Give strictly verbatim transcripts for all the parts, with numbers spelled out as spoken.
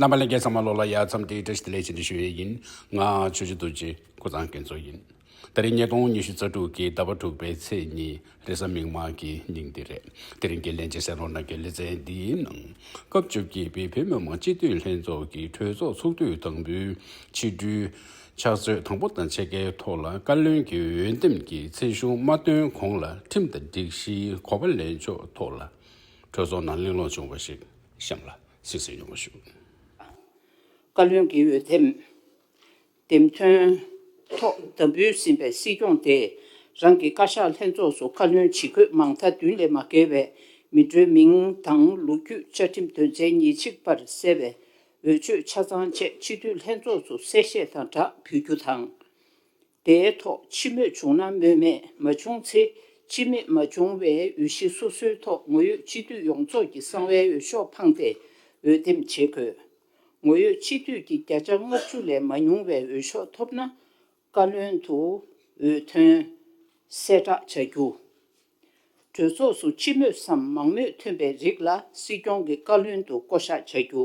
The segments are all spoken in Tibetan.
རྣམ་པ་ལྷན་རྒྱས་ཚང་མ་ལོ་ལ་ཡ་མཚམས་འདིའི་བཀྲ་ཤིས་བདེ་ལེགས་བྱིན་དུ་ཞུ་ཡས་ཡིན། ང་ཆོས་རྗེ་རྡོ་རྗེ་ཀུན་བཟང་རྒྱལ་མཚན་ཡིན། ད་རིང་ཉིས་སྟོང་ཉི་ཤུ་རྩ་དྲུག་གི་ཟླ་བ་དྲུག་པའི་ཚེས་གཉིས་རེས་གཟའ་མིག་དམར་གྱི་ཉིན་འདི་རེད། དེ་རིང་གི་ལྷན་རྒྱས་གསན་རོགས་གནང་གི་ལེ་ཚན་འདིའི་ནང་སྐབས་བཅོ་བརྒྱད་པའི་བོད་མི་མང་སྤྱི་འཐུས་ལྷན་ཚོགས་ཀྱི་གྲོས་ཚོགས་ཚོགས་དུས་དང་པོའི་ཕྱི་དྲོའི་ཕྱག་ཚོད་དང་པོ་དང་ཕྱེད་ཀའི་ཐོག་ལ་བཀའ་བློན་གྱི་འོས་འདེམས་ཀྱི་ཚེ་གཞུང་མ་བཏོན་གོང་ལ་ཁྲིམས་དང་སྒྲིག་གཞིའི་གོ་བ་ལེན་ཕྱོགས་ཐོག་ལ་གྲོས་ཚོགས་ནང་གླེང་སློང་བྱུང་བ་ཞིག་གཤམ་ལ་གཟིགས་གཟིགས་ཡོང་བ་ཞུ། བཀའ་བློན་གྱི་འོས་འདེམས་འདེམས་ཐོན་ཐོག་དམ་འབུལ་ཟིན་པའི་སྲིད་སྐྱོང་དེས་རང་གི་བཀའ་ཤག་ལྷན་ཚོགས་སུ་བཀའ་བློན་ཇི་བཀོད་མང་མཐའ་བདུན་ལས་མ་བརྒལ་བའི་མི་འགྲོའི་མིང་དང་ལོ་རྒྱུས་བཅའ་ཁྲིམས་དོན་ཚན་ཉེར་གཅིག་པར་གསལ་བའི་འོས་ཆོས་ཆ་ཚང་བཅས་སྤྱི་འཐུས་ལྷན་ཚོགས་སུ་གསལ་བཤད་དང་སྦྲགས་ཕུལ་རྒྱུ་དང་། དེའི་ཐོག་སྤྱི་མོས་བྱུང་ན་མོས་མེད། མ་བྱུང་ཚེ་སྤྱི་མོས་མ་བྱུང་བའི་འོས་གཞི་སོ་སོའི་ཐོག་ངོ་ཡོད་སྤྱི་འཐུས་ཡོངས་རྫོགས་ཀྱི་གསང་བའི་འོས་ཤོག་འཕངས་ཏེ་འོས་འདེམས་བྱེད་དགོས། ངོ་ཡོད་སྤྱི་འཐུས་ཀྱི་བརྒྱ་ཆ་ལྔ་བཅུ་ལས་མ་ཉུང་བའི་འོས་ཤོག་ཐོབ་ན་བཀའ་བློན་དུ་འོས་ཐོན་གསལ་བསྒྲགས་བྱ་རྒྱུ། གྲོས་ཚོགས་སུ་སྤྱི་མོས་སམ་མང་མོས་ཐོན་པའི་རིགས་ལ་སྲིད་སྐྱོང་གི་བཀའ་བློན་དུ་བསྐོ་གཞག་བྱ་རྒྱུ།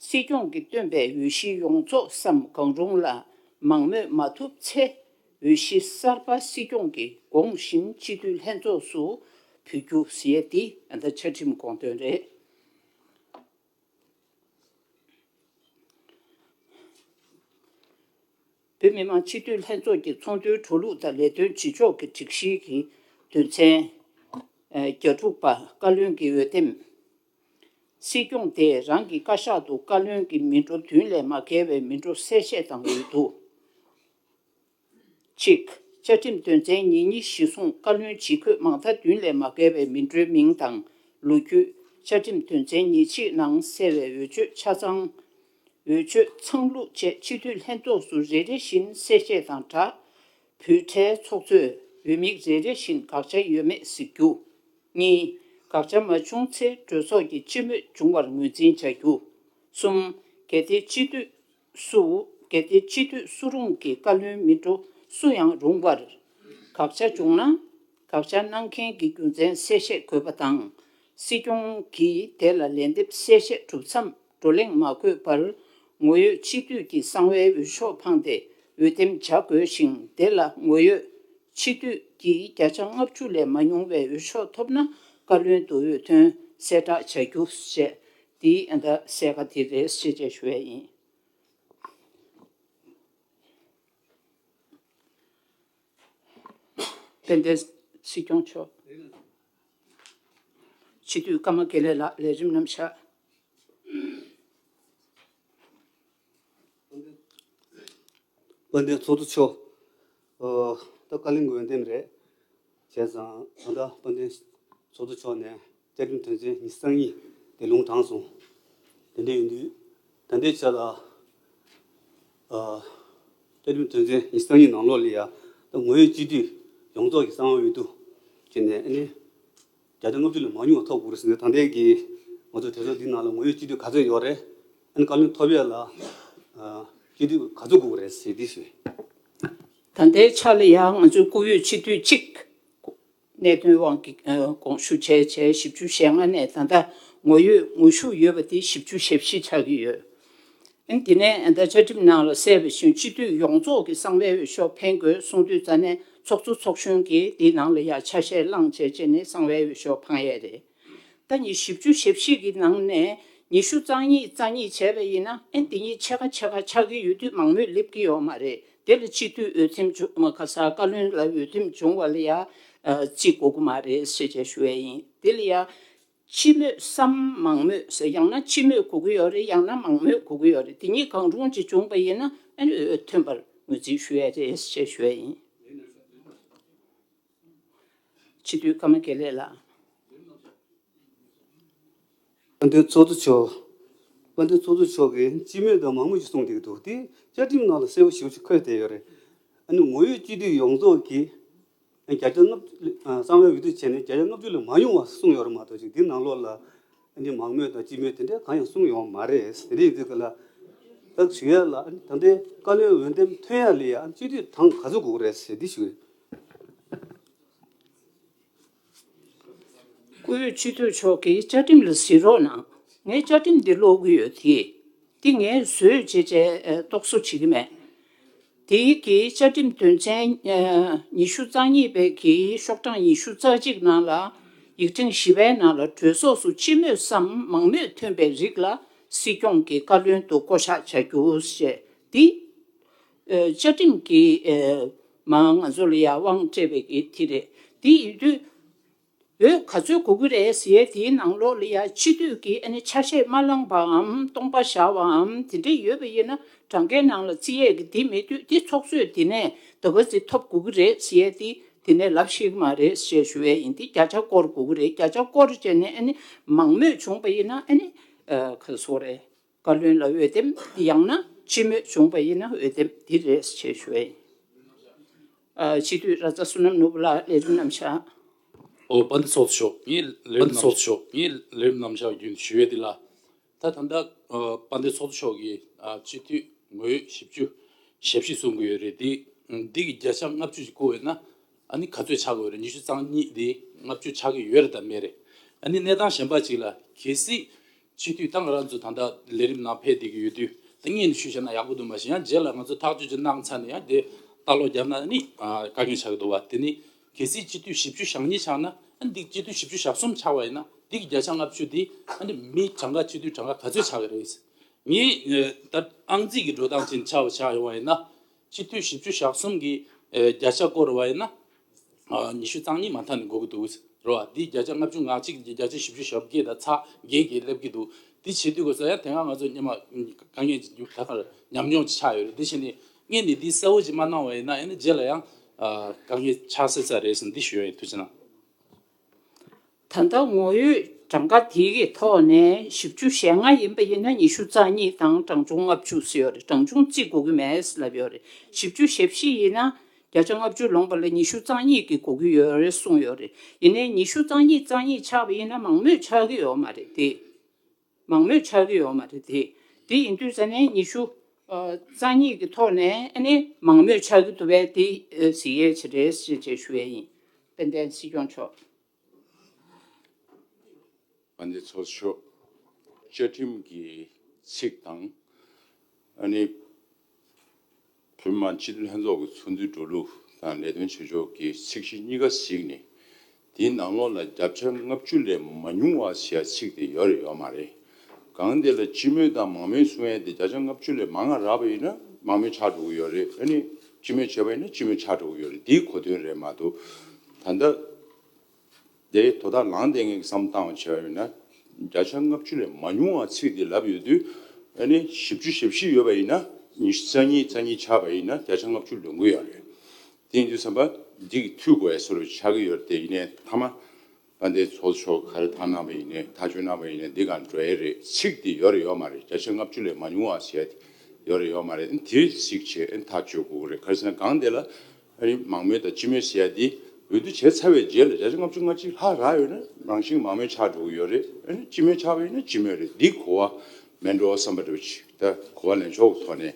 སྲིད་སྐྱོང་གིས་བཏོན་པའི་འོས་གཞི་ཡོངས་རྫོགས་སམ་གང་རུང་ལ་མང་མོས་མ་ཐུབ་ཚེ། འོས་གཞི་གསར་པ་སྲིད་སྐྱོང་གིས་དགོངས་བཞིན་སྤྱི་འཐུས་ལྷན་ཚོགས་སུ་ཕུལ་རྒྱུ་ཟེར་ཡས་འདི་ཨ་ད་བཅའ་ཁྲིམས་དགོངས་དོན་རེད། བོད་མི་མང་སྤྱི་འཐུས་ལྷན་ཚོགས་ཀྱི་ཚོགས་འདུའི་འགྲོ་ལུགས་དང་ལས་དོན་བྱེད་ཕྱོགས་ཀྱི་སྒྲིག་གཞི་གི་དོན་ཚན་བརྒྱད་དྲུག་པ། བཀའ་བློན་གྱི་འོས་འདེམས། སྲིད་སྐྱོང་དེས་རང་གི་བཀའ་ཤག་ཏུ་བཀའ་བློན་གྱི་མི་འགྲོ་བདུན་ལས་མ་བརྒལ་བའི་མི་འགྲོ་གསལ་བཤད་དང་འོས་བསྡུ། གཅིག་བཅའ་ཁྲིམས་དོན་ཚན་ཉེར་གཉིས་གཞིར་བཟུང་བཀའ་བློན་ཇི་བཀོད་མང་མཐའ་བདུན་ལས་མ་བརྒལ་བའི་མི་འགྲོའི་མིང་དང་ལོ་རྒྱུས། བཅའ་ཁྲིམས་དོན་ཚན་ཉེར་གཅིག་ནང་གསལ་བའི་འོས་ཆོས་ཆ་ཚང་། འོས་ཆོས་ཚང་ལུགས་བཅས་སྤྱི་འཐུས་ལྷན་ཚོགས་སུ་རེ་རེ་བཞིན་གསལ་བཤད་དང་སྦྲགས། བུ་ཕྲའི་ཚོགས་གཙོས་འོས་དམིགས་རེ་རེ་བཞིན་དགག་བྱ་ཡོད་མེད་གཟིགས་རྒྱུ། གཉིས། དགག་བྱ་མ་བྱུང་ཚེ་གྲོས་ཚོགས་ཀྱི་སྤྱི་མོས་བྱུང་བར་ངོས་འཛིན་བྱ་རྒྱུ། གསུམ། གལ་ཏེ་སྤྱི་འཐུས་སུ། གལ་ཏེ་སྤྱི་འཐུས་སུ་རུང་གི་བཀའ་བློན་མི་འགྲོ་སུ་ཡང་རུང་བར་དགག་བྱ་བྱུང་ན། དགག་བྱ་གནང་མཁན་གྱི་རྒྱུ་མཚན་གསལ་བཤད་དགོས་པ་དང་། སྲིད་སྐྱོང་གིས་དེ་ལ་ལན་འདེབས་གསལ་བཤད་གྲུབ་མཚམས་བགྲོ་གླེང་མ་དགོས་པར་ངོ་ཡོད་སྤྱི་འཐུས་ཀྱི་གསང་བའི་འོས་ཤོག་འཕངས་ཏེ་འོས་འདེམས་བྱ་དགོས་ཤིང་། དེ་ལ་ངོ་ཡོད་སྤྱི་འཐུས་ཀྱིས་བརྒྱ་ཆ་ལྔ་བཅུ་ལས་མ་ཉུང་བའི་འོས་ཤོག་ཐོབ་ན་བཀའ་བློན་དུ་འོས་ཐོན་གསལ་བསྒྲགས་བྱ་རྒྱུ་བཅས་འདིའི་ཨ་ད་གསལ་ཁ་དེ་རེད་ཞེས་བཅས་ཞུ་ཡས་ཡིན། དཔལ་ལྡན་སྲིད་སྐྱོང་མཆོག་སྤྱི་འཐུས་ཀརྨ་དགེ་ལེགས་ལགས་ལས་རིམ་རྣམས་བཞག་དཔལ་ལྡན་ཚོགས་གཙོ་མཆོག་ཨོ། ད་བཀའ་བློན་གྱི་འོས་འདེམས་རེད། བྱས་ཙང་ད་ལྟ་དཔལ་ལྡན་ཚོགས་གཙོ་མཆོག་ནས་བཅའ་ཁྲིམས་དོན་ཚན་ཉི་ཤུ་རྩ་གཉིས་དེ་ལུང་དྲངས་སོང་། དེ་འདྲ་ཡིན་དུས་ད་ལྟའི་ཆ་ལ་ཨ། བཅའ་ཁྲིམས་དོན་ཚན་ཉི་ཤུ་རྩ་གཉིས་ནང་ལོགས་ལ་ཡ་ད་ངོ་ཡོད་སྤྱི་འཐུས་ཡོངས་རྫོགས་ཀྱི་གསང་བ་འོས་བསྡུ་བྱས་ནས་ཨ་ནི། བརྒྱ་ཆ་ལྔ་བཅུ་ལས་མ་ཉུང་བ་ཐོབ་དགོས་རེད་ཟེར་ནས། ད་ལྟའི་གི་ང་ཚོ་གྲོས་ཚོགས་འདི་ནང་ལ་ངོ་ཡོད་སྤྱི་འཐུས་ག་ཚོད་ཡོད་རེད། ཨ་ནི་བཀའ་བློན་ཐོབ་ཡས་ལ་ཨ་སྤྱི་འཐུས་ག་ཚོད་དགོས་ཀྱི་རེད་ཟེར་དེ་ཞུ། ད་ལྟའི་ཆ་ལ་ཡང་ང་ཚོའི་བཀུར་འོས་སྤྱི་འཐུས་གཅིག་གནད་དོན་དབང་གིས་ཨ་དགོངས་ཞུ་བྱས་བྱས་བཞི་བཅུ་ཞེ་ལྔ་ནས་ད་ལྟ་ངོ་ཡོད་ངོ་ཤུགས་ཡོད་པ་དེ་བཞི་བཅུ་ཞེ་བཞི་ཆགས་ཀྱི་ཡོད། ཨ་ནི་དེ་ནས་ཨ་ད་བཅའ་ཁྲིམས་ནང་ལ་གསལ་བ་བཞིན་སྤྱི་འཐུས་ཡོངས་རྫོགས་ཀྱི་གསང་བའི་འོས་ཤོག་འཕེན་དགོས་གསུངས་དུས་ཙ་ནས་ཚོགས་གཙོ་ཚོགས་གཞོན་གྱིས་དེའི་ནང་ལ་ཡ་ཆ་ཤས་བླངས་བྱས་བྱས་ནས་གསང་བའི་འོས་ཤོག་འཕང་ཡས་རེད། ད་ནི་བཞི་བཅུ་ཞེ་བཞི་གི་ནང་ནས་ཉི་ཤུ་རྩ་གཉིས་རྩ་གཉིས་བྱས་པ་ཡིན་ན་ཨ་ནི་དེ་གཉིས་ཕྱེད་ཀ་ཕྱེད་ཀ་ཆགས་ཀྱི་ཡོད་དུས་མང་མོས་སླེབས་ཀྱི་ཡོད་མ་རེད། དེ་ལ་སྤྱི་འཐུས་འོས་འདེམས་བྱུང་མ་ཁ་ས་བཀའ་བློན་ལ་འོས་འདེམས་བྱུང་བ་ལ་ཡ་ཨ་རྩིས་དགོས་ཀྱི་མ་རེད་ཞེས་བྱས་ཞུ་ཡས་ཡིན། དེ་ལ་ཡ། སྤྱི་མོས་སམ་མང་མོས་ཟེར། ཡང་ན་སྤྱི་མོས་དགོས་ཀྱི་ཡོད་རེད། ཡང་ན་མང་མོས་དགོས་ཀྱི་ཡོད་རེད། དེ་གཉིས་གང་རུང་ཅིག་བྱུང་པ་ཡིན་ན་ཨ་ནི་འོས་ཐོན་པར་ངོས་འཛིན་ཞུ་ཡས་རེད་ཞེས་ཞུ་ཡས་ཡིན། སྤྱི་འཐུས་ཀརྨ་དགེ་ལེགས་ལགས། དཔལ་ལྡན་ཚོགས་གཙོ་མཆོག་དཔལ་ལྡན་ཚོགས་གཙོ་མཆོག་གིས་སྤྱི་མོས་དང་མང་མོས་ཀྱི་གསུངས་བསྡད་ཀྱི་འདུག་དེ་བཅའ་ཁྲིམས་ནང་ལ་གསལ་པོ་ཞེ་པོ་ཅིག་འཁོད་བསྡད་ཡོད་རེད། ཨ་ནི་ངོ་ཡོད་སྤྱི་འཐུས་ཡོངས་རྫོགས་ཀྱིས་བརྒྱ་ཆ་ལྔ་བཅུ་ལ་གསང་བའི་འོས་བསྡུ་བྱས་ནས་བརྒྱ་ཆ་ལྔ་བཅུ་ལས་མ་ཉུང་བ་གསུངས་ཡོད་རེད་མ་གཏོགས་ཅིག་འདི་ནང་ལོགས་ལ་ཨ་ནི་མང་མོས་དང་སྤྱི་མོས་དེ་འདྲ་གང་ཡང་གསུངས་ཡོད་མ་རེད། དེ་འདྲ་ཡིན་དུས་ཀ་ལ་ད་ཞུ་ཡ་ལ་ཨ་ནི་ད་ལྟའི་བཀའ་བློན་འོས་འདེམས་ཐོན་ཡ་ལ་ཡ་ཨ་ནི་སྤྱི་འཐུས་གྲངས་ག་ཚོད་དགོས་ཀྱི་རེད་ཟེར་འདི་ཞུ་གི་རེད། བཀུར་འོས་སྤྱི་འཐུས་མཆོག་གིས་བཅའ་ཁྲིམས་ལ་གཟིགས་རོགས་གནང་། ངས་བཅའ་ཁྲིམས་འདི་ཀློག་གི་ཡོད་དེ། འདི་ངས་བཟོས་བྱས་བྱས་ཨ་རྟོག་བཟོ་བྱེད་ཀྱི་མེད། དེའི་གི་བཅའ་ཁྲིམས་དོན་ཚན་ཨ་ཉི་ཤུ་རྩ་གཉིས་པའི་གི་ཤོག་གྲངས་ཉི་ཤུ་རྩ་གཅིག་ནང་ལ་ཡིག་ཕྲེང་བཞི་པའི་ནང་ལ་གྲོས་ཚོགས་སུ་སྤྱི་མོས་སམ་མང་མོས་ཐོན་པའི་རིགས་ལ་སྲིད་སྐྱོང་གི་བཀའ་བློན་དུ་བསྐོ་གཞག་བྱ་རྒྱུ་ཞེས་འདི་ཨ་བཅའ་ཁྲིམས་ཀྱི་ཨ་མ་ང་ཚོ་ལ་ཡ་དབང་སྤྲད་པའི་གི་དེ་རེད། དེ་ཡིན་དུས། འོས་ག་ཚོད་དགོས་ཀྱི་རེད་ཟེར་ཡས་དེའི་ནང་ལོགས་ལ་ཡ་སྤྱི་འཐུས་ཀྱིས་ཨ་ནི་ཆ་ཤས་མ་བླངས་པའམ་སྟོང་པ་བཞག་པའམ་དེ་འདྲ་ཡོད་པ་ཡིན་ན་གྲངས་ཀའི་ནང་ལ་བརྩི་ཡས་ཀྱི་དེ་མེད་དུས་དེ་ཚོགས་གཙོས་དེ་ནས་ད་ག་ཚོད་ཐོབ་དགོས་ཀྱི་རེད་ཟེར་ཡས་དེ་དེ་ནས་ལབ་ཤེས་ཀྱི་མ་རེད་ཞེས་ཞུ་ཡས་ཡིན། དེ་བརྒྱ་ཆ་སྐོར་དགོས་ཀྱི་རེད། བརྒྱ་ཆ་སྐོར་བྱས་ནས་ཨ་ནི་མང་མོས་བྱུང་པ་ཡིན་ན་ཨ་ནི་ཨ་ག་རེ་ཟེར་དགོས་རེད། བཀའ་བློན་ལ་འོས་འདེམས། ཡང་ན་སྤྱི་མོས་བྱུང་བ་ཡིན་ན་འོས་འདེམས་འདི་རེད་ཅེས་ཞུ་བ་ཡིན། ཨ་སྤྱི་འཐུས་ར་ཙ་བསོད་ནམས་ནོར་བུ་ལགས་ལས་རིམ་རྣམ་གཞག་ཨོ་དཔལ་ལྡན་ཚོགས་གཙོ་མཆོག་ངས་ལས་རིམ་རྣམ་གཞག་ངས་ལས་རིམ་རྣམ་གཞག་བརྒྱུད་ཞུ་ཡས་འདི་ལ། ད་ད་ལྟ་ཨ་དཔལ་ལྡན་ཚོགས་གཙོ་མཆོག་གིས་ཨ་སྤྱི་འཐུས་ངོ་བཞི་བཅུ་ཞེ་བཞི་གསུང་གི་ཡོད་རེད། འདི་འདི་གི་བརྒྱ་ཆ་ལྔ་བཅུ་ཞིག་བཀོད་ཡོད་ན། ཨ་ནི་ག་ཚོད་ཆགས་ཀྱི་ཡོད་རེད། ཉི་ཤུ་རྩ་གཉིས་དེ་ལྔ་བཅུ་ཆགས་ཀྱི་ཡོད་རེད་དམ་མེད་རེད། ཨ་ནི་གནས་སྟངས་གཞན་པ་ཅིག་ལ་གལ་སྲིད་སྤྱི་འཐུས་ད་ང་རང་ཚོ་ད་ལྟ་ལས་རིམ་ནང་ཕེབས་བསྡད་ཀྱི་ཡོད་དུས་ད་སྔོན་ནས་ཞུས་བཞག་ན་ཡག་པོ་འདུག་མ་གཞི་ཡང་རྗེས་ལ་ང་ཚོ་ཐག་གཅོད་ཅིག་གནང་ཚར་ནས་ཡང་དེ་ལྟ་ཀློག་བརྒྱབ་ན་ཨ་ནི་ཨ་དཀའ་ངལ་ཆགས་ཀྱི་འདུག་བ། དེ་ནི་གལ་སྲིད་སྤྱི་འཐུས་བཞི་བཅུ་ཞེ་གཉིས་ཆགས་ན་ཨ་ནི་འདི་སྤྱི་འཐུས་བཞི་བཅུ་ཞེ་གསུམ་ཆགས་པ་ཡིན་ན་འདི་གི་བརྒྱ་ཆ་ལྔ་བཅུ་འདི་ཨ་ནི་མི་གྲངས་ཀ་སྤྱི་འཐུས་གྲངས་ཀ་ག་ཚོད་ཆགས་ཀྱི་རེད། ངས་ཨ་ད་ཨང་རྩིས་ཀྱི་འགྲོ་སྟངས་ཅིག་ཆགས་པ་ཆགས་ཡོང་བ་ཡིན་ན། སྤྱི་འཐུས་བཞི་བཅུ་ཞེ་གསུམ་གྱི་ཨ་བརྒྱ་ཆ་བསྐོར་བ་ཡིན་ན། ཨ་ཉི་ཤུ་རྩ་གཉིས་མ་མཐའ་ནས་འགོར་གྱི་འདུག་རེད་བ། འདི་བརྒྱ་ཆ་ལྔ་བཅུ་ང་གཅིག་གི་བརྒྱ་ཆ་བཞི་བཅུ་ཞེ་བརྒྱད་དང་ཚེག་བརྒྱད་ཀྱིས་སླེབས་ཀྱི་འདུག་འདི་བྱེད་དུས་ཁོ་ཚོ་ཡང་དེ་སྔ་ང་ཚོ་སྔོན་མ་དཀའ་ངལ་ཅིག་ད་གར་ཉམས་མྱོང་ཅིག་ཆགས་ཡོད་རེད། འདི་བྱས་ནས་སྔོན་ནས་འདི་གསལ་བོ་ཅིག་མ་གནང་བ་ཡིན་ན་ཨ་ནི་རྗེས་ལ་ཡང་ཨ་དཀའ་ངལ་ཆགས་སྲིད་ས་རེད་ཟེར་འདི་ཞུ་ཡ་ཡིན། ཐུགས་རྗེ་གནང་། ད་ལྟ་ངོ་ཡོད་གྲངས་ཀ་དེ་གི་ཐོག་ནས་བཞི་བཅུ་ཞེ་ལྔ་ཡིན་པ་ཡིན་ན་ཉི་ཤུ་རྩ་གཉིས་དང་གྲངས་ཆུང་ལྔ་བཅུ་ཟེར་ཡོད་རེད། གྲངས་ཆུང་རྩིས་དགོས་ཀྱི་མེད་ལབ་ཡོད་རེད། བཞི་བཅུ་ཞེ་བཞི་ཡིན་ན་བརྒྱ་ཆ་ལྔ་བཅུ་ལོངས་པ་ལ་ཉི་ཤུ་རྩ་གཉིས་ཀྱི་དགོས་ཀྱི་ཡོད་རེད་གསུངས་ཡོད་རེད། ཡིན་ནའི་ཉི་ཤུ་རྩ་གཉིས་རྩ་གཉིས་ཆགས་པ་ཡིན་ན་མང་མོས་ཆགས་ཀྱི་ཡོད་མ་རེད་དེ། མང་མོས་ཆགས་ཀྱི་ཡོད་མ་རེད་དེ། དེ་ཡིན་དུས་ཙ་ནས་ཉི་ཤུ་ཨ་རྩ་གཉིས་ཀྱི་ཐོག་ནས་ཨ་ནི་མང་མོས་ཆགས་ཀྱི་འདུག་པས་དེ་ཨ་གཟིགས་ཡས་ཅིག་རེད་ཅེས་ཞུ་ཡས་ཡིན། དཔལ་ལྡན་སྲིད་སྐྱོང་མཆོག་དཔལ་ལྡན་ཚོགས་གཙོ་མཆོག་བཅའ་ཁྲིམས་ཀྱི་ཚིག་དང་། ཨ་ནི་བོད་མི་མང་སྤྱི་འཐུས་ལྷན་ཚོགས་ཀྱི་ཚོགས་འདུའི་འགྲོ་ལུགས་དང་ལས་དོན་བྱེད་ཕྱོགས་ཀྱི་ཚིག་གཞི་གཉིས་ཀ་གཟིགས་ནས། དེའི་ནང་ལོགས་ལ་བརྒྱ་ཆ་ལྔ་བཅུ་ལས་མ་ཉུང་བ་ཞེས་ཚིག་དེ་ཡོད་རེད་ཡོད་མ་རེད། གང་དེ་ལ་སྤྱི་མོས་དང་མང་མོས་གསུང་ཡས་དེ་བརྒྱ་ཆ་ལྔ་བཅུ་ལས་མང་ང་རག་པ་ཡིན་ན་མང་མོས་ཆགས་འགྲོ་གི་ཡོད་རེད། ཨ་ནི་སྤྱི་མོས་བྱས་པ་ཡིན་ན་སྤྱི་མོས་ཆགས་འགྲོ་གི་ཡོད་རེད། དེའི་གོ་དོན་རེད་མ་གཏོགས། ད་ལྟ། དེ་དོ་བདག་ལངས་བསྡད་མཁན་གྱི་བསམ་བློ་བཏང་བ་བྱས་པ་ཡིན་ན། བརྒྱ་ཆ་ལྔ་བཅུ་ལས་མ་ཉུང་བ་ཚིག་འདི་ལབ་ཡོད་དུས། ཨ་ནི་བཞི་བཅུ་ཞེ་བཞི་ཡོད་པ་ཡིན་ན་ཉི་ཤུ་རྩ་གཉིས་རྩ་གཉིས་ཆགས་པ་ཡིན་ན་བརྒྱ་ཆ་ལྔ་བཅུ་ལོན་གྱི་ཡོད་རེད། དེ་ཡིན་དུས་ཙམ་པ་འདི་གི་འཐུས་དགོས་ཡ་བཟོ་འདྲ་ཆགས་ཀྱི་ཡོད་རེད། དེ་ཡིན་ནའི་མཐའ་མ་དཔལ་ལྡན་ཚོགས་གཙོ་མཆོག་ག་རེ་ཐག་གནང་པ་ཡིན་ནའི་ཐག་གཅོད་གནང་པ་ཡིན་ནའི་འདི་ག་འགྲོ་ཡ་རེད། ཚིག་འདི་ཡོད་རེད་ཡོད་མ་རེད། བརྒྱ་ཆ་ལྔ་བཅུ་ལས་མ་ཉུང་བ་ཟེར་ཡ་དེ་ཡོད་རེད་ཡོད་མ་རེད། དེ་གཟིགས་བྱས་ཨ་ནི་ཐག་གཅོད་དགོས་ཀྱི་རེད། ག་རེ་ཟེར་ན་གང་དེ་ལ། ཨ་ནི་མང་མོས་དང་སྤྱི་མོས་ཟེར་ཡ་འདི་འོས་བསྡུ་བྱས་ཚར་བའི་རྗེས་ལ་བརྒྱ་ཆ་ལྔ་བཅུ་ང་གཅིག་ལྷག་རག་ཡོད་ན་རང་བཞིན་མང་མོས་ཆགས་འགྲོ་གི་ཡོད་རེད། ཨ་ནི་སྤྱི་མོས་ཆགས་པ་ཡིན་ན་སྤྱི་མོས་རེད། འདི་གོ་བ་མེད་འགྲོ་བསམ་པ་འདྲ་བོ་ཅིག་ད་གོ་བ་ལེན་ཕྱོགས་ཀྱི་ཐོག་ནས་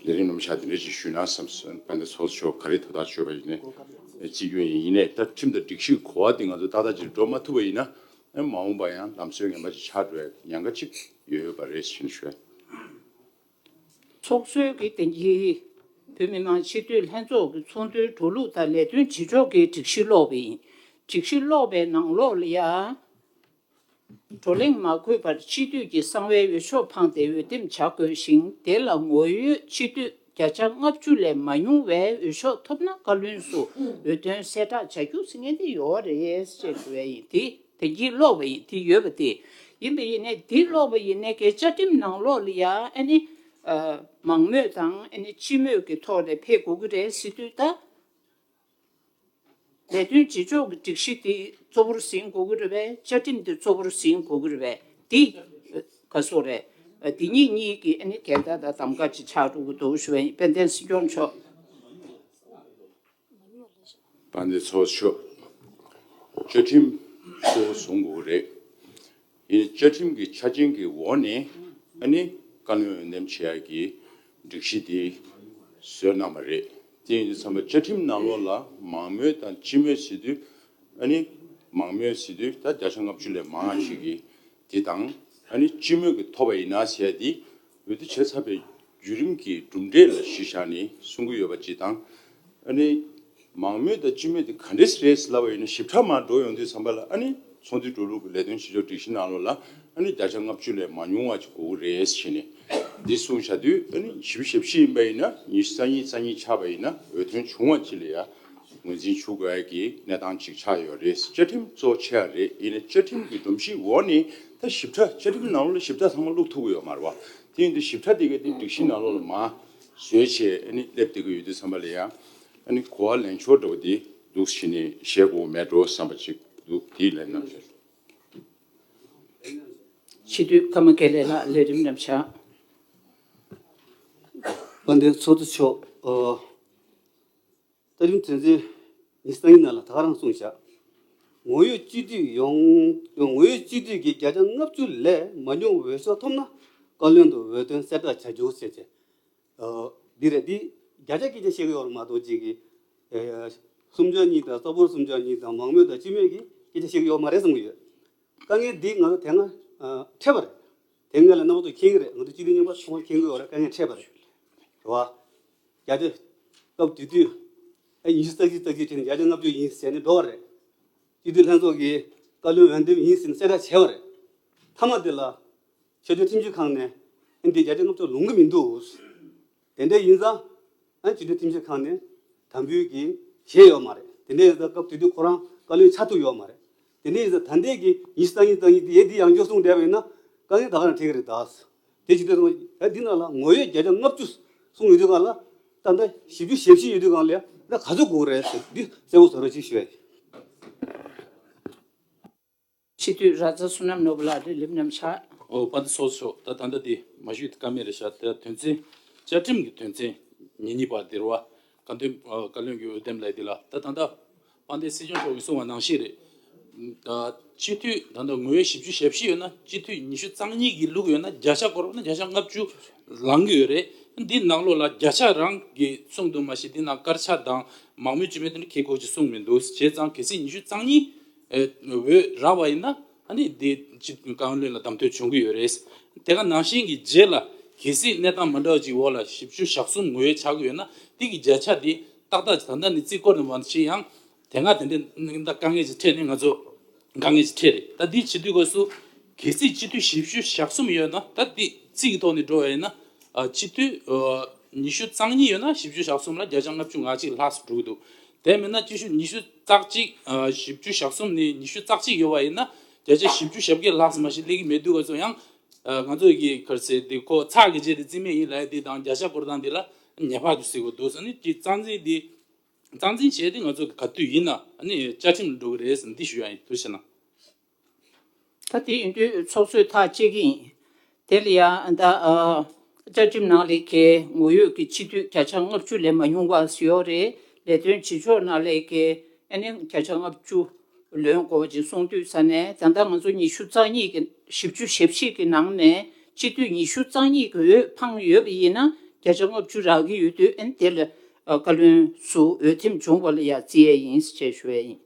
ལས་རིམ་རྣམ་གཞག་འདི་འདྲ་ཅིག་ཞུས་ན་བསམ་སོང་། དཔལ་ལྡན་ཚོགས་གཙོ་མཆོག་ག་རེ་དོ་བདག་བརྗོད་པ་ཡིན་ནའི་བརྩི་རྒྱུ་ཡིན། ཡིན་ནའི་ད་ཁྲིམས་དང་སྒྲིག་གཞིའི་གོ་བ་འདི་ང་ཚོ་ཏག་ཏག་ཅིག་འགྲོ་མ་ཐུབ་པ་ཡིན་ན་ཨ་ནི་མ་འོངས་པ་ཡང་ལམ་སྲོལ་ངན་པ་ཅིག་ཆགས་འགྲོ་ཡ་ཉེན་ཁ་ཅིག་ཡོད་ཡོད་པ་རེད་ཞེས་ཞུ། ཚོགས་གཙོས་ཀྱི་དེང་གི་བོད་མི་མང་སྤྱི་འཐུས་ལྷན་ཚོགས་ཀྱི་ཚོགས་འདུའི་འགྲོ་ལུགས་དང་ལས་དོན་བྱེད་ཕྱོགས་ཀྱི་སྒྲིག་གཞི་ཀློག་པ་ཡིན། སྒྲིག་གཞི་ཀློག་པའི་ནང་ལོགས་ལ་ཡ། བགྲོ་གླེང་མ་དགོས་པར་སྤྱི་འཐུས་ཀྱི་གསང་བའི་འོས་ཤོག་འཕངས་ཏེ་འོས་འདེམས་བྱ་དགོས་ཤིང་དེ་ལ་ངོ་ཡོད་སྤྱི་འཐུས་བརྒྱ་ཆ་ལྔ་བཅུ་ལས་མ་ཉུང་བའི་འོས་ཤོག་ཐོབ་ན་བཀའ་བློན་སུ་འོས་ཐོན་གསལ་བསྒྲགས་བྱ་རྒྱུ་ཟེར་མཁན་དེ་ཡོད་རེད་ཅེས་ཞུ་བ་ཡིན། དེ་དེ་གྱིས་ཀློག་པ་ཡིན། དེ་ཡོད་པ་དེ་ཡིན་པ་ཡིན་ནའི་དེ་ཀློག་པ་ཡིན་ནའི་གའི་བཅའ་ཁྲིམས་ནང་ལོགས་ལ་ཡ་ཨ་ནི་མང་མོས་དང་ཨ་ནི་སྤྱི་མོས་ཀྱི་ཐོག་ནས་ཕེབས་དགོས་ཀྱི་རེད་ཟེར་དུས་ད། ལས་དོན་བྱེད་ཕྱོགས་ཀྱི་སྒྲིག་གཞི་དེ་གཙོ་བོར་ཟིན་དགོས་ཀྱི་རེད་པས། བཅའ་ཁྲིམས་དེ་གཙོ་བོར་ཟིན་དགོས་ཀྱི་རེད་པས། དེ་ག་སོ་རེད། དེ་གཉིས་གཉིས་ཀྱི་ཨ་ནི་འགལ་ཟླ་དང་གདམ་ག་ཅིག་ཆགས་འགྲོ་གི་འདུག་ཞུ་བ་ཡིན། དཔལ་ལྡན་སྲིད་སྐྱོང་མཆོག་དཔལ་ལྡན་ཚོགས་གཙོ་མཆོག་བཅའ་ཁྲིམས་གཙོ་བོ་བཟུང་དགོས་ཀྱི་རེད། ཡིན་ནའི་བཅའ་ཁྲིམས་ཀྱི་ཆ་རྐྱེན་གྱི་འོག་ནས་ཨ་ནི་བཀའ་བློན་འོས་འདེམས་བྱེད་ཡག་གི་སྒྲིག་གཞི་དེ་བཟོས་གནང་བ་རེད། དེ་ཡིན་དུས་ཙམ་པ་བཅའ་ཁྲིམས་ནང་ལོགས་ལ་མང་མོས་དང་སྤྱི་མོས་ཟེར་དུས་ཨ་ནི་མང་མོས་ཟེར་དུས་ད་བརྒྱ་ཆ་ལྔ་བཅུ་ལས་མང་བ་ཞིག་གིས་དེ་དང་ཨ་ནི་སྤྱི་མོས་ཀྱིས་ཐོབ་པ་ཡིན་ན་ཟེར་ཡ་དེ་ འོས་བསྡུ་བྱས་ཚར་བའི་བརྒྱུད་རིམ་གྱི་གྲུབ་འབྲས་ལ་གཞི་བཞག་ནས་གསུང་གི་ཡོད་པ་ཅིག་དང་། ཨ་ནི་མང་མོས་དང་སྤྱི་མོས་དེ་ག་འདྲས་རེད་ལབ་པ་ཡིན་ན། ཞིབ་ཕྲ་མར་འགྲོ་ཡོང་དུས་ཙམ་པ་ལ། ཨ་ནི་ཚོགས་འདུའི་འགྲོ་ལུགས་ཀྱི་ལས་དོན་བྱེད་ཕྱོགས་སྒྲིག་གཞི་ནང་ལོགས་ལ། ཨ་ནི་བརྒྱ་ཆ་ལྔ་བཅུ་ལས་མ་ཉུང་བ་ཅིག་དགོས་ཀྱི་རེད་ཟེར་ནས་འདི་གསུངས་བཞག་དུས། ཨ་ནི་བཞི་བཅུ་ཞེ་བཞི་ཡིན་པ་ཡིན་ན། ཉི་ཤུ་རྩ་གཉིས་རྩ་གཉིས་ཆགས་པ་ཡིན་ན་འོས་ཐོན་བྱུང་བ་ཅིག་ལ་ཡ་ངོས་འཛིན་ཞུ་དགོས་ཡ་གི་གནས་སྟངས་ཅིག་ཆགས་ཡོད་རེད། བཅའ་ཁྲིམས་གཙོ་ཆེ་བ་རེད། ཡིན་ནའི་བཅའ་ཁྲིམས་ཀྱི་སྒྲོམ་གཞིའི་འོག་ནས་ད་ཞིབ་ཕྲ་བཅའ་ཁྲིམས་ནང་ལོགས་ལ་ཞིབ་ཕྲ་ཚང་མ་བླུགས་ཐུབ་ཀྱི་ཡོད་མ་རེད་བ། དེ་ཡིན་དུས་ཞིབ་ཕྲ་དེ་ག་དེ་སྒྲིག་གཞི་ནང་ལོགས་ལ་མར་བཟོས་བྱས། ཨ་ནི་སླེབས་བསྡད་ཀྱི་ཡོད་དུས་ཙམ་པ་ལ་ཡ། ཨ་ནི་གོ་བ་ལེན་ཕྱོགས་འདྲ་བོ་དེ་འདུག་བྱས་ནས་བཤད་དགོས་མེད་འགྲོ་བསམ་པ་ཅིག་འདུག་དེའི་ལན་གནང་ཞིག་སྤྱི་འཐུས་ཀརྨ་དགེ་ལེགས་ལགས། ལས་རིམ་རྣམ་གཞག་དཔལ་ལྡན་ཚོགས་གཙོ་མཆོག་ཨོ། ལྟ་གྲུབ་དོན་ཚན་ཉི་ཤུ་རྩ་གཉིས་ནང་ལ་ད་ག་རང་གསུངས་བཞག་ངོ་ཡོད་སྤྱི་འཐུས་ཡོངས། ངོ་ཡོད་སྤྱི་འཐུས་ཀྱི་བརྒྱ་ཆ་ལྔ་བཅུ་ལས་མ་ཉུང་འོས་ཤོག་ཐོབ་ན་བཀའ་བློན་དུ་འོས་ཐོན་གསལ་བསྒྲགས་བྱ་རྒྱུ་ཟེར་བྱས། ཨོ། འདི་རེད། འདི་བརྒྱ་ཆ་སྐད་ཆ་བཤད་ཀྱི་ཡོད་རེད་མ་གཏོགས། ཅིག་གི་ཨེ། སུམ་ཆ་གཉིས་དང་། རྩ་འབོར་སུམ་ཆ་གཉིས་དང་། མང་མོས་དང་སྤྱི་མོས་ཀྱི་སྐད་ཆ་བཤད་ཀྱི་ཡོད་མ་རེད་བསམ་གྱི་ཡོད། དཀའ་ངལ་འདི་ང་ཚོ་དེ་སྔ་ཨ་འཕྲད་པ་རེད། དེ་སྔ་ལ་རྣམ་པ་ཚོ་མཁྱེན་གྱི་རེད། ང་ཚོ་སྤྱི་འཐུས་རྙིང་པ་ཚོ་མཁྱེན་གྱི་ཡོད་རེད། དཀའ་ངལ་འཕྲད་པ་རེད། རེད་བ། བརྒྱ་ཆ་སྐབས་དེ་དུས་ཨ་ཉི་ཤུ་རྩ་གཅིག་རྩ་གཅིག་བྱས་ནས་བརྒྱ་ཆ་ལྔ་བཅུ་ཡིན་ཟེར་ནས་འགྲོ་བ་རེད། སྤྱི་འཐུས་ལྷན་ཚོགས་ཀྱིས་བཀའ་བློན་འོས་འདེམས་ཡིན་ཟེར་ནས་གསལ་བསྒྲགས་བྱས་པ་རེད། མཐའ་མ་དེ་ལ་ཆེས་མཐོའི་ཁྲིམས་ཞིབ་ཁང་ནས་ཨ་འདི་བརྒྱ་ཆ་ལྔ་བཅུ་ལོངས་ཀྱི་མི་འདུག་དེ་འདྲ་ཡིན་ཙང་། ཨ་ནི་སྤྱི་འཐུས་ཁྲིམས་ཞིབ་ཁང་ནས་དམ་འབུལ་གྱིས་བཞེས་ཡོད་མ་རེད། དེ་འདྲ་ཡིན་ཙང་སྐབས་དེ་དུས་ཁོ་རང་བཀའ་བློན་ཆགས་ཐུབ་ཡོད་མ་རེད། དེ་འདྲ་ཡིན་ཙང་ད་ལྟའི་གི་ཉི་ཤུ་རྩ་གཉིས་རྩ་གཉིས་དེ་ཡས་འདི་ཡང་བསྐྱར་གསུངས་བསྡད་པ་ཡིན་ན་དཀའ་ངལ་ད་ག་རང་འཕྲད་ཀྱི་རེད་ད། དེ་ཇི་ལྟར་སོང་ཨ་འདི་ནང་ལ་ངོ་ཡོད་བརྒྱ་ཆ་ལྔ་བཅུ་གསུངས་ཡོད་དུས་སྒང་ལ། ད་ལྟ་བཞི་བཅུ་ཞེ་བཞི་ཡོད་དུས་སྒང་ལ་ད་ག་ཚོད་དགོས་རེད་ཟེར། འདི་གསལ་པོ་བཟོ་རོགས་ཅིག་ཞུ་ཡ་ཡིན། སྤྱི་འཐུས་ར་ཛ་བསོད་ནམས་ནོར་བུ་ལགས། ལས་རིམ་རྣམ་གཞག་ཨོ། དཔལ་ལྡན་ཚོགས་གཙོ་མཆོག་ད་ད་ལྟ་དེ་མ་ཞུས་ཀ་མེད་རེད་ཤག་དེ་དོན་ཚན་བཅའ་ཁྲིམས་ཀྱི་དོན་ཚན་ཉེར་གཉིས་པ་དེ་རེད་བ། བཀའ་འདེམས་ཨ་བཀའ་བློན་གྱི་འོས་འདེམས་ལས་དེ་ལ་ད་ད་ལྟ་དཔལ་ལྡན་སྲིད་སྐྱོང་མཆོག་གིས་གསུངས་པ་ནང་བཞིན་རེད། ད་སྤྱི་འཐུས་ད་ལྟ་ངོ་ཡོད་བཞི་བཅུ་ཞེ་བཞི་ཡོད་ན། སྤྱི་འཐུས་ཉི་ཤུ་རྩ་གཉིས་ཀྱིས་བླུགས་ཡོད་ན་བརྒྱ་ཆ་བསྐོར་བ་ན་བརྒྱ་ཆ་ལྔ་བཅུ་ལང་གི་ཡོད་རེད། འདི་ནང་ལོགས་ལ་བརྒྱ་ཆ་རང་གིས་གསུངས་འདུག་མ་གཞི་འདི་ནང་དཀར་ཆག་དང་མང་མོས་སྤྱི་མོས་དེ་འདྲ་གལ་དགོས་ཅིག་གསུངས་མི་འདུག་བྱས་ཙང་གལ་སྲིད་ཉི་ཤུ་རྩ་གཉིས་ཨེ་འོས་རག་པ་ཡིན་ན། ཨ་ནི་དེ་སྤྱི་བཀའ་བློན་ལ་བདམས་ཐོན་བྱུང་གི་ཡོད་རེད། དེ་ག་ནང་བཞིན་གྱི་རྗེས་ལ་གལ་སྲིད་གནས་སྟངས་མ་འདྲ་བ་ཅིག་འོག་ལ་བཞི་བཅུ་ཞེ་གསུམ་ངོས་ཆགས་ཀྱི་ཡོད་ན། དེ་གི་བརྒྱ་ཆ་དེ་ཏག་ཏག་ད་ལྟ་ནས་རྩིས་བསྐོར་ནས་མ་བྱེད་ཡང་། དེ་སྔ་དེ་འདྲ་ད་དཀའ་ངལ་ཅིག་འཕྲད་ནས་ང་ཚོ་དཀའ་ངལ་ཅིག་འཕྲད་རེད། ད་དེ་བྱེད་དུས་སྐབས་སུ་གལ་སྲིད་སྤྱི་འཐུས་བཞི་བཅུ་ཞེ་གསུམ་ཡོད་ན། ད་དེ་རྩིས་ཀྱི་ཐོག་ནས་འགྲོ་བ་ཡིན་ན། ཨ་སྤྱི་འཐུས་ཨ་ཉི་ཤུ་རྩ་གཉིས་ཡོད་ན་བཞི་བཅུ་ཞེ་གསུམ་ལ་བརྒྱ་ཆ་ལྔ་བཅུ་ང་གཅིག་ལྷག་ཙམ་འགྲོ་གི་འདུག་དེ་མིན་ན་སྤྱི་ཤུགས་ཉི་ཤུ་རྩ་གཅིག་ཨ་བཞི་བཅུ་ཞེ་གསུམ་ནས་ཉི་ཤུ་རྩ་གཅིག་ཡོད་པ་ཡིན་ན། བརྒྱ་ཆ་བཞི་བཅུ་ཞེ་བརྒྱད་ལྷག་ཙམ་མ་ཞིག་སླེབས་ཀྱི་མེད་དུས་སྐབས་སུ་ཡང་། ཨ་ང་ཚོ་གི་ག་རེ་ཟེར་དེ་ཁོ་ཚགས་ཀྱི་རྗེས་དེ་རྩིས་མེད་ཡིན་ལབ་ཡ་དེ་དང་བརྒྱ་ཆ་བསྐོར་སྟངས་དེ་ལ་ཉེས་པ་དེ་ཟེར་དགོས་འདུག་ཨ་ནི་དེ་རྩ་འཛིན་དེ་རྩ་འཛིན་བྱས་ཏེ་ང་ཚོ་གི་ག་དུས་ཡིན་ན་ཨ་ནི་བཅའ་ཁྲིམས་ལ་འགྲོ་གི་རེད་ཟེར་འདི་ཞུ་ཡ་ཡིན། ཐུགས་རྗེ་གནང་། ད་དེ་ཡིན་དུས་ཚོགས་གཙོས་ཐག་བཅད་ཀྱི་ཡིན། དེ་ལ་ཡང་ད་ཨ་བཅའ་ཁྲིམས་ནང་ལ་གི་ངོ་ཡོད་ཀྱི་སྤྱི་འཐུས་བརྒྱ་ཆ་ལྔ་བཅུ་ལས་མ་ཉུང་བ་ཞིག་ཡོད་རེད། ལས་དོན་བྱེད་ཕྱོགས་ནང་ལ་གི་ཨ་ནི་བརྒྱ་ཆ་ལྔ་བཅུ་ལོན་དགོས་ཅེས་གསུངས་དུས་ཙ་ནས། ད་ལྟ་ང་ཚོ་ཉི་ཤུ་རྩ་གཉིས་ཀྱི་བཞི་བཅུ་ཞེ་བཞི་གི་ནང་ནས་སྤྱི་འཐུས་ཉི་ཤུ་རྩ་གཉིས་ཀྱི་འོས་འཕངས་ཡོད་པ་ཡིན་ན་བརྒྱ་ཆ་ལྔ་བཅུ་རག་གི་ཡོད་དུས། ཨ་ནི་དེ་ལ་ཨ་བཀའ་བློན་ཚོ་འོས་འདེམས་བྱུང་བ་ལ་ཡང་བརྩི་ཡས་ཡིན་ཞེས་ཞུ་ཡས་ཡིན།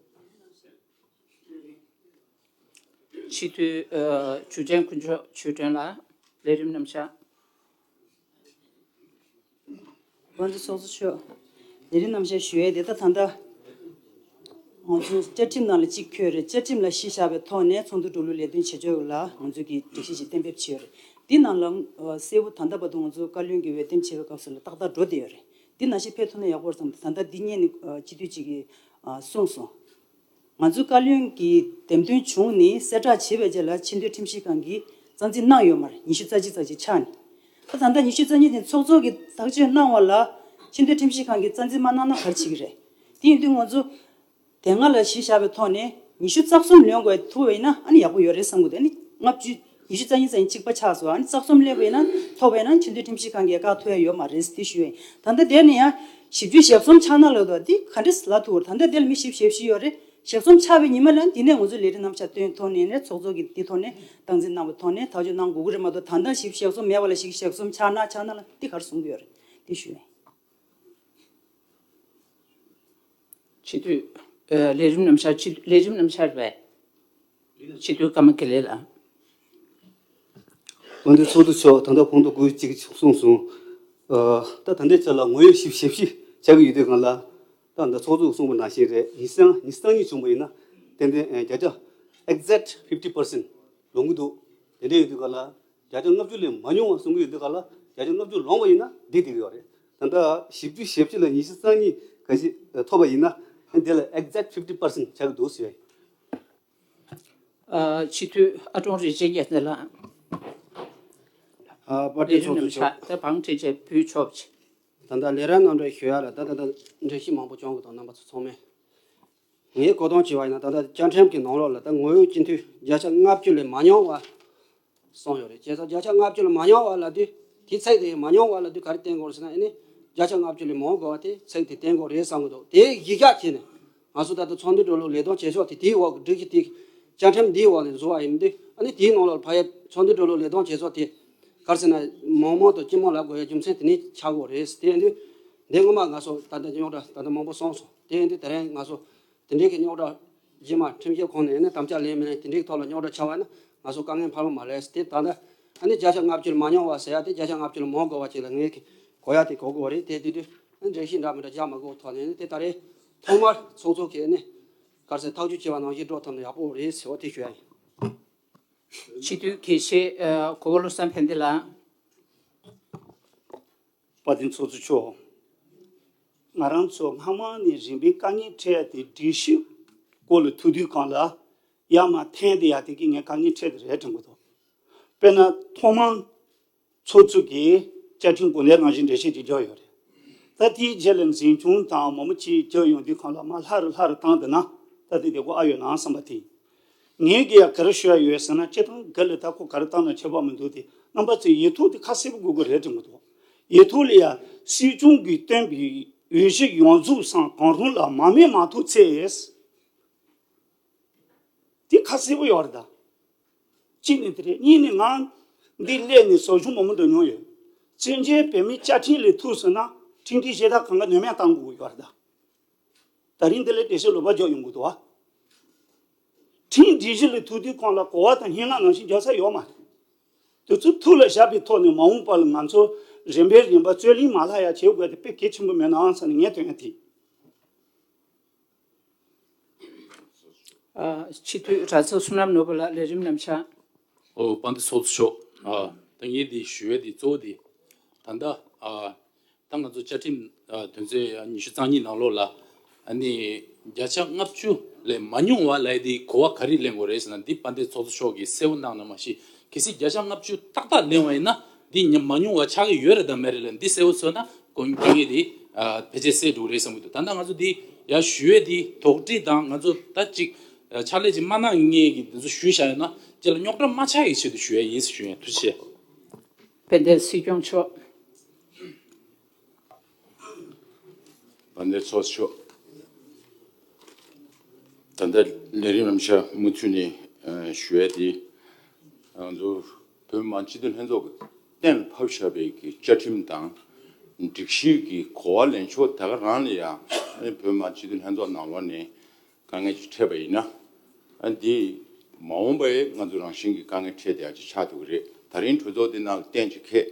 སྤྱི་འཐུས་ཨ་འཇུ་ཆེན་དཀོན་མཆོག་ཆོས་སྒྲོན་ལགས། ལས་རིམ་རྣམ་གཞག་དབང་འདུས་ཚོགས་གཙོ་མཆོག་ལས་རིམ་རྣམ་གཞག་ཞུ་ཡས་དེ། ད་ད་ལྟ་ང་ཚོ་བཅའ་ཁྲིམས་ནང་ལ་གཅིག་འཁོད་རེད། བཅའ་ཁྲིམས་ལ་གཞི་བཞག་པའི་ཐོག་ནས་ཚོགས་འདུ་འགྲོ་ལུགས་ལས་དོན་བྱེད་ཕྱོགས་ལ་ང་ཚོ་གིས་སྒྲིག་གཞི་ཞིག་གཏན་འབེབས་བྱས་ཡོད་རེད། འདི་ནང་ལ་ཨ་གསལ་པོ་ད་ལྟ་བར་དུ་ང་ཚོ་བཀའ་བློན་གྱི་འོས་འདེམས་བྱེད་པའི་སྐབས་སུ་ལ་ཏག་ཏག་འགྲོ་བསྡད་ཡོད་རེད། འདི་ནང་བཞིན་ཕེབས་ཐུབ་ན་ཡག་པོ་རེད་བསམ་འདུག་ད་ལྟ་འདི་སྔོན་ནས་ཨ་སྤྱི་འཐུས་གཅིག་གིས་ཨ་གསུངས་སོང་། ང་ཚོའི་བཀའ་བློན་གྱི་འདེམས་ཐོན་བྱུང་ནས་གསལ་བསྒྲགས་བྱས་པའི་རྗེས་ལ་ཆེས་མཐོའི་ཁྲིམས་ཞིབ་ཁང་གིས་རྩ་འཛིན་གནང་ཡོད་མ་རེད། ཉི་ཤུ་རྩ་གཅིག་རྩ་གཅིག་ཆགས་ནས། ད་ད་ལྟ་ཉི་ཤུ་རྩ་གཉིས་དེ་ཚོགས་གཙོ་གིས་ཐག་གཅོད་གནང་བ་ལ་ཆེས་མཐོའི་ཁྲིམས་ཞིབ་ཁང་གིས་རྩ་འཛིན་མ་གནང་ན་ག་རེ་བྱེད་ཀྱི་རེད། དེ་ཡིན་དུས་ང་ཚོ་དེ་སྔ་ལ་གཞི་བཞག་པའི་ཐོག་ནས་ཉི་ཤུ་རྩ་གསུམ་ལོན་དགོས་ཐུབ་པ་ཡིན་ན་ཨ་ནི་ཡག་པོ་ཡོད་རེད་བསམ་གྱི་འདུག་ཨ་ནི་ལྔ་བཅུ། ཉི་ཤུ་རྩ་གཉིས་རྩ་གཉིས་གཅིག་པ་ཆགས་སོང་། ཨ་ནི་རྩ་གསུམ་སླེབས་པ་ཡིན་ན། ཐོབ་པ་ཡིན་ན་ཆེས་མཐོའི་ཁྲིམས་ཞིབ་ཁང་གིས་བཀག་ཐུབ་ཡ་ཡོད་མ་རེད་དེ་ཞུ་ཡ་ཡིན། ད་ལྟ་དེ་ནས་ཡང་བཞི་བཅུ་ཞེ་གསུམ་ཆགས་ན་ལབ་འདུག་འདི་ག་འདྲས་ལབ་ཐུབ་རེད། ད་ལྟ་དེ་ལ་མི་བཞི་བཅུ་ཞེ་བཞི་ཡོད་རེད། ཞེ་གསུམ་ཆགས་པའི་ཉི་མ་ལ་འདི་ནས་ང་ཚོ་ལས་རིམ་རྣམ་གཞག་བཏོན་ཐོག་ནས་ནས་ཚོགས་གཙོ་གིས་འདི་ཐོག་ནས་སྟངས་འཛིན་གནང་བའི་ཐོག་ནས་ཐག་གཅོད་གནང་དགོས་ཀྱི་རེད་མ་གཏོགས། ད་ལྟ་བཞི་བཅུ་ཞེ་གསུམ་མེད་པ་ལ་བཞི་བཅུ་ཞེ་གསུམ་ཆགས་ན་ཆགས་ན་ལ་འདི་ག་རེ་གསུང་གི་ཡོད་རེད། འདི་ཞུ་ཡིན། སྤྱི་འཐུས་ཨ་ལས་རིམ་རྣམ་གཞག་སྤྱི་ལས་རིམ་རྣམ་གཞག་རེད་པས། སྤྱི་འཐུས་ཀརྨ་དགེ་ལེགས་ལགས། དཔལ་ལྡན་ཚོགས་གཙོ་མཆོག་ད་ལྟ་གོང་དུ་དགོས་གཅིག་གསུངས་སོང་། ཨ། ད་ད་ལྟའི་ཆ་ལ་ངོ་ཡོད་ཞིབ་ཞིབ་ཞིབ་བྱ་གི་ཡོད་དུས་སྒང་ལ། ད་ད་ཚོགས་གཙོས་གསུངས་པ་ནང་བཞིན་རེད། ཉི་ཤུ་རྩ་གཉིས་བྱུང་པ་ཡིན་ན་ཏན་ཏན་བརྒྱ་ཆ་exact fifty percent ལོང་གི་འདུག་དེ་འདྲ་ཡོད་དུས་སྒང་ལ་བརྒྱ་ཆ་ལྔ་བཅུ་ལས་མ་ཉུང་བ་གསུང་གི་ཡོད་དུས་སྒང་ལ་བརྒྱ་ཆ་ལྔ་བཅུ་ལོང་བ་ཡིན་ན་འགྲིག་བསྡད་ཀྱི་ཡོད་རེད། ད་ལྟ་བཞི་བཅུ་ཞེ་བཞི་ལ་ཉི་ཤུ་རྩ་གཉིས་ག་ཞིག་ཐོབ་པ་ཡིན་ན་དེ་ལ་exact fifty percent ཆགས་ཀྱི་འདུག་ཟེར་བ་ཡིན། ཨ། སྤྱི་འཐུས་ཨ་ཀྲོང་རིན་ཆེན་རྒྱལ་མཚན་ལགས། ཨ། དཔལ་ལྡན་ཚོགས་གཙོ་མཆོག་ད་བང་ཁྲིད་བྱས་བུད་ཆོག་ཅིག་ད་ལྟ་ལས་རིམ་རྣམ་གྲངས་ཞུ་ཡ་ལ་ད་ད་ལྟ་འགྲེལ་བཤད་མང་པོ་བྱུང་གི་འདུག་རྣམ་པ་ཚོ་ཚང་མས། ངས་གོ་སྟངས་བྱས་པ་ཡིན་ན་ད་ལྟ་བཅའ་ཁྲིམས་ཀྱི་ནང་ལོགས་ལ་ད་ངོ་ཡོད་སྤྱི་འཐུས་བརྒྱ་ཆ་ལྔ་བཅུ་ལས་མ་ཉུང་བ་གསུངས་ཡོད་རེད། བྱས་ཙང་བརྒྱ་ཆ་ལྔ་བཅུ་ལས་མ་ཉུང་བ་ལབ་དུས་དེའི་ཚིག་དེ་མ་ཉུང་བ་ལབ་དུས་ག་རེ་བསྟན་དགོས་རེད་ཟེར་ན། ཨ་ནི་བརྒྱ་ཆ་ལྔ་བཅུ་ལས་མང་དགོས་པ་དེ་ཚིག་དེ་བསྟན་དགོས་རེད་བསམ་གྱི་འདུག་དེ་གཞི་བཞག་བྱས་ནས་ང་ཚོ་ད་ལྟ་ཚོགས་འདུའི་འགྲོ་ལུགས་ལས་དོན་བྱེད་ཕྱོགས་དེ་དེའི་འོག་གི་སྒྲིག་གཞི་དེ་བཅའ་ཁྲིམས་འདིའི་འོག་ནས་བཟོ་བ་ཡིན་དུས། ཨ་ནི་དེའི་ནང་ལ་ཕ་ཡ་ཚོགས་འདུའི་འགྲོ་ལུགས་ལས་དོན་བྱེད་ཕྱོགས་དེ་ག་རེ་ཟེར་ན་མང་མང་དུ་སྤྱི་དམངས་ལ་དགོས་ཡ་རྒྱུ་མཚན་དེ་ནས་ཆགས་དགོས་རེད། དེ་ཡིན་དུས་འདི་སྔོན་མ་ང་ཚོ་ད་ལྟ་རྙོག་དྲ་ད་ལྟ་མང་པོ་སོང་སོང་། དེ་ཡིན་དུས་དེ་རིང་ང་ཚོ་དེ་འདྲའི་གི་རྙོག་དྲ་རྗེས་མ་ཁྲིམས་ཞིབ་ཁང་ནས་ནི་དམ་བཅའ་ལེན་མི་ལེན་དེ་འདྲའི་ཐོག་ལ་རྙོག་དྲ་ཆགས་པ་ན་ང་ཚོ་དཀའ་ངལ་འཕར་བ་མ་རེད། དེ་ད་ལྟ་ཨ་ནི་བརྒྱ་ཆ་ལྔ་བཅུ་ལས་མ་ཉུང་བ་ཟེར་ཡ་དེ་བརྒྱ་ཆ་ལྔ་བཅུ་ལས་མང་དགོས་པ་ཅིག་ལ་ངས་གི་གོ་ཡ་དེ་གོ་དགོས་པ་རེད། དེ་དུས་དུས་འགྲེལ་བཤད་འདྲ་མི་འདྲ་རྒྱག་མ་དགོས་ཐོག་ནས་ནི་དེ་ད་རེས་ཐོག་མར་ཚོགས་གཙོ་གིས་ནི་ག་རེ་ཟེར་ཐག་གཅོད་བྱས་པ་ནང་བཞིན་འགྲོ་ཐུབ་ན་ཡག་པོ་རེད་ཟེར་བ་དེ་ཞུ་ཡ་ཡིན། སྤྱི་འཐུས་དགེ་བཤེས་གོ་བོ་བློ་བཟང་ཕན་བདེ་ལགས། དཔལ་ལྡན་ཚོགས་གཙོ་མཆོག་ང་རང་ཚོ་སྔ་མ་ནས་རིམ་པས་དཀའ་ངལ་འཕྲད་ཡ་དེ་སྒྲིག་གཞི་སྐོར་ལ་ཐུག་དུས་སྒང་ལ་ཡར་མར་འཐེན་བསྡད་ཡ་དེ་གིས་ངས་དཀའ་ངལ་འཕྲད་དེ་རེད་དྲན་གྱི་འདུག་དཔེར་ན་ཐོག་མར་ཚོགས་གཙོ་གིས་བཅའ་ཁྲིམས་དགོངས་དོན་ནང་བཞིན་འགྲེལ་བཤད་ཅིག་བརྒྱབ་ཡོད་རེད། ད་དེའི་རྗེས་ལ་འཛིན་སྐྱོང་དང་མང་པོ་ཅིག་བརྒྱབ་ཡོང་དུས་སྒང་ལ་མར་ལྷག་རུ་ལྷག་རུ་བཏང་བསྡད་ན་ད་དེ་བདེ་པོ་ཨ་ཡོད་ན་བསམ་པ་དེ་ཡིན། ངས་གི་ཡ་ག་རེ་ཞུ་ཡ་ཡོད་ཟེར་ན། སྤྱིར་བཏང་ག་ལ་ད་ཁོ་ག་རེ་བཏང་ན་ཁྱད་པར་མི་འདུག་དེ་རྣམ་པ་ཚོས་ཡིག་ཐོག་དེ་ཁ་གསལ་པོ་དགོས་ཀྱི་རེད་དྲན་གྱི་འདུག་ཡིག་ཐོག་ལ་ཡ་སྲིད་སྐྱོང་གིས་བཏོན་པའི་འོས་གཞི་ཡོངས་རྫོགས་སང་གང་རུང་ལ་མ་མེད་མ་ཐུག་ཚེ། དེ་ཁ་གསལ་པོ་ཡོད་རེད་ད། གཅིག་ནི་དེ་རེད། གཉིས་ནི་ང་འདི་སླེབས་ནས་ཟབ་སྦྱོང་མང་པོ་འགྲོ་མྱོང་ཡོད། བཙན་བྱོལ་བོད་མིའི་བཅའ་ཁྲིམས་ལས་ཐུག་སོང་ན་ཁྲིམས་སྒྲིག་གཞི་དག་གང་ག་ནུས་མེད་བཏང་དགོས་ཀྱི་ཡོད་རེད་ད། ད་རིང་འདི་ལ་འགྲེལ་བཤད་ལོག་པ་རྒྱག་ཡོང་གི་འདུག་བ། ཁྲིམས་སྒྲིག་གཞི་ལ་ཐུག་དུས་སྒང་ལ་གོ་བ་དང་སྙན་ངག་ནང་བཞིན་རྒྱག་ས་ཡོད་མ་རེད། དེ་ཚོ་ཐུགས་ལ་བཞག་པའི་ཐོག་ནས་མ་འོངས་པ་ལ་ང་ཚོ་རིམ་པས་རིམ་པ་རྩོད་ལེན་མ་ལྷག་ཡ་བྱེད་དགོས་དེ་དཔེ་གལ་ཆེན་པོ་མེད་ནའང་བསམ་ནས་ངས་དོན་ཡ་དེ། ཨ། སྤྱི་འཐུས་གྲྭ་ཚང་བསོད་ནམས་ནོར་བུ་ལགས་ལས་རིམ་རྣམ་གཞག། ཨོ། དཔལ་ལྡན་ཚོགས་གཙོ་མཆོག་ཨ། ད་ངས་འདི་ཞུ་ཡས་འདི་གཙོ་བོ་འདི་ད་ལྟ་ཨ། ད་ང་ཚོ་བཅའ་ཁྲིམས་ཨ། དོན་ཚན་ཉི་ཤུ་རྩ་གཉིས་ནང་ལོགས་ལ་ཨ་ནི་བརྒྱ་ཆ་ལྔ་བཅུ་ལས་མ་ཉུང་བ་ལབ་ཡས་འདི་གོ་བ་ག་རེ་ལེན་དགོས་རེད་ཟེར་ན། འདི་དཔལ་ལྡན་ཚོགས་གཙོ་མཆོག་གིས་གསལ་པོ་གནང་ན་མ་གཞི་གལ་སྲིད་བརྒྱ་ཆ་ལྔ་བཅུ་ཏག་ཏག་ལེན་པ་ཡིན་ན་འདི་ཉམས་མ་ཉུང་བ་ཆགས་ཀྱི་ཡོད་རེད་དམ་མེད་རེད་ལབ། འདི་གསལ་པོ་བཟོས་ན་དཀའ་ངལ་འདི་ཨ། ཕལ་ཆེར་སེལ་འགྲོ་གི་རེད་བསམ་གྱི་འདུག་ད་ལྟ་ང་ཚོ་འདི་ཡར་ཞུ་ཡས་འདི་དོགས་འདྲི་དང་ང་ཚོ་ད་ཅིག་ཕྱག་ལས་ཅིག་མ་གནང་མཁན་གྱི་འདི་ཚོ་ཞུས་བཞག་ཡོད་ན་རྗེས་ལ་རྙོག་དྲ་མ་ཆགས་ཡའི་ཆེད་དུ་ཞུ་ཡས་ཡིན་ཞུ་ཡས། ཐུགས་རྗེ་ཆེ། དཔལ་ལྡན་སྲིད་སྐྱོང་མཆོག་དཔལ་ལྡན་ཚོགས་གཙོ་མཆོག་ད་ལྟ་ལས་རིམ་རྣམ་གཞག་མུ་མཐུད་ནས་ཞུ་ཡས་དེ། ང་ཚོ་བོད་མི་མང་སྤྱི་འཐུས་ལྷན་ཚོགས་ཀྱིས་གཏན་ལ་ཕབ་བཞག་པའི་གི་བཅའ་ཁྲིམས་དང་སྒྲིག་གཞི་གི་གོ་བ་ལེན་ཕྱོགས་དེ་ག་རང་ལ་ཡང་བོད་མི་མང་སྤྱི་འཐུས་ལྷན་ཚོགས་ནང་ལོགས་ནས་དཀའ་ངལ་ཅིག་འཕྲད་པ་ཡིན་ན། ཨ། འདི་མ་འོངས་པ་ཡི་ང་ཚོ་རང་བཞིན་གྱི་དཀའ་ངལ་འཕྲད་བསྡད་ཡ་ཅིག་ཆགས་ཐུབ་ཀྱི་རེད། ད་རིང་གྲོས་ཚོགས་འདི་ནང་གཏན་ཅིག་འཁེལ།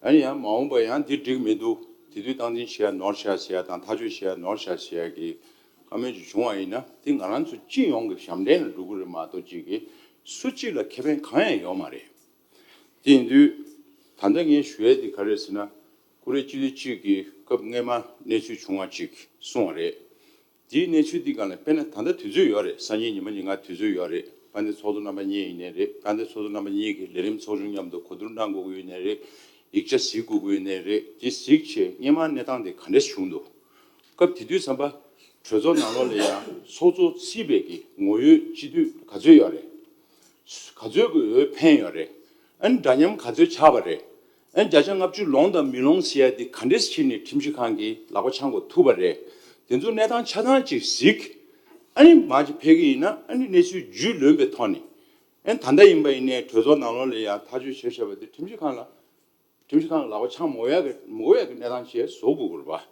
ཨ་ནི་ཡང་མ་འོངས་པ་ཡང་འདི་འགྲིག་མི་འདུག་དེ་དུས་སྟངས་འཛིན་བྱེད་ཡ་ནོར་ཤག་བྱེད་ཡ་དང་ཐག་གཅོད་བྱེད་ཡ་ནོར་ཤག་བྱེད་ཡ་གི་བཀའ་མོལ་ཅིག་བྱུང་བ་ཡིན་ན་དེ་ང་རང་ཚོ་སྤྱི་ཡོངས་ཀྱི་ཞབས་འདྲེན་ལ་འགྲོ་གི་རེད་མ་གཏོགས་ཅིག་གི་སུ་གཅིག་ལ་ཁེ་ཕན་གང་ཡང་ཡོད་མ་རེད། དེ་ཡིན་དུས་ད་ལྟ་ངས་ཞུ་ཡ་དེ་ག་རེ་རེད་ཟེར་ན། ཀུ་རེ་སྤྱི་འཐུས་གཅིག་གིས་སྐབས་སྔོན་མ་གནས་ཚུལ་བྱུང་བ་ཅིག་གསུངས་པ་རེད། དེའི་གནས་ཚུལ་འདི་སྒང་ལ་དཔེར་ན་ད་ལྟ་དུས་ཚོད་ཡོད་རེད། སང་ཉིན་ཉི་མ་ཉིན་གང་དུས་ཚོད་ཡོད་རེད། དཔལ་ལྡན་ཚོགས་གཙོ་རྣམ་པ་གཉིས་ཡིན་ནའི་རེད། དཔལ་ལྡན་ཚོགས་གཙོ་རྣམ་པ་གཉིས་ཀྱིས་ལས་རིམ་ཚོགས་ཆུང་མཉམ་དུ་གོ་བསྡུར་གནང་དགོས་ཀྱི་ཡོད་ནའི་རེད། ཡིག་ཆ་གཟིགས་དགོས་ཀྱི་ཡོད་ནའི་རེད། དེ་གཟིགས་བྱས་སྔོན་མ་གནས་སྟངས་དེ་ག་འདྲས་བྱུང་འདུག་སྐབས་དེ་དུས་ཙམ་པ་གྲོས་ཚོགས་ནང་ལོགས་ལ་ཡང་ཚོགས་གཙོ་རྩིས་པའི་གི་ངོ་ཡོད་སྤྱི་འཐུས་ག་ཚོད་ཡོད་རེད། ག་ཚོད་ཀྱི་འོས་འཕེན་ཡོད་རེད། ཨ་ནི་འདྲ་མཉམ་ག་ཚོད་ཆགས་པ་རེད། ཨ་ནི་བརྒྱ་ཆ་ལྔ་བཅུ་ལོངས་དང་མི་ལོངས་ཟེར་ཡ་དེ་ག་འདྲས་བྱས་ནས་ཁྲིམས་ཞིབ་ཁང་གིས་ལག་པ་འཆང་དགོས་ཐུག་པ་རེད། དེ་ཚོ་གནས་སྟངས་ཆ་ཚང་ཅིག་གཟིགས། ཨ་ནི་མར་ཅིག་ཕེབས་ཀྱི་ཡིན་ན་ཨ་ནི་གནས་ཚུལ་རྒྱུས་ལོན་པའི་ཐོག་ནས། ཨ་ནི་ད་ལྟ་ཡིན་པ་ཡིན་ནའི་གྲོས་ཚོགས་ནང་ལོགས་ལ་ཡང་ཐག་གཅོད་བྱས་བཞག་པ་དེ་ཁྲིམས་ཞིབ་ཁང་ལ། ཁྲིམས་ཞིབ་ཁང་ལ་ལག་པ་འཆང་མ་དགོས་ཡ་གི་མ་དགོས་ཡ་གི་གནས་སྟངས་ཅིག་བཟོ་དགོས་ཀྱི་རེད་པ།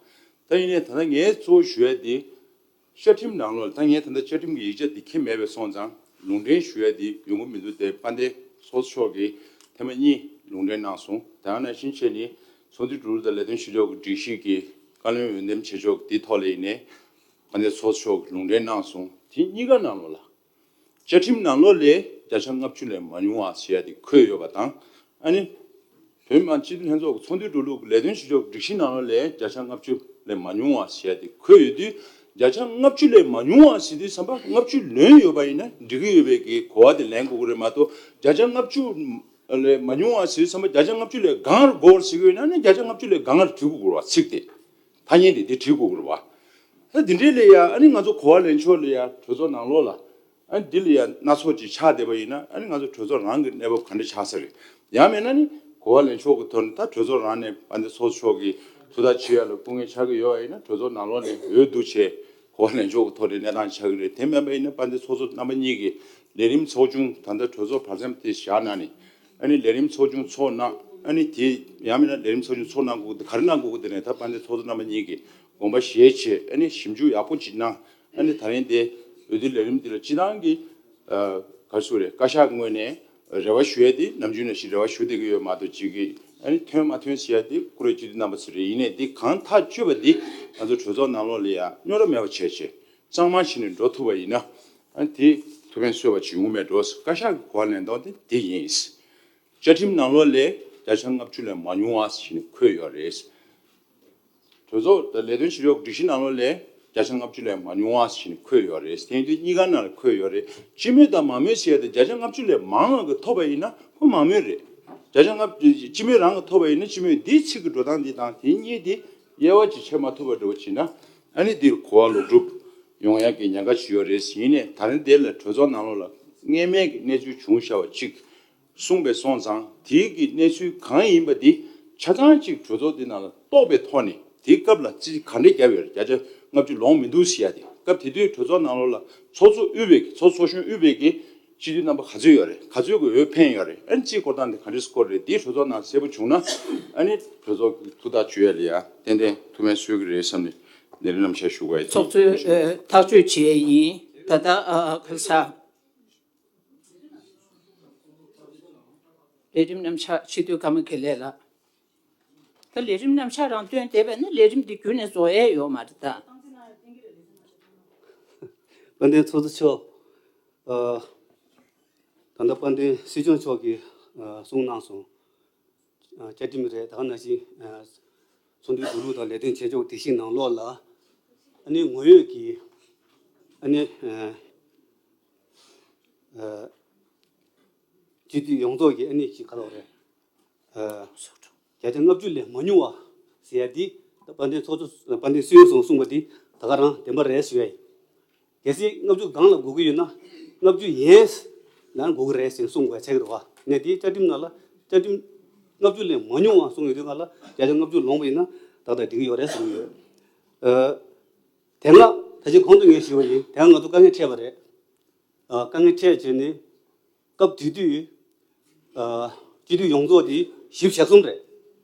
ད་ཡིན་ནའི་ད་ལྟ་ངས་གཙོ་བོ་ཞུ་ཡ་དེ། བཅའ་ཁྲིམས་ནང་ལོགས་ལ་ད་ངས་ད་ལྟ་བཅའ་ཁྲིམས་ཀྱི་ཡིག་ཆ་འདི་འཁྱེར་མེད་པས་སོང་ཙང་ལུང་འདྲེན་ཞུ་ཡ་འདི་ཡོང་གི་མི་འདུག་དེ་དཔལ་ལྡན་ཚོགས་གཙོ་མཆོག་གིས་ཐེངས་མ་གཉིས་ ལུང་འདྲེན་གནང་སོང་། དེ་ནང་བཞིན་བྱས་ནས་ཚོགས་འདུའི་འགྲོ་ལུགས་དང་ལས་དོན་བྱེད་ཕྱོགས་ཀྱི་སྒྲིག་གཞི་གི་བཀའ་བློན་འོས་འདེམས་བྱེད་ཕྱོགས་འདི་ཐོག་ལ་ཡིན་ནའི་དཔལ་ལྡན་ཚོགས་གཙོ་མཆོག་གིས་ལུང་འདྲེན་གནང་སོང་། དེ་གཉིས་ཀ་ནང་ལོགས་ལ། བཅའ་ཁྲིམས་ནང་ལོགས་ལས་བརྒྱ་ཆ་ལྔ་བཅུ་ལས་མ་ཉུང་བ་ཟེར་ཡ་དེ་འཁོད་ཡོད་པ་དང་། ཨ་ནི། བོད་མི་མང་སྤྱི་འཐུས་ལྷན་ཚོགས་ཀྱི་ཚོགས་འདུའི་འགྲོ་ལུགས་ལས་དོན་བྱེད་ཕྱོགས་སྒྲིག་གཞི་ནང་ལོགས་ལས་བརྒྱ་ཆ་ལྔ་བཅུ་ལས་མ་ཉུང་བ་ཟེར་ཡ་དེ་འཁོད་ཡོད་དུས། བརྒྱ་ཆ་ལྔ་བཅུ་ལས་མ་ཉུང་བ་ཟེར་དུས་ཙམ་པ་ལྔ་བཅུ་ལོན་ཡོད་པ་ཡིན་ན་འགྲིག་གི་ཡོད་པའི་གི་གོ་བ་དེ་ལེན་དགོས་ཀྱི་རེད་མ་གཏོགས། བརྒྱ་ཆ་ལྔ་བཅུ་ལས་མ་ཉུང་བ་ཟེར་དུས་ཙམ་པ་བརྒྱ་ཆ་ལྔ་བཅུ་ལས་གང་རུ་འགོར་ཟེར་གྱི་ཡོད་ན་ནི་བརྒྱ་ཆ་ལྔ་བཅུ་ལས་གང་རུ་བྲིས་དགོས་ཀྱི་རེད་བ། ཚིག་དེ། ཐ་སྙད་དེ་དེ་བྲིས་དགོས་ཀྱི་རེད་བ། ད་འདི་འདྲའི་ལས་ཡ་ཨ་ནི་ང་ཚོ་གོ་བ་ལེན་ཕྱོགས་ལ་ཡ་གྲོས་ཚོགས་ནང་ལོགས་ལ། ཨ་ནི་འདི་ལ་ཡ་སྣ་ཚོགས་ཅིག་ཆགས་བསྡད་པ་ཡིན་ན་ཨ་ནི་ང་ཚོ་གྲོས་ཚོགས་རང་གི་གནས་བབ་ག་འདྲ་ཆགས་ས་རེད། ཡང་མིན་ན་ནི་གོ་བ་ལེན་ཕྱོགས་ཀྱི་ཐོག་ནས་ད་གྲོས་ཚོགས་རང་ནས་དཔལ་ལྡན་ཚོགས་གཙོ་མཆོག་གིས་ཐུགས་ཐག་གཅོད་ཡ་ལ་སྐུ་ངལ་ཆགས་ཀྱི་ཡོད་པ་ཡིན་ན་གྲོས་ཚོགས་ནང་ལོགས་ནས་འོས་བསྡུ་བྱས་གོ་བ་ལེན་ཕྱོགས་ཀྱི་ཐོག་ནས་གནས་སྟངས་ཆགས་ཀྱི་རེད། དེ་མིན་པ་ཡིན་ན་དཔལ་ལྡན་ཚོགས་གཙོ་རྣམ་པ་གཉིས་ཀྱིས་ལས་རིམ་ཚོགས་ཆུང་ད་ལྟ་གྲོས་ཚོགས་བར་མཚམས་དེ་བཞག་གནང་ནས། ཨ་ནི་ལས་རིམ་ཚོགས་ཆུང་ཚོགས་གནང་། ཨ་ནི་དེ་ཡང་མིན་ན་ལས་རིམ་ཚོགས་ཆུང་ཚོགས་གནང་དགོས་ཀྱི་དེ་ག་རེ་གནང་དགོས་ཀྱི་དེ་ནས་ད་དཔལ་ལྡན་ཚོགས་གཙོ་རྣམ་པ་གཉིས་ཀྱིས་དགོངས་པ་བཞེས་བྱས་ཨ་ནི་ཞིབ་འཇུག་ཡག་པོ་ཅིག་གནང་། ཨ་ནི་ད་རིང་དེ་འོས་བསྡུ་ལས་རིམ་འདི་ལ་སྤྱི་བཏང་གི་ཨ་ག་རེ་ཟེར་རེད། བཀའ་ཤག་ངོས་ནས་རེ་བ་ཞུ་ཡ་དེ་ནམ་རྒྱུན་ནང་བཞིན་རེ་བ་ཞུ་བསྡད་ཀྱི་ཡོད་མ་གཏོགས་ཅིག་གི་ཨ་ནི་ཐོན་མ་ཐོན་ཟེར་ཡ་དེ་བཀུར་འོས་སྤྱི་འཐུས་རྣམ་པ་ཚོ་རེད། ཡིན་ནའི་དེ་གང་ཐག་ཆོད་པ་འདི་ང་ཚོ་གྲོས་ཚོགས་ནང་ལོགས་ལ་ཡ་རྙོག་དྲ་མེད་པ་བྱས་བྱས་གཙང་མ་བྱས་ནས་འགྲོ་ཐུབ་པ་ཡིན་ན། ཨ་ནི་དེ་ཐུགས་ཕན་གསོས་པ་ཅིག་ཡོང་གི་མེད་འགྲོ། བཀའ་ཤག་གི་གོ་བ་ལེན་སྟངས་དེ་དེ་ཡིན། བཅའ་ཁྲིམས་ནང་ལོགས་ལས་བརྒྱ་ཆ་ལྔ་བཅུ་ལས་མ་ཉུང་བ་ཞིག་འཁོད་ཡོད་རེད། གྲོས་ཚོགས་དང་ལས་དོན་བྱེད་ཕྱོགས་སྒྲིག་གཞི་ནང་ལོགས་ལས་བརྒྱ་ཆ་ལྔ་བཅུ་ལས་མ་ཉུང་བ་ཞིག་འཁོད་ཡོད་རེད། དེ་ཡིན་དུས་གཉིས་ཀ་ནང་ལ་འཁོད་ཡོད་རེད། སྤྱི་མོས་དང་མང་མོས་ཟེར་ཡ་དེ་བརྒྱ་ཆ་ལྔ་བཅུ་ལས་མང་བ་གི་ཐོབ་པ་ཡིན་ན་ཁོ་མང་མོས་རེད། བརྒྱ་ཆ་ལྔ་བཅུ་སྤྱི་མོས་རང་གི་ཐོབ་པ་ཡིན་ན་སྤྱི་མོས་འདིའི་ཚིག་གི་འགྲོ་སྟངས་འདི་དང་དེ་གཉིས་དེ་དབྱེ་བ་ཅིག་ཕྱེ་མ་ཐུབ་པ་འདྲ་བོ་བྱས་ན་ཨ་ནི་འདིར་གོ་བ་ལོག་སྒྲུབ་ཡོང་ཡ་གི་ཉེན་ཁ་ཅིག་ཡོད་རེད། ཡིན་ནའི་ད་རིང་འདིར་ལ་གྲོས་ཚོགས་ནང་ལོགས་ལ་སྔོན་མའི་གི་གནས་ཚུལ་བྱུང་བཞག་པ་ཅིག་གསུངས་པའི་སོང་ཙང་དེའི་གི་གནས་ཚུལ་གང་ཡིན་པ་འདི་ཆ་ཚང་ཅིག་གྲོས་ཚོགས་འདི་ནང་ལ་རྟོགས་པའི་ཐོག་ནས་དེའི་སྐབས་ལ་རྩིས་ག་འདྲས་བརྒྱབ་ཡོད་རེད། བརྒྱ་ཆ་ལྔ་བཅུ་ལོངས་མི་འདུག་ཟེར་ཡ་དེ་སྐབས་དེ་དུས་གྲོས་ཚོགས་ནང་ལོགས་ལ་ཚོགས་གཙོ་དབུས་པའི་གི་ཚོགས་གཙོ་གཞོན་དབུས་པའི་གི་སྤྱི་འཐུས་རྣམ་པ་ག་ཚོད་ཡོད་རེད། ག་ཚོད་ཀྱི་འོས་འཕེན་ཡོད་རེད། ཨ་ནི་རྩིས་སྐོར་སྟངས་དེ་ག་འདྲས་སྐོར་རེད། དེ་གྲོས་ཚོགས་ནང་གསལ་པོ་བྱུང་ན་ཨ་ནི་གྲོས་ཚོགས་ཀྱི་ཐུགས་ཐག་གཅོད་ཡ་ལ་ཡ་ཏན་ཏན་ཐུགས་ཕན་གསོས་ཀྱི་རེད་བསམ་ནས་ལས་རིམ་རྣམ་གཞག་ཞུ་དགོས་ཡ་ཚོགས་གཙོས་ཨ་ཐག་གཅོད་བྱས་ཡིན། ད་ལྟ་ཨ་ག་ས་ལས་རིམ་རྣམ་གཞག་སྤྱི་འཐུས་ཀརྨ་དགེ་ལེགས་ལགས། ད་ལས་རིམ་རྣམ་གཞག་རང་བཏོན་བསྡད་པ་ན་ལས་རིམ་འདི་རྒྱུན་ནས་རྫོགས་ཡས་ཡོད་མ་རེད་ད། དཔལ་ལྡན་ཚོགས་གཙོ་མཆོག་ཨ་ད་ལྟ་དཔལ་ལྡན་སྲིད་སྐྱོང་མཆོག་གིས་ཨ་གསུངས་གནང་སོང་། ཨ་བཅའ་ཁྲིམས་རེད། ད་ག་ནང་བཞིན་ཨ་ཚོགས་འདུའི་འགྲོ་ལུགས་དང་ལས་དོན་བྱེད་ཕྱོགས་སྒྲིག་གཞི་ནང་ལོགས་ལ་ཨ་ནི་ངོ་ཡོད་ཀྱི་ཨ་ནི་ཨ་ཨ་སྤྱི་འཐུས་ཡོངས་རྫོགས་ཀྱི་ཨ་ནི་ཅིག་ག་ལབ་རེད། ཨ་བརྒྱ་ཆ་ལྔ་བཅུ་ལས་མ་ཉུང་བ་ཟེར་ཡ་འདི་དཔལ་ལྡན་ཚོགས་གཙོ་དཔལ་ལྡན་སྲིད་སྐྱོང་གསུངས་པ་འདི་ད་ག་རང་བདེན་པ་རེད་ཟེར་ཡ་ཡིན། གལ་སྲིད་ལྔ་བཅུ་སྒང་ལ་དགོས་ཀྱི་ཡོད་ན་ལྔ་བཅུ་ཡན་ལ་དགོས་ཀྱི་རེད་ཟེར་གསུངས་པ་ཆགས་ཀྱི་རེད་བ། ནས་དེའི་བཅའ་ཁྲིམས་ནང་ལ་བཅའ་ཁྲིམས་ལྔ་བཅུ་ལས་མ་ཉུང་བ་གསུངས་ཡོད་དུས་སྒང་ལ་བརྒྱ་ཆ་ལྔ་བཅུ་ལོངས་པ་ཡིན་ན་ཏག་ཏག་འགྲིག་གི་ཡོད་རེད་གསུངས་ཡོད། ཨ་དེ་སྔ་ད་ཅི་གོང་དུ་ངས་ཞུས་པ་ཡིན། དེ་སྔ་ང་ཚོ་དཀའ་ངལ་འཕྲད་པ་རེད། ཨ་དཀའ་ངལ་འཕྲད་བྱས་ནས་སྐབས་དེ་དུས་ཨ་སྤྱི་འཐུས་ཡོངས་རྫོགས་དེ་བཞི་བཅུ་ཞེ་གསུམ་རེད།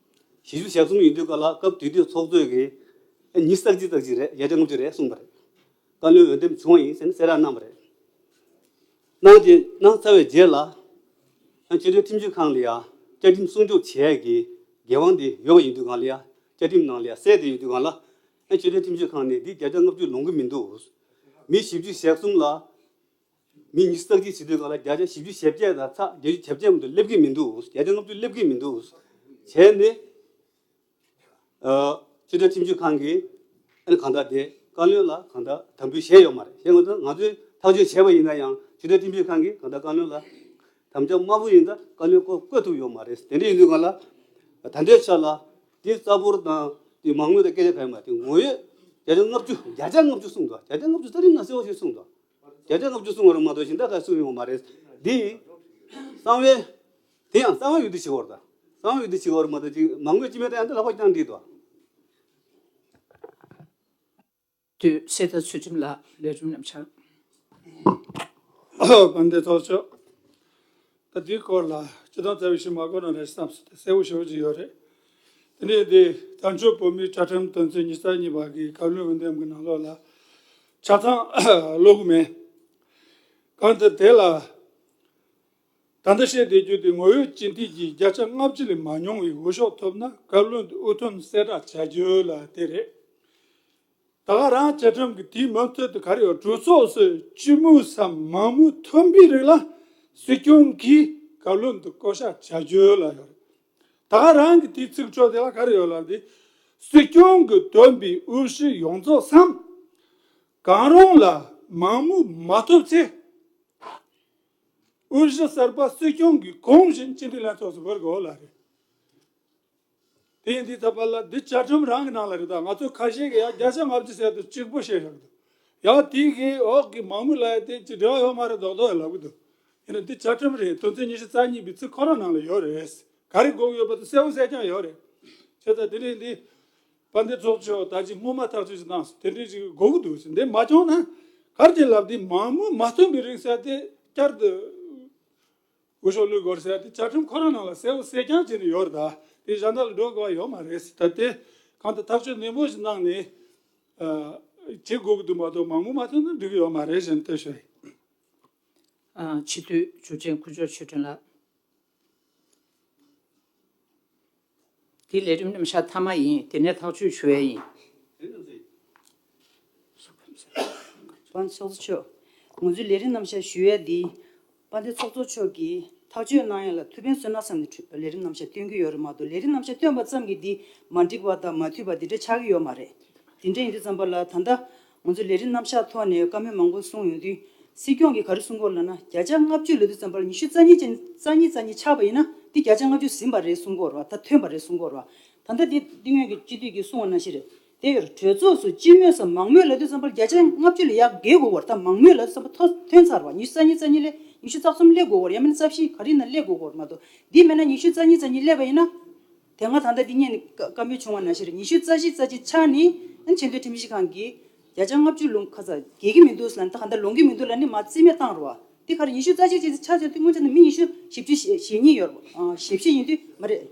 བཞི་བཅུ་ཞེ་གསུམ་ཡིན་དུས་སྒང་ལ་སྐབས་དེ་དུས་ཚོགས་གཙོས་ཀྱིས་ཨ་ཉི་ཤུ་རྩ་གཅིག་རྩ་གཅིག་རེད། བརྒྱ་ཆ་ལྔ་བཅུ་རེད་གསུངས་པ་རེད། བཀའ་བློན་འོས་འདེམས་བྱུང་བ་ཡིན་ཟེར་ནས་གསལ་བསྒྲགས་གནང་བ་རེད། གནང་རྗེས་གནང་ཚར་བའི་རྗེས་ལ་ཨ་སྤྱི་འཐུས་ཁྲིམས་ཞིབ་ཁང་ལ་ཡ་བཅའ་ཁྲིམས་སྲུང་སྐྱོབ་བྱེད་ཡས་ཀྱི་འགན་དབང་དེ་ཡོད་པ་ཡིན་དུས་སྒང་ལ་ཡ་བཅའ་ཁྲིམས་ནང་ལ་ཡ་གསལ་བསྡད་ཡོད་དུས་སྒང་ལ་ཨ་སྤྱི་འཐུས་ཁྲིམས་ཞིབ་ཁང་ནས་འདི་བརྒྱ་ཆ་ལྔ་བཅུ་ལོངས་ཀྱི་མི་འདུག་མི་བཞི་བཅུ་ཞེ་གསུམ་ལ་མི་ཉི་ཤུ་རྩ་གཅིག་བྱེད་དུས་སྒང་ལ་བརྒྱ་ཆ་བཞི་བཅུ་ཞེ་བརྒྱད་དང་ཚེག་བརྒྱད་ཅུ་གྱ་བརྒྱད་མ་གཏོགས་སླེབས་ཀྱི་མི་འདུག་བརྒྱ་ཆ་ལྔ་བཅུ་སླེབས་ཀྱི་མི་འདུག་བྱས་ནས་ཨ་སྤྱི་འཐུས་ཁྲིམས་ཞིབ་ཁང་གིས་ཨ་ནི་གང་ལྟར་དེ་བཀའ་བློན་ལ་གང་ལྟར་དམ་འབུལ་བྱས་ཡོད་མ་རེད། བྱས་ང་ཚོ་ང་ཚོས་ཐག་གཅོད་བྱས་པ་ཡིན་ན་ཡང་སྤྱི་འཐུས་ཁྲིམས་ཞིབ་ཁང་གིས་གང་ལྟར་བཀའ་བློན་ལ་དམ་བཅའ་དམར་པོ་ཡིན་ད་བཀའ་བློན་བསྐོ་བསྐོ་ཐུབ་ཡོད་མ་རེད། དེ་འདྲ་ཡིན་དུས་སྒང་ལ་ད་ལྟའི་ཆ་ལ་དེ་རྩ་འབོར་དང་དེ་མང་མོས་དང་སྐད་ཆ་གང་ཡིན་པ་དེ་ངོ་ཡོད་བརྒྱ་ཆ་ལྔ་བཅུ་བརྒྱ་ཆ་ལྔ་བཅུ་གསུངས་འདུག་བརྒྱ་ཆ་ལྔ་བཅུ་རྩ་ཁྲིམས་ནང་གསལ་པོ་ཞིག་གསུངས་འདུག་བརྒྱ་ཆ་ལྔ་བཅུ་གསུངས་པ་རེད་མ་གཏོགས་གཞན་དག་ག་གསུངས་ཡོད་མ་རེད། འདི་གསང་བའི་དེ་ཡང་གསང་བའི་འོས་བསྡུ་བྱེད་དགོས་རེད་ད། གསང་བའི་འོས་བསྡུ་བྱེད་དགོས་རེད་མ་གཏོགས་ཅིག་མང་མོས་སྤྱི་མོས་ད་ཡང་འདི་ལྷག་པ་བསྐྱངས་འགྲིག་འདུག་དུས་གསལ་ཐར་ཚུལ་ཁྲིམས་ལགས་ལས་རིམ་རྣམ་གཞག་དཔལ་ལྡན་ཚོགས་གཙོ། ད་འདིའི་སྐོར་ལ་སྤྱི་བཏང་རྩ་བའི་ཞུ་མ་དགོས་ན་རེད་བསམ་སོང་། དེ་གསལ་པོ་ཞེ་པོ་ཅིག་ཡོད་རེད། དེ་ནས་འདི་བཙན་བྱོལ་བོད་མིའི་བཅའ་ཁྲིམས་དོན་ཚན་ཉི་ཤུ་རྩ་གཉིས་པ་གི་བཀའ་བློན་འོས་འདེམས་ཀྱི་ནང་ལོགས་ལ་ཆ་ཚང་ཀློག་གི་མེད། གང་ལྟར་དེ་ལ་ ད་ལྟ་བཤད་བསྡད་རྒྱུ་དེ་ངོ་བོའི་སྤྱི་འཐུས་ཀྱིས་བརྒྱ་ཆ་ལྔ་བཅུ་ལས་མ་ཉུང་བའི་འོས་ཤོག་ཐོབ་ན་བཀའ་བློན་དུ་དབུ་ཐོན་གསལ་བསྒྲགས་བྱ་རྒྱུ་ལ་དེ་རེད། ད་ག་རང་བཅའ་ཁྲིམས་ཀྱི་དེའི་མུ་མཐུད་དུ་ག་རེ་ཡོད། གྲོས་ཚོགས་སུ་སྤྱི་མོས་སམ་མང་མོས་ཐོན་པའི་རིགས་ལ་སྲིད་སྐྱོང་གིས་བཀའ་བློན་དུ་བསྐོ་བཞག་བྱ་རྒྱུ་ལ་ཡོད་རེད། ད་ག་རང་གི་དེའི་ཚིག་འཕྲོ་དེ་ལ་ག་རེ་ཡོད་ལབ་དུས། སྲིད་སྐྱོང་གིས་བཏོན་པའི་དབུ་བཞུགས་ཡོངས་རྫོགས་སམ། གང་རུང་ལ་མང་མོས་མ་ཐོབ་ཚེ། དབུ་བཞུགས་གསར་པ་སྲིད་སྐྱོང་གིས་གོང་བཞིན་སྤྱི་འཐུས་ལྷན་ཚོགས་སུ་འབུལ་དགོས་ལ་རེད། དེ་ཡིན་དུས་ད་བར་ལ་འདི་བཅའ་ཁྲིམས་རང་གི་ནང་ལ་རེད། ད་ང་ཚོ་ཁ་ཤས་ཀྱིས་ཡང་བརྒྱ་ཆ་ལྔ་བཅུ་ཟེར་དུས་གཅིག་པོ་བཤད་བཞག་འདུག་ཡང་དེ་གི་འོག་གི་མང་མོས་ལ་ཡང་དེ་ཅི་འབྲེལ་བ་ཡོད་མ་རེད་མདོག་མདོག་ཡང་ལབ་གི་འདུག་ཡིན་ན་འདི་བཅའ་ཁྲིམས་རེད། དོན་ཚན་ཉི་ཤུ་རྩ་གཉིས་པའི་ཚིག་ཁོ་རང་ནང་ལ་ཡོད་རེད། ག་རེ་དགོས་ཀྱི་ཡོད་པ་དེ་གསལ་པོ་གསལ་རྐྱང་ཡོད་རེད། བྱས་ཙང་དེ་འདྲའི་འདི་དཔལ་ལྡན་ཚོགས་གཙོ་ད་ཅིག་སྔོན་མ་ཐག་གཅོད་ཅིག་གནང་སོང་། དེ་འདྲའི་ཅིག་དགོས་ཀྱི་འདུག་ཟེར། འདི་མ་བྱུང་ན་ག་རེ་ཅིག་ལབ་དུས་མང་མོས་མ་ཐོན་པའི་རིགས་ཟེར་དེ་བསྐྱར་དུ་འོས་ཤོག་བླུག་དགོས་ཟེར་དེ་བཅའ་ཁྲིམས་ཁོ་རང་ནང་ལ་གསལ་པོ་གསལ་རྐྱང་བྱས་ནས་ཡོད་རེད། ད་དེ་གཞན་དག་ལ་འགྲོ་དགོས་པ་ཡོད་མ་རེད། ད་དེ་གང་ལྟར་ཐག་གཅོད་ནན་པོ་ཞིག་གནང་ནས་ཨ་བྱེད་དགོས་ཀྱི་འདུག་མ་གཏོགས་མང་མོས་མ་ཐོན་ན་འགྲིག་གི་ཡོད་མ་རེད་ཟེར་ནས་དེ་ཞུ་ཡ་ཡིན། ཨ་སྤྱི་འཐུས་འཇུ་ཆེན་དཀོན་མཆོག་ཆོས་སྒྲོན་ལགས། དེ་ལས་རིམ་རྣམ་གཞག་མཐའ་མ་ཡིན། དེ་ནས་ཐག་གཅོད་ཞུ་ཡ་ཡིན། དཔལ་ཚོགས་གཙོ་མཆོག་ང་ཚོའི་ལས་རིམ་རྣམ་གཞག་ཞུ་ཡ་འདི། དཔལ་ལྡན་ཚོགས་གཙོ་མཆོག་གིས་ཐག་གཅོད་གནང་ཡ་ལ་ཐུགས་ཕན་གསོས་ན་བསམ་ནས་ལས་རིམ་རྣམ་གཞག་སྟོན་གྱི་ཡོད་རེད་མ་གཏོགས། ལས་རིམ་རྣམ་གཞག་སྟོན་པ་ཙམ་གྱིས་འདི་མ་འགྲིག་པ་དང་མ་འཐུས་པ་འདི་འདྲ་ཆགས་ཀྱི་ཡོད་མ་རེད། དེ་འདྲ་ཡིན་དུས་ཙམ་པ་ལ་ད་ལྟ་ང་ཚོའི་ལས་རིམ་རྣམ་གཞག་ཐོག་ནས་བཀའ་མོལ་མང་པོ་གསུངས་ཡོང་དུས། སྲིད་སྐྱོང་གིས་ག་རེ་གསུང་གི་ཡོད་ལབ་ན། བརྒྱ་ཆ་ལྔ་བཅུ་ལབ་དུས་ཙམ་པ་ལ་ཉི་ཤུ་རྩ་གཉིས་ཅན་རྩ་གཉིས་རྩ་གཉིས་ཆགས་པ་ཡིན་ན་འདི་བརྒྱ་ཆ་ལྔ་བཅུ་ཟིན་པ་རེད་གསུང་གི་ཡོད་རེད་བ། ད་ཐོན་པ་རེད་གསུང་གི་ཡོད་རེད་བ། ད་ལྟ་འདི་འདི་སྔོན་གྱི་སྤྱི་འཐུས་ཀྱིས་གསུངས་པ་ནང་བཞིན་རེད། དེ་ཡོད་རེད། གྲོས་ཚོགས་སུ་སྤྱི་མོས་སམ་མང་མོས་ལབ་དུས་ཙམ་པ་ལ་བརྒྱ་ཆ་ལྔ་བཅུ་ལས་ཡར་བརྒལ་དགོས་པ་རེད། ད་མང་མོས་ལབ་དུས་ཙམ་པ་ཐོ་ཐོན་ཚར་བ། ཉི་ཤུ་རྩ་གཉིས་རྩ་གཉིས་ལས་ཉི་ཤུ་རྩ་གསུམ་སླེབས་དགོས་པ་རེད། ཡང་མིན་ན་རྩ་བཞི་ག་རེ་ཡིན་ན་སླེབས་དགོས་པ་རེད་མ་གཏོགས། འདི་མེད་ན་ཉི་ཤུ་རྩ་གཉིས་རྩ་གཉིས་སླེབས་པ་ཡིན་ན། དེ་སྔ་ད་ལྟ་འདི་སྔོན་ནས་བཀའ་བཀའ་མོལ་བྱུང་བ་ནང་བཞིན་རེད། ཉི་ཤུ་རྩ་བཞི་རྩ་གཅིག་ཆགས་ནས་ཨ་ནི་ཆེས་མཐོའི་ཁྲིམས་ཞིབ་ཁང་གིས་བརྒྱ་ཆ་ལྔ་བཅུ་ལོངས་ཁ་ཚ་འགལ་གྱི་མི་འདུག་ལབ་ནས། ད་ག་འདྲ་ལོངས་ཀྱི་མི་འདུག་ལབ་ནས་མར་རྩིས་མེད་བཏང་རེད་བ། འདི་ག་རེ་ཉི་ཤུ་རྩ་གཅིག་ཅིག་ཆགས་ཚར་དུས་སྔོན་ཆད་ནས་མི་ཉི་ཤུ་བཞི་བཅུ་ཞེ་ཞེ་གཉིས་ཡོད་རེད་བ། ཨ་བཞི་བཅུ་ཡིན་དུས་མ་རེད།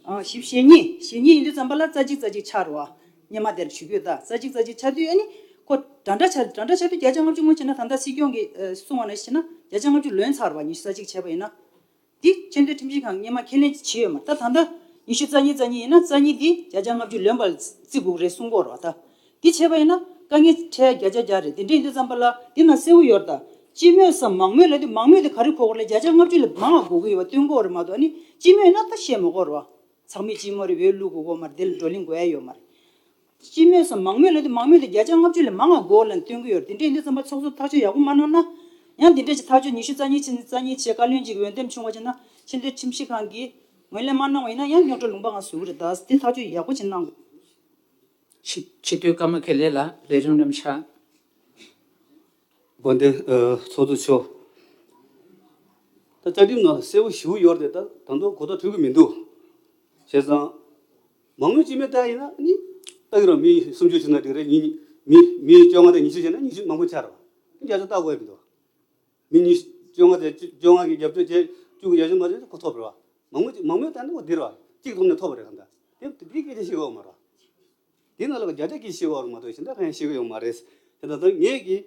ཨ་བཞི་བཅུ་ཞེ་གཉིས་ཞེ་གཉིས་ཡིན་དུས་ཙམ་པ་ལ་རྩ་གཅིག་རྩ་གཅིག་ཆགས་རེད་བ། སྔོན་མ་དེར་ཞུ་རྒྱུ་ད་རྩ་གཅིག་རྩ་གཅིག་ཆགས་དུས་ཨ་ནི་ཁོ་འདྲ་འདྲ་ཆགས་འདྲ་འདྲ་ཆགས་དུས་བརྒྱ་ཆ་ལྔ་བཅུ་སྔོན་ཆད་ན། ད་ལྟ་སྲིད་སྐྱོང་གིས་ཨ་གསུངས་པ་ནང་བཞིན་ན་བརྒྱ་ཆ་ལྔ་བཅུ་ལོན་ཚར་བ། ཉི་ཤུ་རྩ་གཅིག་བྱས་པ་ཡིན་ན། འདི་ཆེས་མཐོའི་ཁྲིམས་ཞིབ་ཁང་སྔོན་མ་ཁས་ལེན་བྱས་ཡོད་མ་རེད། ད་ད་ལྟ་ཉི་ཤུ་རྩ་གཉིས་རྩ་གཉིས་ཡིན་ན་རྩ་གཉིས་འདི་བརྒྱ་ཆ་ལྔ་བཅུ་ལོན་པ་ལ་བརྩི་དགོས་རེད་གསུང་གི་ཡོད་རེད་བ། ད་འདི་བྱས་པ་ཡིན་ན་དཀའ་ངལ་འཕྲད་བརྒྱ་ཆ་བརྒྱ་རེད། དེ་འདྲ་ཡིན་དུས་ཙམ་པ་ལ་འདི་ན་གསལ་པོ་ཡོད་རེད། ད་སྤྱི་མོས་སམ་མང་མོས་ལབ་དུས་མང་མོས་དེ་ག་རེ་གོ་དགོས་ལབ། བརྒྱ་ཆ་ལྔ་བཅུ་ལས་མང་བ་དགོས་ཀྱི་ཡོད་པ་སྟོན་གྱི་ཡོད་རེད་མ་གཏོགས། ཨ་ནི་སྤྱི་མོས་ན་ད་བཤད་མི་དགོས་རེད་བ། ཚང་མས་སྤྱི་མོས་རེད་བས་བླུག་དགོས་ཀྱི་ཡོད་མ་རེད། དེ་ལ་བགྲོ་གླེང་དགོས་ཡ་ཡོད་མ་རེད། སྤྱི་མོས་སམ་མང་མོས་ལབ་དུས་མང་མོས་དེ་བརྒྱ་ཆ་ལྔ་བཅུ་ལས་མང་བ་དགོས་ལབ་སྟོན་གྱི་ཡོད་རེད། དེ་འདྲ་ཡིན་དུས་ཙམ་པ་ཚོགས་གཙོ་ཐག་གཅོད་ཡག་པོ་མ་གནང་ན། ཡང་དེ་འདྲ་ཅིག་ཐག་གཅོད་ཉི་ཤུ་རྩ་གཉིས་ཕྱིན་རྩ་གཉིས་བྱས། བཀའ་བློན་གཅིག་འོས་འདེམས་བྱུང་བ་བྱས་ན་ཆེས་མཐོའི་ཁྲིམས་ཞིབ་ཁང་གིས་ངོས་ལེན་མ་གནང་བ་ཡིན་ན་ཡང་རྙོག་དྲ་ལུང་པ་ང་བཟོ་གི་རེད། ད་དེ་ཐག་གཅོད་ཡག་པོ་ཅིག་གནང་དགོས། ཕྱི་ཕྱི་དོན་ཀརྨ་དགེ་ལེགས་ལགས། ལས་རིམ་རྣམ་གཞག་དཔལ་ལྡན་ཨ་ཚོགས་གཙོ་མཆོག་ད་བཅའ་ཁྲིམས་ནང་ལ་གསལ་པོ་ཞེ་པོ་ཡོད་རེད་དེ། ད་ད་དུང་གོ་བརྡ་འཕྲོད་ཀྱི་མི་འདུག་བྱས་ཙང་མང་མོས་སྤྱི་མོས་བལྟས་ཡིན་ན་ནི་ལྟ་གི་རེད། མི་སུམ་ཅུ་བྱས་ན་འགྲིག་རེད། ཉི་མི་མི་བཅོ་ལྔ་དང་ཉི་ཤུ་བྱས་ན་ཉི་ཤུ་མང་པོ་ཆགས་རེད་བ། བརྒྱ་ཆ་བལྟ་དགོས་ཡ་མི་འདུག་མི་ཉི་བཅོ་ལྔ་དང་བཅོ་ལྔ་གིས་རྒྱབ་སྐྱོར་བྱས། བཅུ་གིས་རྒྱབ་སྐྱོར་མ་བྱས་ན་ཁོ་ཐོབ་རེད་བ། མང་མོས་མང་མོས་བལྟས་ན་ཁོ་འདི་རེད་བ། གཅིག་ཐོབ་ནས་ཐོབ་པ་རེད། གང་ལྟར་དེ་དེ་སྐད་ཆ་བཤད་ཀྱི་ཡོད་མ་རེད་བ། དེ་ནང་ལ་བརྒྱ་ཆ་གཅིག་བཤད་ཀྱི་ཡོད་མ་གཏོགས་གཞན་དག་གང་ཡང་བཤད་ཀྱི་ཡོད་མ་རེད། དེ་ད་ལྟ་ངས་ཀྱིས་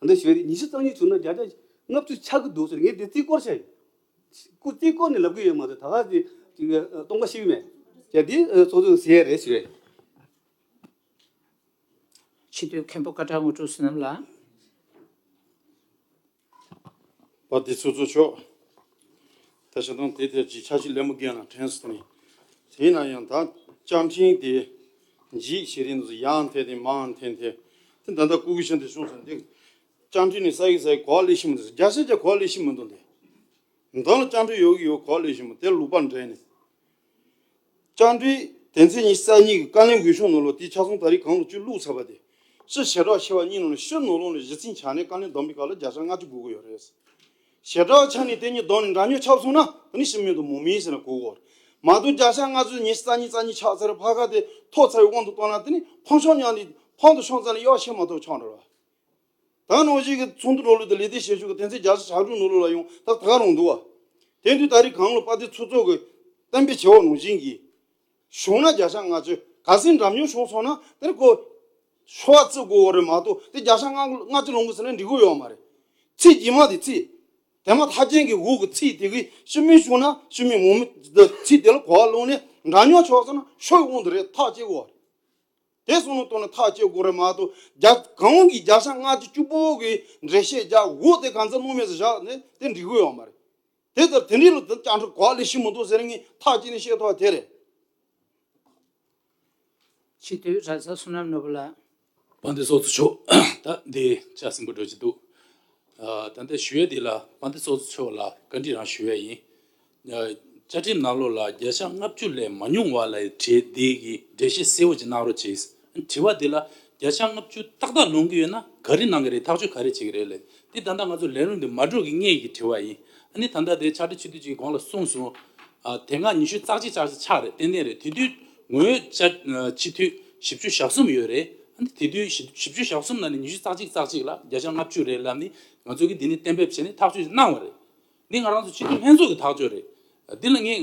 ད་ལྟ་ཞུ་ཡ་དེ་ཉི་ཤུ་རྩ་གཉིས་བྱུང་ན་བརྒྱ་ཆ་ལྔ་བཅུ་ཆགས་ཀྱི་འདུག་ཟེར། ངས་དེ་རྩིས་སྐོར་བཤད་ཡོད། སྐུ་རྩིས་སྐོར་ནས་ལབ་ཀྱི་ཡོད་མ་གཏོགས་ད་ག་དེ་ཅིག་སྟོང་པ་ཤེས་ཀྱི་མེད། ཡ་དེ་ཚོགས་གཙོས་ཟེར་ཡ་རེད་ཞུ་ཡ་ཡིན། སྤྱི་འཐུས་མཁན་པོ་སྐད་གྲགས་དངོས་གྲུབ་བསོད་ནམས་ལགས། དཔལ་ལྡན་ཚོགས་གཙོ་མཆོག་ད་ཆ་དང་དེ་ཐད་ཀྱི་ཆ་ཤས་ལེགས་མོ་རྒན་ལ་དྲན་སོང་ནས། དེས་ན་ཡང་ད་བཅའ་ཁྲིམས་དེ་འཇིག་ཞེ་རིང་དུ་ཡང་འཐེན་ཏེ་མང་འཐེན་ཏེ། དེ་ད་ལྟ་སྐུ་གི་ཤིན་ཏུ་བྱུང་སོང་། འདི་བཅའ་ཁྲིམས་ནི་ས་ཡི་ས་ཡི་གོ་བ་ལེགས་ཤོས་མི་འདུག་བརྒྱ་ཆ་བརྒྱ་གོ་བ་ལེགས་ཤོས་མི་འདུག་འདི་མདང་ལ་བཅའ་ཁྲིམས་ཡོད་གི་ཡོད་གོ་བ་ལེགས་ཤོས་མི་འདུག་དེ་ལུགས་པ་འདྲེས་ནས། བཅའ་ཁྲིམས་དོན་ཚན་ཉི་ཤུ་རྩ་གཉིས་ཀྱི་བཀའ་བློན་འོས་ཤོག་ནང་ལོགས་དེ་ཆ་ཚང་ད་རེས་གང་ལ་བཅུ་བླུགས་ཚར་བ་དེ། སྤྱི་བྱེ་བྲག་ཆེ་བ་གཉིས་ནང་ནས་སྤྱི་ནང་ལོགས་ནས་གཞི་རྩའི་ཆ་ནས་བཀའ་བློན་བདམས་པའི་སྐབས་ལ་བརྒྱ་ཆ་ལྔ་བཅུ་དགོས་ཀྱི་ཡོད་རེད། བྱེ་བྲག་ཆ་ནས་དེ་གཉིས་བསྡོམས་ནས་འདྲ་མཉམ་ཆགས་སོང་ན་དེ་ནི་སྤྱི་མོས་དང་མང་མོས་ཟེར་ན་གོ་གི་ཡོད་རེད། མ་གཏོགས་བརྒྱ་ཆ་ལྔ་བཅུ་ཉི་ཤུ་རྩ་གཉིས་རྩ་གཉིས་ཆགས་ཚར་བའི་ཕ་ཁ་དེ་ཐོབ་ཚར་བའི་དབང་དུ་བཏང་ན་དེ་ནི་ཕངས་ཆོག་མཉམ་དེ་ཕངས་དང་ཕྱོགས་རྩ་ནས་གཡོ་བྱེད་མ་གཏོགས་ཆོག་འགྲོ་རེད། ད་ནང་བཞིན་གྱི་ཚོགས་འདུ་ནང་ལོགས་དང་ལས་དོན་བྱེད་ཕྱོགས་ཀྱི་དོན་ཚན་བརྒྱ་ཆ་གྲངས་ཀྱི་ནང་ལོགས་ལ་ཡང་ད་ད་ག་རང་འདུག་བ། དེ་དུས་ད་རེས་གང་ལ་དཔལ་ལྡན་ཚོགས་གཙོ་གི་གཏན་འབེབས་བྱས་པ་ནང་བཞིན་གྱི་བྱུང་ན་བརྒྱ་ཆ་ལྔ་བཅུ། གལ་སྲིད་འདྲ་མཉམ་བྱུང་སོང་ན་དེ་ནི་ཁོ་ཤོག་བུ་བརྩི་དགོས་པ་རེད་མ་གཏོགས་དེ་བརྒྱ་ཆ་ལྔ་བཅུ་ལོངས་དགོས་ཟེར་ན་འགྲིག་གི་ཡོད་མ་རེད། ཚིག་རྗེས་མ་དེ་ཚིག་དེ་མ་ཐག་ཅན་གྱི་འོག་གི་ཚིག་དེ་གི་ཤི་མི་ཞུགས་ན་ཤི་མི་མོ་མི་ཚིག་དེ་ལ་གོ་བ་ལོན་ནས་འདྲ་མཉམ་ཆགས་སོང་ན་ཤོད་འོང་དུ་རེད། ཐག་བཅད་དགོས་པ་རེད། དེ་སོང་ནས་ཐོག་ནས་ཐག་བཅད་དགོས་རེད་མ་གཏོགས། རྒྱ་གང་གི་བརྒྱ་ཆ་ལྔ་བཅུ་བཅུ་པོ་གི་འགྲེལ་བཤད་རྒྱག་འོ་དེ་གང་ཚ་གནོང་མེད་ཟེར་བཞག་ནས་དེ་འགྲིག་གི་ཡོད་མ་རེད། དེ་ལྟར་དེ་འདྲའི་ལོ་དེ་བཅར་འཕྲོ་གོ་བ་ལས་ཤི་མི་འདུག་ཟེར་ངས་ཐག་བཅད་ནས་བཤད་ཐུབ་པ་དེ་རེད། སྤྱི་འཐུས་ར་ས་བསོད་ནམས་ནོར་བུ་ལགས། དཔལ་ལྡན་ཚོགས་གཙོ་མཆོག་ད་འདི་ལྕགས་སྲིན་པོ་འགྲོ་གི་འདུག་ཨ། ད་ལྟ་ཞུ་ཡས་འདི་ལ་དཔལ་ལྡན་ཚོགས་གཙོ་མཆོག་ལ་བཀའ་འདྲི་རང་ཞུ་ཡས་ཡིན། ཨ། བཅའ་ཁྲིམས་ནང་ལོགས་ལ་བརྒྱ་ཆ་ལྔ་བཅུ་ལས་མ་ཉུང་བ་ལ་བྲིས་འདི་གི་འགྲེལ་བཤད་གསལ་བོ་ཅིག་གནང་རོགས་གྱིས། དྲི་བ་འདི་ལ་བརྒྱ་ཆ་ལྔ་བཅུ་ཏག་ཏག་ལོན་གི་ཡོད་ན་ག་རེ་གནང་གི་རེད། ཐག་གཅོད་ག་རེ་བྱེད་ཀྱི་རེད་ལབ། འདི་ད་ལྟ་ང་ཚོ་ལས་རིམ་འདི་མ་འགྲོ་གི་སྔས་ཀྱི་དྲི་བ་ཡིན། ཨ་ནི་ད་ལྟ་དེ་ཕྱག་སྦྲེལ་སྤྱི་འཐུས་ཅིག་གོང་ལ་གསུངས་སོང་། ཨ། དེ་སྔ་ཉི་ཤུ་རྩ་གཅིག་རྩ་གཅིག་ཆགས་རེད། ཏན་ཏན་རེད། དེ་དུས་ངོས་བཅའ་སྤྱི་འཐུས་བཞི་བཅུ་ཞེ་གསུམ་ཡོད་རེད། ཨ་ནི་དེ་དུས་བཞི་བཅུ་ཞེ་གསུམ་ནང་ནས་ཉི་ཤུ་རྩ་གཅིག་རྩ་གཅིག་ལ་བརྒྱ་ཆ་ལྔ་བཅུ་རེད་ལབ་ནི་ང་ཚོ་གིས་འདི་ནས་གཏན་འབེབས་བྱས་ནས་ཐག་གཅོད་གནང་བ་རེད། འདི་ང་རང་ཚོ་སྤྱི་འཐུས་ལྷན་ཚོགས་ཀྱི་ཐག་གཅོད་རེད། འདི་ལ་ངས་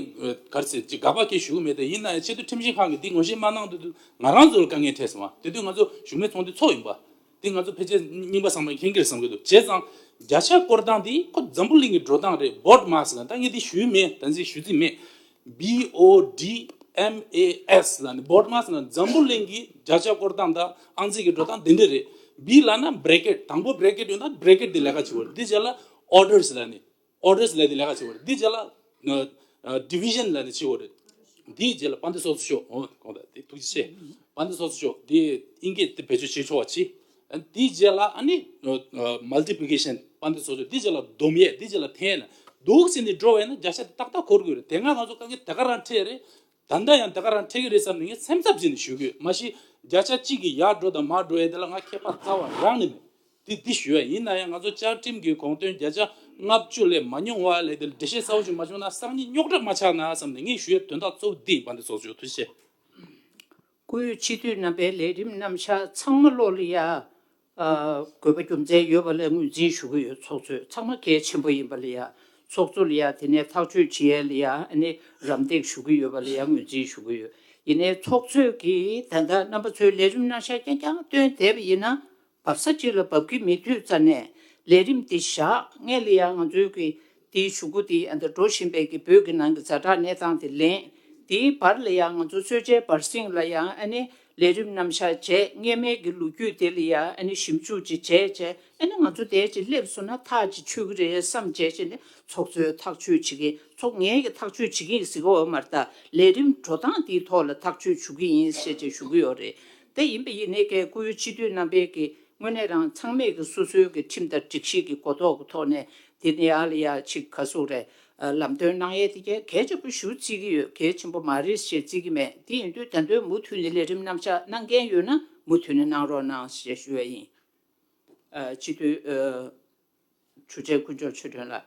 ག་རེ་ཟེར་ཅིག་དགག་པ་སྐྱེ་ཞུ་གི་མེད། དེ་ཡིན་ན་ཡང་ཆེས་མཐོའི་ཁྲིམས་ཞིབ་ཁང་གིས་འདི་ངོས་བཞེས་མ་གནང་དུས་དུས་ང་རང་ཚོ་ལ་དཀའ་ངལ་འཕྲད་སོང་བ། དེ་དུས་ང་ཚོ་གཞུང་མའི་ཚོགས་འདུ་ཚོགས་ཡིན་པ། འདི་ང་ཚོ་ཕལ་ཆེར་རྙིང་པ་ཚང་མས་མཁྱེན་གྱི་རེད་བསམ་གྱི་འདུག་བྱས་ཙང་བརྒྱ་ཆ་སྐོར་སྟངས་འདི་ཁོ་འཛམ་བུ་གླིང་གི་འགྲོ་སྟངས་རེད། བོ་ཌི་མཱས་ལ་ད་ངས་འདི་ཞུས་མེད། ད་ཅི་ཞུ་རྩིས་མེད། བྷི་ཨོ་ཌི་ཨེམ་ཨེ་ཨེས་ལབ་ནི་བོ་ཌི་མཱས་ལ་འཛམ་བུ་གླིང་གི་བརྒྱ་ཆ་སྐོར་སྟངས་དང་ཨང་རྩིས་ཀྱི་འགྲོ་སྟངས་འདི་འདྲ་རེད། བྷི་ལབ་ན་བྷི་རེ་ཀེཊ། དང་པོ་བྷི་རེ་ཀེཊ་ཡོད་ན་བྷི་རེ་ཀེཊ་འདི་ལས་ཀ་བྱེད་དགོས་རེད། འདི་རྗེས་ལ་ཨོར་ཌར་སི་ལབ་ནི། ཨོར་ཌར་སི་ལབ་དེ་ལས་ཀ་བྱེད་དགོས་རེད། འདི་རྗེས་ལ་ཨ་ཨ་ཌི་བི་ཤན་ལབ་ནི་བྱེད་དགོས་རེད། འདིའི་རྗེས་ལ་དཔལ་ལྡན་ཚོགས་གཙོ་མཆོག་འོ་གོང་དང་དེ་ཐུགས་རྗེ་ཆེ། དཔལ་ལྡན་ཚོགས་གཙོ་མཆོག་འདི་དབྱིན་སྐད་དེ་བེད་སྤྱོད་བྱེད་ཆོག་པ་བྱེད། ཨ་འདིའི་རྗེས་ལ་ཨ་ནི་ཨ་ཨ་མལ་ཊི་པི་ལི་ཀེ་ཤན། དཔལ་ལྡན་ཚོགས་གཙོ་མཆོག་འདིའི་རྗེས་ལ་སྡོམ་ཡས། འདིའི་རྗེས་ལ་འཐེན་ཡས་ལ་འདུག་ཟེར་ནས་འགྲོ་བས་ན་བརྒྱ་ཆ་དེ་ཏག་ཏག་འཁོར་དགོས་རེད། དེ་སྔ་ང་ཚོ་དཀའ་ངལ་དེ་ག་རང་འཕྲད་རེད། ད་ལྟ་ཡང་དེ་ག་རང་འཕྲད་ཀྱི་རེད་བསམ་ནས་ངས་སེམས་འཚབ་བྱས་ནས་ཞུ་གི་ཡོད། མ་གཞི་བརྒྱ་ཆ་གཅིག་གི་ཡར་འགྲོ་དང་མར་འགྲོ་ཡས་དེ་ལ་ང་ཁྱད་པར་རྩ་བ་རང་ནས་མེད། དེ་འདི་ཞུ་ཡ་ཡིན་ན་ཡང་ང་ཚོ་བཅའ་ཁྲིམས་ཀྱི་དགོངས་དོན་བརྒྱ་ཆ་ལྔ་བཅུ་ལས་མ་ཉུང་བ་ལས་དེ་འགྲེལ་བཤད་གསལ་བོ་ཞིག་མ་བྱུང་ན་སང་ཉིན་རྙོག་དྲ་མ་ཆགས་ན་བསམ་ནས་ངས་ཞུ་ཡ་དོན་དག་གཙོ་བོ་འདི་ཡིན་པ་འདི་ཚོགས་ཞུ། ཐུགས་རྗེ་ཆེ། སྐུའི་སྤྱི་འཐུས་རྣམ་པའི་ལས་རིམ་རྣམ་གཞག་ཚང་མ་བློ་ལ་ཡ། ཨ། དགོས་པ་རྒྱུ་མཚན་ཡོད་པ་ལ་ངོས་འཛིན་ཞུ་གི་ཡོད། ཚོགས་གཙོས་ཚང་མ་གལ་ཆེན་པོ་ཡིན་པ་ལ་ཡ། ཚོགས་གཙོ་ལ་ཡ་དེ་ནས་ཐག་གཅོད་བྱེད་ཡ་ལ་ཡ་ཨ་ནི་རམ་འདེགས་ཞུ་གི་ཡོད་པ་ལ་ཡ་ངོས་འཛིན་ཞུ་གི་ཡོད། ཡིན་ནའི་ཚོགས་གཙོས་ཀྱིས་ད་ལྟ་རྣམ་པ་ཚོའི་ལས་རིམ་རྣམ་གཞག་རྐྱང་རྐྱང་བཏོན་བསྡད་པ་ཡིན་ན། འབབ་ས་གཅིག་ལ་འབབ་ཀྱི་མེད་དུས་ཙ་ནས་ལས་རིམ་འདི་བཞག་སྔོན་ལ་ཡང་ང་ཚོའི་གི་དེའི་གཞུག་གུ་དེ་ཨ་འདི་འགྲོ་བཞིན་པའི་གི་བོད་ཀྱི་ནང་གི་ཛ་དྲག་གནས་སྟངས་དེ་ལེན། དེའི་བར་ལ་ཡང་ང་ཚོ་གསོལ་ཇའི་བར་གསེང་ལ་ཡང་ཨ་ནི་ལས་རིམ་རྣམ་གཞག་བྱས། སྔོན་མའི་གི་ལོ་རྒྱུས་དེ་ལ་ཡང་ཨ་ནི་ཞིབ་འཇུག་ཅིག་བྱས་བྱས། ཨ་ནི་ང་ཚོ་དེ་ཅིག་སླེབས་སོང་ན་ཐག་ཅིག་ཆོད་ཀྱི་རེད་བསམ་བྱས་བྱས་ནས་ཚོགས་གཙོས་ཐག་གཅོད་བྱེད་ཀྱི། ཚོགས་ངེད་ཀྱི་ཐག་གཅོད་བྱེད་ཀྱི་ཟེར་གི་ཡོད་མ་རེད། ད་ལས་རིམ་འགྲོ་སྟངས་དེའི་ཐོག་ལ་ཐག་གཅོད་ཞུ་གི་ཡིན་ཞེས་བྱས་ཞུ་གི་ཡོད་རེད། དེ་ཡིན་པ་ཡིན་ནའི་ཀྱི་སྐུའི་སྤྱི་འཐུས་རྣམ་པས་ཀྱི་དངོས་གནས་རང་ཚང་མས་ཀྱི་སོ་སོའི་ཀྱི་ཁྲིམས་དང་སྒྲིག་གཞི་གི་གོ་རྟོགས་ཀྱི་ཐོག་ནས་དེ་ནས་ཡར་ལ་ཡར་ཅིག་ག་ཟེར་རེད། ཨ། ལམ་སྟོན་གནང་ཡས་དེ་གལ་གལ་ཆེན་པོ་ཞེ་པོ་བརྩི་གི་ཡོད། གལ་ཆེན་པོ་མ་རེད་ཞེས་བརྩི་གི་མེད། དེ་ཡིན་དུས་ད་དུང་མུ་མཐུད་ནས་ལས་རིམ་རྣམ་གཞག་གནང་མཁན་ཡོད་ན་མུ་མཐུད་ནས་གནང་རོགས་གནང་ཞེས་ཞུ་ཡས་ཡིན། ཨ། སྤྱི་འཐུས། ཨ། ཆོས་རྒྱལ་དཀོན་མཆོག་ཆོས་སྒྲོན་ལགས།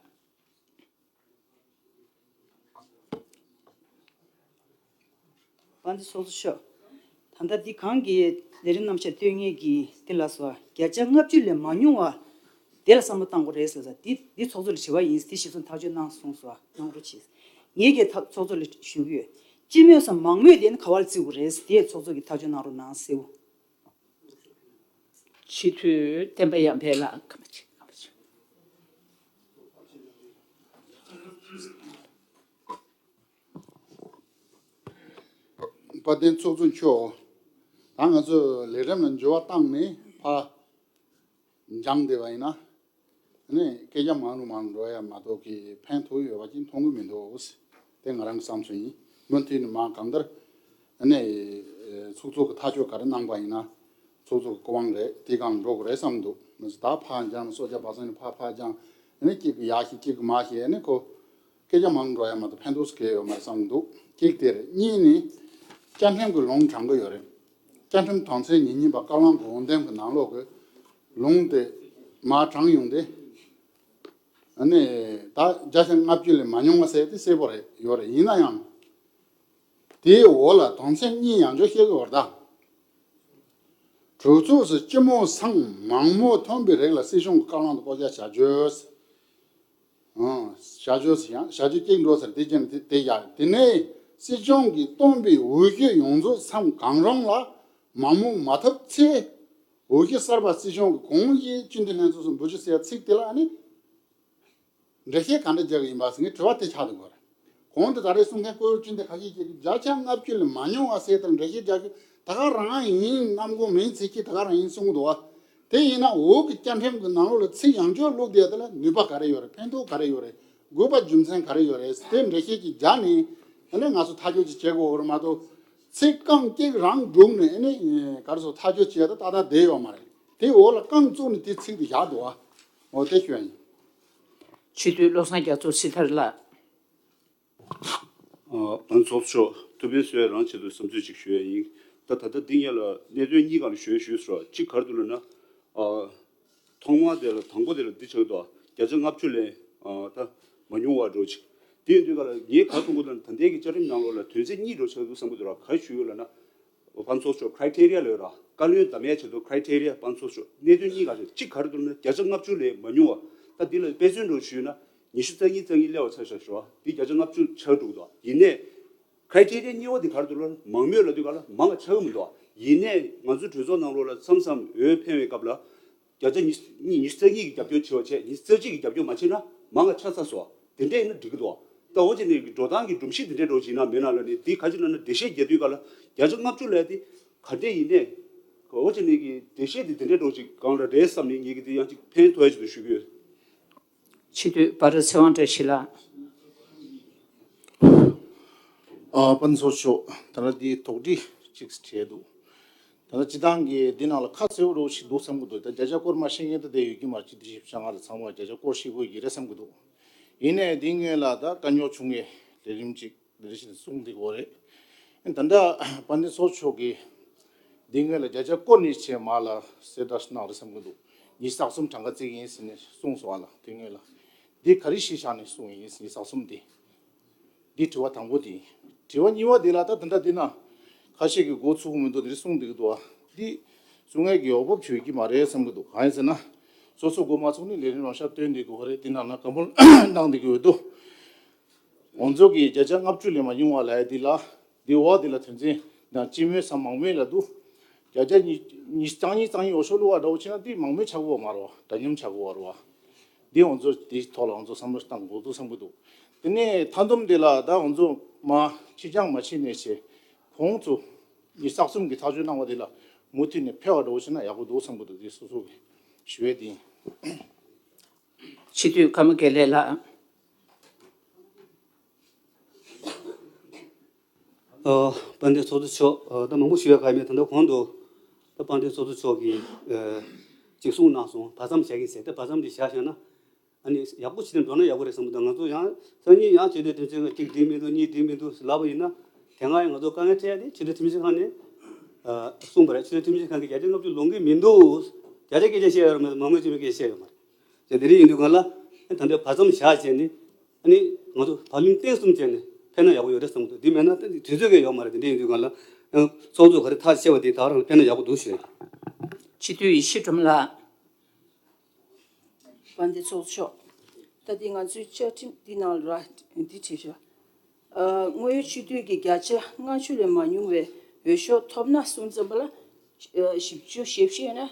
དཔལ་ལྡན་ཚོགས་གཙོ་མཆོག་ད་ལྟ་འདི་གང་གི་ལས་རིམ་རྣམ་གཞག་སྟོན་མཁན་གྱི་འདི་ལ་སོགས་བརྒྱ་ཆ་ལྔ་བཅུ་ལས་མ་ཉུང་བ་དེ་ལ་བསམ་བློ་བཏང་དགོས་རེད་ཟེར་ས་འདི་འདི་ཚོགས་གཙོ་ལ་དྲི་བ་ཡིན། འདི་ཞིག་སོང་ཐག་གཅོད་གནང་གསུངས་སོ། གནང་རོགས་བྱེད། ངེད་ཀྱིས་ད་ཚོགས་གཙོ་ལ་ཞུ་གི་ཡོད། སྤྱི་མོས་སམ་མང་མོས་དེ་ནི་ག་བ་ལ་བརྩི་དགོས་རེད། དེ་ཚོགས་གཙོ་གིས་ཐག་གཅོད་གནང་རོགས་གནང་ཟེར། སྤྱི་འཐུས་བསྟན་པ་ཡར་འཕེལ་ལགས། སྐར་མ་གཅིག་སྐར་མ་གཅིག་དཔལ་ལྡན་ཚོགས་གཙོ་མཆོག་ད་ང་ཚོས་ལས་རིམ་ལ་འགྱུར་བ་བཏང་ནས་ཕར་འགྱངས་བསྡད་པ་ཡིན་ན། ཨ་ནི་སྐད་ཆ་མང་རུ་མང་རུ་འགྲོ་ཡ་མ་གཏོགས་ཀྱི་ཕན་ཐོགས་ཡོད་པ་ཅིག་མཐོང་གི་མི་འདུག་དེ་ང་རང་གི་བསམ་ཚུལ་ཡིན། མུ་མཐུད་ནས་མ་གང་ལྟར་ཨ་ནི་ཚོགས་གཙོ་གི་ཐག་གཅོད་ག་རེ་གནང་པ་ཡིན་ན་ཚོགས་གཙོ་གི་སྐུ་དབང་རེད། དེ་སྒང་འགྲོ་དགོས་རེད་བསམ་འདུག་ང་ཚོ་ད་ཕར་འགྱངས་ནས་སོ་བརྒྱ་བར་གསུམ་ནས་ཕར་ཕར་འགྱངས་ཨ་ནི་གཅིག་གི་ཡག་ཤོས་གཅིག་གི་མ་ཤོས་ཨ་ནི་ཁོ། སྐད་ཆ་མང་འགྲོ་ཡ་མ་གཏོགས་ཕན་ཐོགས་སུ་གལ་ཡོད་མ་རེད་བསམ་གྱི་འདུག་གཅིག་དེ་རེད། གཉིས་ནི་བཅའ་ཁྲིམས་ཀྱི་ལུང་དྲངས་ཀྱི་ཡོད་རེད། བཅའ་ཁྲིམས་དོན་ཚན་ཉེར་གཉིས་པ་བཀའ་བློན་གྱི་འོས་འདེམས་ཀྱི་ནང་ལོགས་ཀྱི་ལུང་དེ་མར་དྲངས་ཡོང་དུས། ཨ་ནི་ད་བརྒྱ་ཆ་ལྔ་བཅུ་ལས་མ་ཉུང་བ་ཟེར་དེ་གསལ་པོ་རེད་ཡོད་རེད། ཡིན་ན་ཡང་དེའི་འོག་ལ་དོན་ཚན་གཉིས་ཡང་བསྐྱར་བཤད་ཀྱི་ཡོད་རེད་ད། གྲོས་ཚོགས་སུ་སྤྱི་མོས་སམ་མང་མོས་ཐོན་པའི་རིགས་ལ་སྲིད་སྐྱོང་གི་བཀའ་བློན་དུ་བསྐོ་གཞག་བྱ་རྒྱུ། ཨང་། བྱ་རྒྱུ་ཡང་བྱ་རྒྱུ་གཅིག་འགྲོ་ཟེར་དེ་ཅན་དེ་དེ་ཡ། དེ་ནས་སྲིད་སྐྱོང་གིས་བཏོན་པའི་འོས་ཤོག་ཡོངས་རྫོགས་སམ་གང་རུང་ལ་མང་མོས་མ་ཐོབ་ཚེ། འོས་ཤོག་གསར་པ་སྲིད་སྐྱོང་གིས་གང་ཡིན་སྤྱི་འཐུས་ལྷན་ཚོགས་སུ་འབུལ་རྒྱུ་ཟེར་ཚིག་དེ་ལ་ཨ་ནི། འགྲེལ་བཤད་ག་འདྲ་རྒྱག་གི་ཡིན་པ་ཟེར་ངས་དྲི་བ་དེ་ཆགས་འདུག་གོ། གོང་དུ་ད་རེས་གསུང་མཁན་བཀུར་འོས་སྤྱི་འཐུས་ཁ་ཤས་ཀྱིས་བརྒྱ་ཆ་ལྔ་བཅུ་ལས་མ་ཉུང་བ་ཟེར་དང་འགྲེལ་བཤད་རྒྱག་རྒྱུ་ད་ག་རང་ཡིན། གནམ་སྒོ་མིན་ཚིག་གི་ད་ག་རང་ཡིན་གསུང་གི་འདུག་བ། དེ་ཡིན་ན་འོག་གི་བཅའ་ཁྲིམས་ཀྱི་ནང་ལོགས་ལ་ཚིག་ཡང་བསྐྱར་བླུགས་བསྡད་དེ་ལ་ནུས་པ་ག་རེ་ཡོད་རེད། ཕན་ཐོགས་ག་རེ་ཡོད་རེད། དགོས་པ་རྒྱུ་མཚན་ག་རེ་ཡོད་རེད། དེ་འགྲེལ་བཤད་ཅིག་རྒྱག་ནས་ཨ་ནི་ང་ཚོ་ཐག་གཅོད་ཅིག་བྱེད་དགོས་རེད་མ་གཏོགས། ཚིག་རྐང་གཅིག་རང་བསྒྲུགས་ནས་ཨ་ནི་ག་རེ་ཟེར། ཐག་གཅོད་བྱེད་ཡ་ད་ཏག་ཏག་བསྡད་ཡོད་མ་རེད། དེ་འོག་ལ་རྐང་བཙུགས་ནས་དེ་ཚིག་དེ་བཞག་འདུག་བ། འོ་དེ་ཞུ་ཡ་ཡིན། སྤྱི་འཐུས་བློ་བཟང་རྒྱ་མཚོ་སྲི་ཐར་ལགས། ཨ། ཨ་ཚོགས་གཙོ་མཆོག་ཐུགས་ཕན་གསོས་རང་ཆེད་དུ་བསམ་ཚུལ་ཅིག་ཞུ་ཡ་ཡིན། ད་ད་ལྟ་འདི་སྔོན་ལ་གནད་དོན་གཉིས་སྒང་ལ་ཞུ་ཡ་ཞུས་སོང་། གཅིག་ག་རེ་འདུག་ལབ་ན། ཨ། ཐོག་མ་དེ་ལ་དང་པོ་དེ་ལ་འདི་ཆགས་འདུག་བརྒྱ་ཆ་ལྔ་བཅུ་ལས། ཨ། ད་མ་ཉུང་བ་འགྲོ་ཅིག་དེ་ཡིན་དུས་ག་ལ་ངས་ག་རེ་མཐོང་གི་འདུག་ལབ་ན། ད་ལྟའི་གི་བཅའ་ཁྲིམས་ནང་ལོགས་ལ་དོན་ཚན་གཉིས་འགྲོ་ཆགས་འདུག་བསམ་གི་འདུག་ར། ག་རེ་ཞུ་ཡོད་ལབ་ན། ཨ་ཚོགས་གཙོ་མཆོག་criteria་ལབ་ཡོད་ར། བཀའ་བློན་འདེམས་ཡ་ཆེད་དུ་criteria། ཨ་ཚོགས་གཙོ་མཆོག་གནད་དོན་གཉིས་སྒང་ཞིག་གཅིག་ག་རེ་འདུག་ལབ་ན། བརྒྱ་ཆ་ལྔ་བཅུ་ལས་མ་ཉུང་བ། ད་འདི་ལ་དཔེ་མཚོན་འདྲ་ཞུས་ན། ཉི་ཤུ་རྩ་གཉིས་རྩ་གཉིས་སླེབས་པ་ཆགས་ཤག་ཞུ་བ། འདི་བརྒྱ་ཆ་ལྔ་བཅུ་ཆགས་འགྲོ་གི་འདུག་ཡིན་ནའི་criteria་གཉིས་པ་འདི་ག་རེ་འདུག་ལབ་ན། མང་མོས་ལབ་དུས་ག་ལ་མང་བ་ཆགས་ཀྱི་མི་འདུག་ཡིན་ནའི་ང་ཚོའི་གྲོས་ཚོགས་ནང་ལོགས་ལ་མཚམས་མཚམས་འོས་འཕེན་པའི་སྐབས་ལ། བརྒྱ་ཆ་ཉི་ཉི་ཉི་ཤུ་རྩ་གཉིས་ཀྱི་རྒྱབ་སྐྱོར་བྱེད་པ་བྱས། ཉི་ཤུ་རྩ་གཅིག་གི་རྒྱབ་སྐྱོར་མ་བྱས་ན་མང་བ་ཆགས་ཚར་སོང་། དེ་འདྲ་ཡིན་ན་འགྲིག་གི་འདུག་ད་འོ་བྱས་ནས་འགྲོ་སྟངས་ཀྱི་སྒྲོམ་གཞི་དེ་འདྲ་འདྲ་བོ་ཅིག་ཡིན་ན་མེད་ན་ལབ་ནས། འདི་ག་ཅི་ལབ་ན། འགྲེལ་བཤད་རྒྱག་དུས་ག་ལ་བརྒྱ་ཆ་ལྔ་བཅུ་ལབ་ཡ་དེ་ག་འདྲ་ཡིན་ནའི། འོ་བྱས་ནས་ཀྱི་འགྲེལ་བཤད་དེ་དེ་འདྲ་འདྲ་བོ་ཅིག་སྒང་ལ་རེད་བསམ་ནས། ངེད་ཀྱིས་དེ་ཡང་ཅིག་ཕན་ཐོགས་ཡ་ཅིག་ཏུ་ཞུ་གི་ཡོད། སྤྱི་འཐུས་པ་ར་ཚེ་དབང་བཀྲ་ཤིས་ལགས། ཨ། ཨ་ཚོགས་གཙོ་མཆོག་ད་ལྟ་འདི་དོགས་འདྲི་ཅིག་བྱས་འདུག་ད་ལྟ་སྤྱི་བཏང་གི་འདི་ནང་ལ་ཁ་གསལ་པོ་རོ་ཞིག་འདུག་བསམ་གི་འདུག་ད་བརྒྱ་ཆ་སྐོར་མ་ཤེས་མཁན་ད་དེ་ཡོད་ཀྱི་མ་རེད། སྤྱི་འཐུས་བཞི་བཅུ་ཞེ་ལྔ་ལ་ཚང་མ་བརྒྱ་ཆ་སྐོར་ཤེས་དགོས་ཀྱི་རེད་བསམ་གི་འདུག་ཡིན་ནའི་འདི་སྔོན་ལ་ད་དཀའ་རྙོག་བྱུང་བའི་ལས་རིམ་ཅིག་འདི་འདྲ་ཞིག་གསུངས་བསྡད་ཀྱི་ཡོད་རེད། ད་ལྟ་དཔལ་ལྡན་ཚོགས་གཙོ་མཆོག་གིས་འདི་སྔོན་ལ་བརྒྱ་ཆ་སྐོར་ནས་བྱས་མར་ལ་གསལ་བསྒྲགས་གནང་རེད་བསམ་གྱི་འདུག་ཉི་ཤུ་རྩ་གསུམ་གྲངས་ཀ་བརྩི་གི་ཡིན་ཟེར་ནས་གསུངས་སོང་བ་ལ། དེ་སྔོན་ལ་འདི་ག་རེ་གཞི་བཞག་ནས་གསུངས་ཡིན། ཉི་ཤུ་རྩ་གསུམ་དེ། འདི་དྲི་བ་དང་པོ་དེ་ཡིན། དྲི་བ་གཉིས་པ་དེ་ལ་ད་ད་ལྟ་འདི་ན་ཁ་ཤས་ཀྱིས་མགོ་ཚོས་ཀྱི་མི་འདུག་འདི་རེད་གསུངས་བསྡད་ཀྱི་འདུག་བ། འདི་གསུང་མཁན་གྱི་འོས་བབ་ཅིག་ཡོད་ཀྱི་མ་རེད་བསམ་གྱི་འདུག་གང་ཡིན་ཟེར་ན། སོ་སོ་མགོ་མ་ཚོས་ནས་ལས་རིམ་རང་ཤག་བཏོན་བསྡད་ཀྱི་ཡོད་རེད། འདི་ནང་ན་བཀའ་མོལ་གནང་བསྡད་ཀྱི་ཡོད་འདུག་ང་ཚོ་གི་བརྒྱ་ཆ་ལྔ་བཅུ་ལས་མ་ཉུང་བ་ལབ་ཡ་འདི་ལ། འདི་འོག་འདི་ལ་དོན་ཚན་དང་སྤྱི་མོས་སམ་མང་མོས་ལབ་འདུག་བརྒྱ་ཆ་ཉི་ཉི་ཤུ་རྩ་གཉིས་རྩ་གཉིས་འོས་ཤོག་བླུགས་པ་འདྲ་བོ་བྱས་ན་འདི་མང་མོས་ཆགས་ཀྱི་ཡོད་མ་རེད་བ། འདྲ་མཉམ་ཆགས་ཀྱི་ཡོད་རེད་བ། འདི་ང་ཚོ་འདིའི་ཐོག་ལ་ང་ཚོ་བསམ་བློ་ཞིག་བཏང་དགོས་འདུག་བསམ་གྱི་འདུག་དེ་ནས་མཐའ་སྡོམ་དེ་ལ་ད་ང་ཚོ་མ་ཕྱི་འགྱངས་མ་བྱས་ནས་བྱས། ཁོང་ཚོ་ཉི་ཤུ་རྩ་གསུམ་གྱི་ཐག་གཅོད་གནང་བ་དེ་ལ་མུ་མཐུད་ནས་ཕེབས་པ་འདྲ་བོ་བྱས་ན་ཡག་པོ་འདུག་བསམ་གྱི་འདུག་དེ་སོ་སོ་གི་ཞུ་ཡས་དེ་ཡིན། སྤྱི་འཐུས་ཀརྨ་དགེ་ལེགས་ལགས། ཨ། དཔལ་ལྡན་ཚོགས་གཙོ་མཆོག་ཨ། ད་མང་པོ་ཞུ་ཡ་ག་མེད། ད་ལྟ་གོང་དུ་ད་དཔལ་ལྡན་ཚོགས་གཙོ་མཆོག་གིས་ཨ། ཅིག་གསུངས་གནང་སོང་། བར་མཚམས་བཞག་གི་ཟེར། ད་བར་མཚམས་འདི་བཞག་བཞག་ན་ཨ་ནི་ཡག་པོ་བྱས་ནས་འགྲོ་ན་ཡག་པོ་རེད་བསམ་གྱི་འདུག་ང་ཚོ་ཡང་སང་ཉིན་ཡང་སྤྱི་འཐུས་ཁྲིམས་ཞིབ་ཁང་གཅིག་འགྲིག་མི་འདུག་གཉིས་འགྲིག་མི་འདུག་ལབ་པ་ཡིན་ན། དེ་སྔ་ཡང་ང་ཚོ་དཀའ་ངལ་འཕྲད་ཡ་དེ་སྤྱི་འཐུས་ཁྲིམས་ཞིབ་ཁང་ནས་ཨ། གསུངས་པ་རེད། སྤྱི་འཐུས་ཁྲིམས་ཞིབ་ཁང་གིས་བརྒྱ་ཆ་ལྔ་བཅུ་ལོངས་ཀྱི་མི་འདུག་བརྒྱ་ཆ་བརྒྱ་ཆ་བཤད་ཡོད་མ་རེད། མང་མོས་ཅིག་མི་སྐད་བཤད་ཡོད་མ་རེད། ཅེས་དེ་རིགས་ཡིན་དུས་གང་ལ་ད་ལྟ་བར་མཚམས་བཞག་བྱས་ནས། ཨ་ནི་ང་ཚོ་བག་ལེབ་བརྟན་གསུམ་བྱས་ནས་ཕེབས་ན་ཡག་པོ་ཡོད་རེད་བསམ་གྱི་འདུག་འདི་མེད་ན་ད་དུས་ཚོད་ཀྱང་ཡོད་མ་རེད། དེ་འདྲ་ཡིན་དུས་གང་ལ་ཡང་ཚོགས་གཙོ་ག་རེ་ཐག་བཅད་པ་དེ་ད་ག་རང་ཕེབས་ན་ཡག་པོ་འདུག་ཞུ། སྤྱི་འཐུས་ཡེ་ཤེས་སྒྲོལ་མ་ལགས། དཔལ་ལྡན་ཚོགས་གཙོ་མཆོག་ད་འདི་ང་ཚོའི་བཅའ་ཁྲིམས་འདི་ནང་ལ་འདི་བྲིས་ཤག་ཨ། དངོས་ཡོད་སྤྱི་འཐུས་ཀྱི་བརྒྱ་ཆ་ལྔ་བཅུ་ལས་མ་ཉུང་བའི་འོས་ཤོག་ཐོབ་ན་གསུམ་ཙམ་པ་ལ། ཨ། བཞི་བཅུ་ཞེ་བཞི་ཡོད་ན།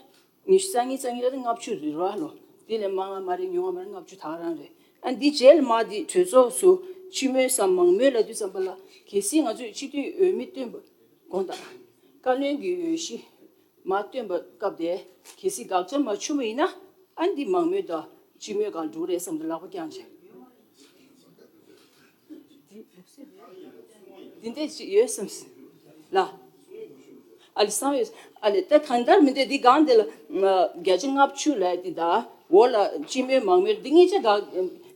ཉི་ཤུ་རྩ་གཉིས་རྩ་གཉིས་ལ་ལྔ་བཅུ་རེད་ར་ལོ། འདི་ལས་མང་བ་མ་རེད། ཉུང་བ་མ་རེད། ལྔ་བཅུ་ད་ག་རང་རེད། ཨ། འདི་རྗེས་ལ་མ་འདི་གྲོས་ཚོགས་སུ་སྤྱི་མོས་སམ་མང་མོས་ལབ་དུས་ཙམ་པ་ལ་གལ་སྲིད་ང་ཚོས་སྤྱི་འཐུས་འོས་མི་བཏོན་པ་དགོངས་དག་བཀའ་བློན་གྱི་འོས་གཞི་མ་བཏོན་པ་སྐབས་དེ་གལ་སྲིད་དགག་བྱ་མ་བྱུང་བ་ཡིན་ན། ཨ། འདི་མང་མོས་དང་སྤྱི་མོས་གང་འགྲོ་རེད་བསམ་དུས་ལག་པ་བརྐྱངས་བྱས། འདི་འདྲ་ཅིག་ཡོད་བསམ་ལ། ཨ་ལེ་བསམ་ཡོད། ཨ་ལེ་ད་གང་ལྟར་མི་འདྲ་འདི་སྒང་འདི་ལ་བརྒྱ་ཆ་ལྔ་བཅུ་ལབ་དེ་དང་འོག་ལ་སྤྱི་མོས་མང་མོས་འདི་གཉིས་ཆ་ག་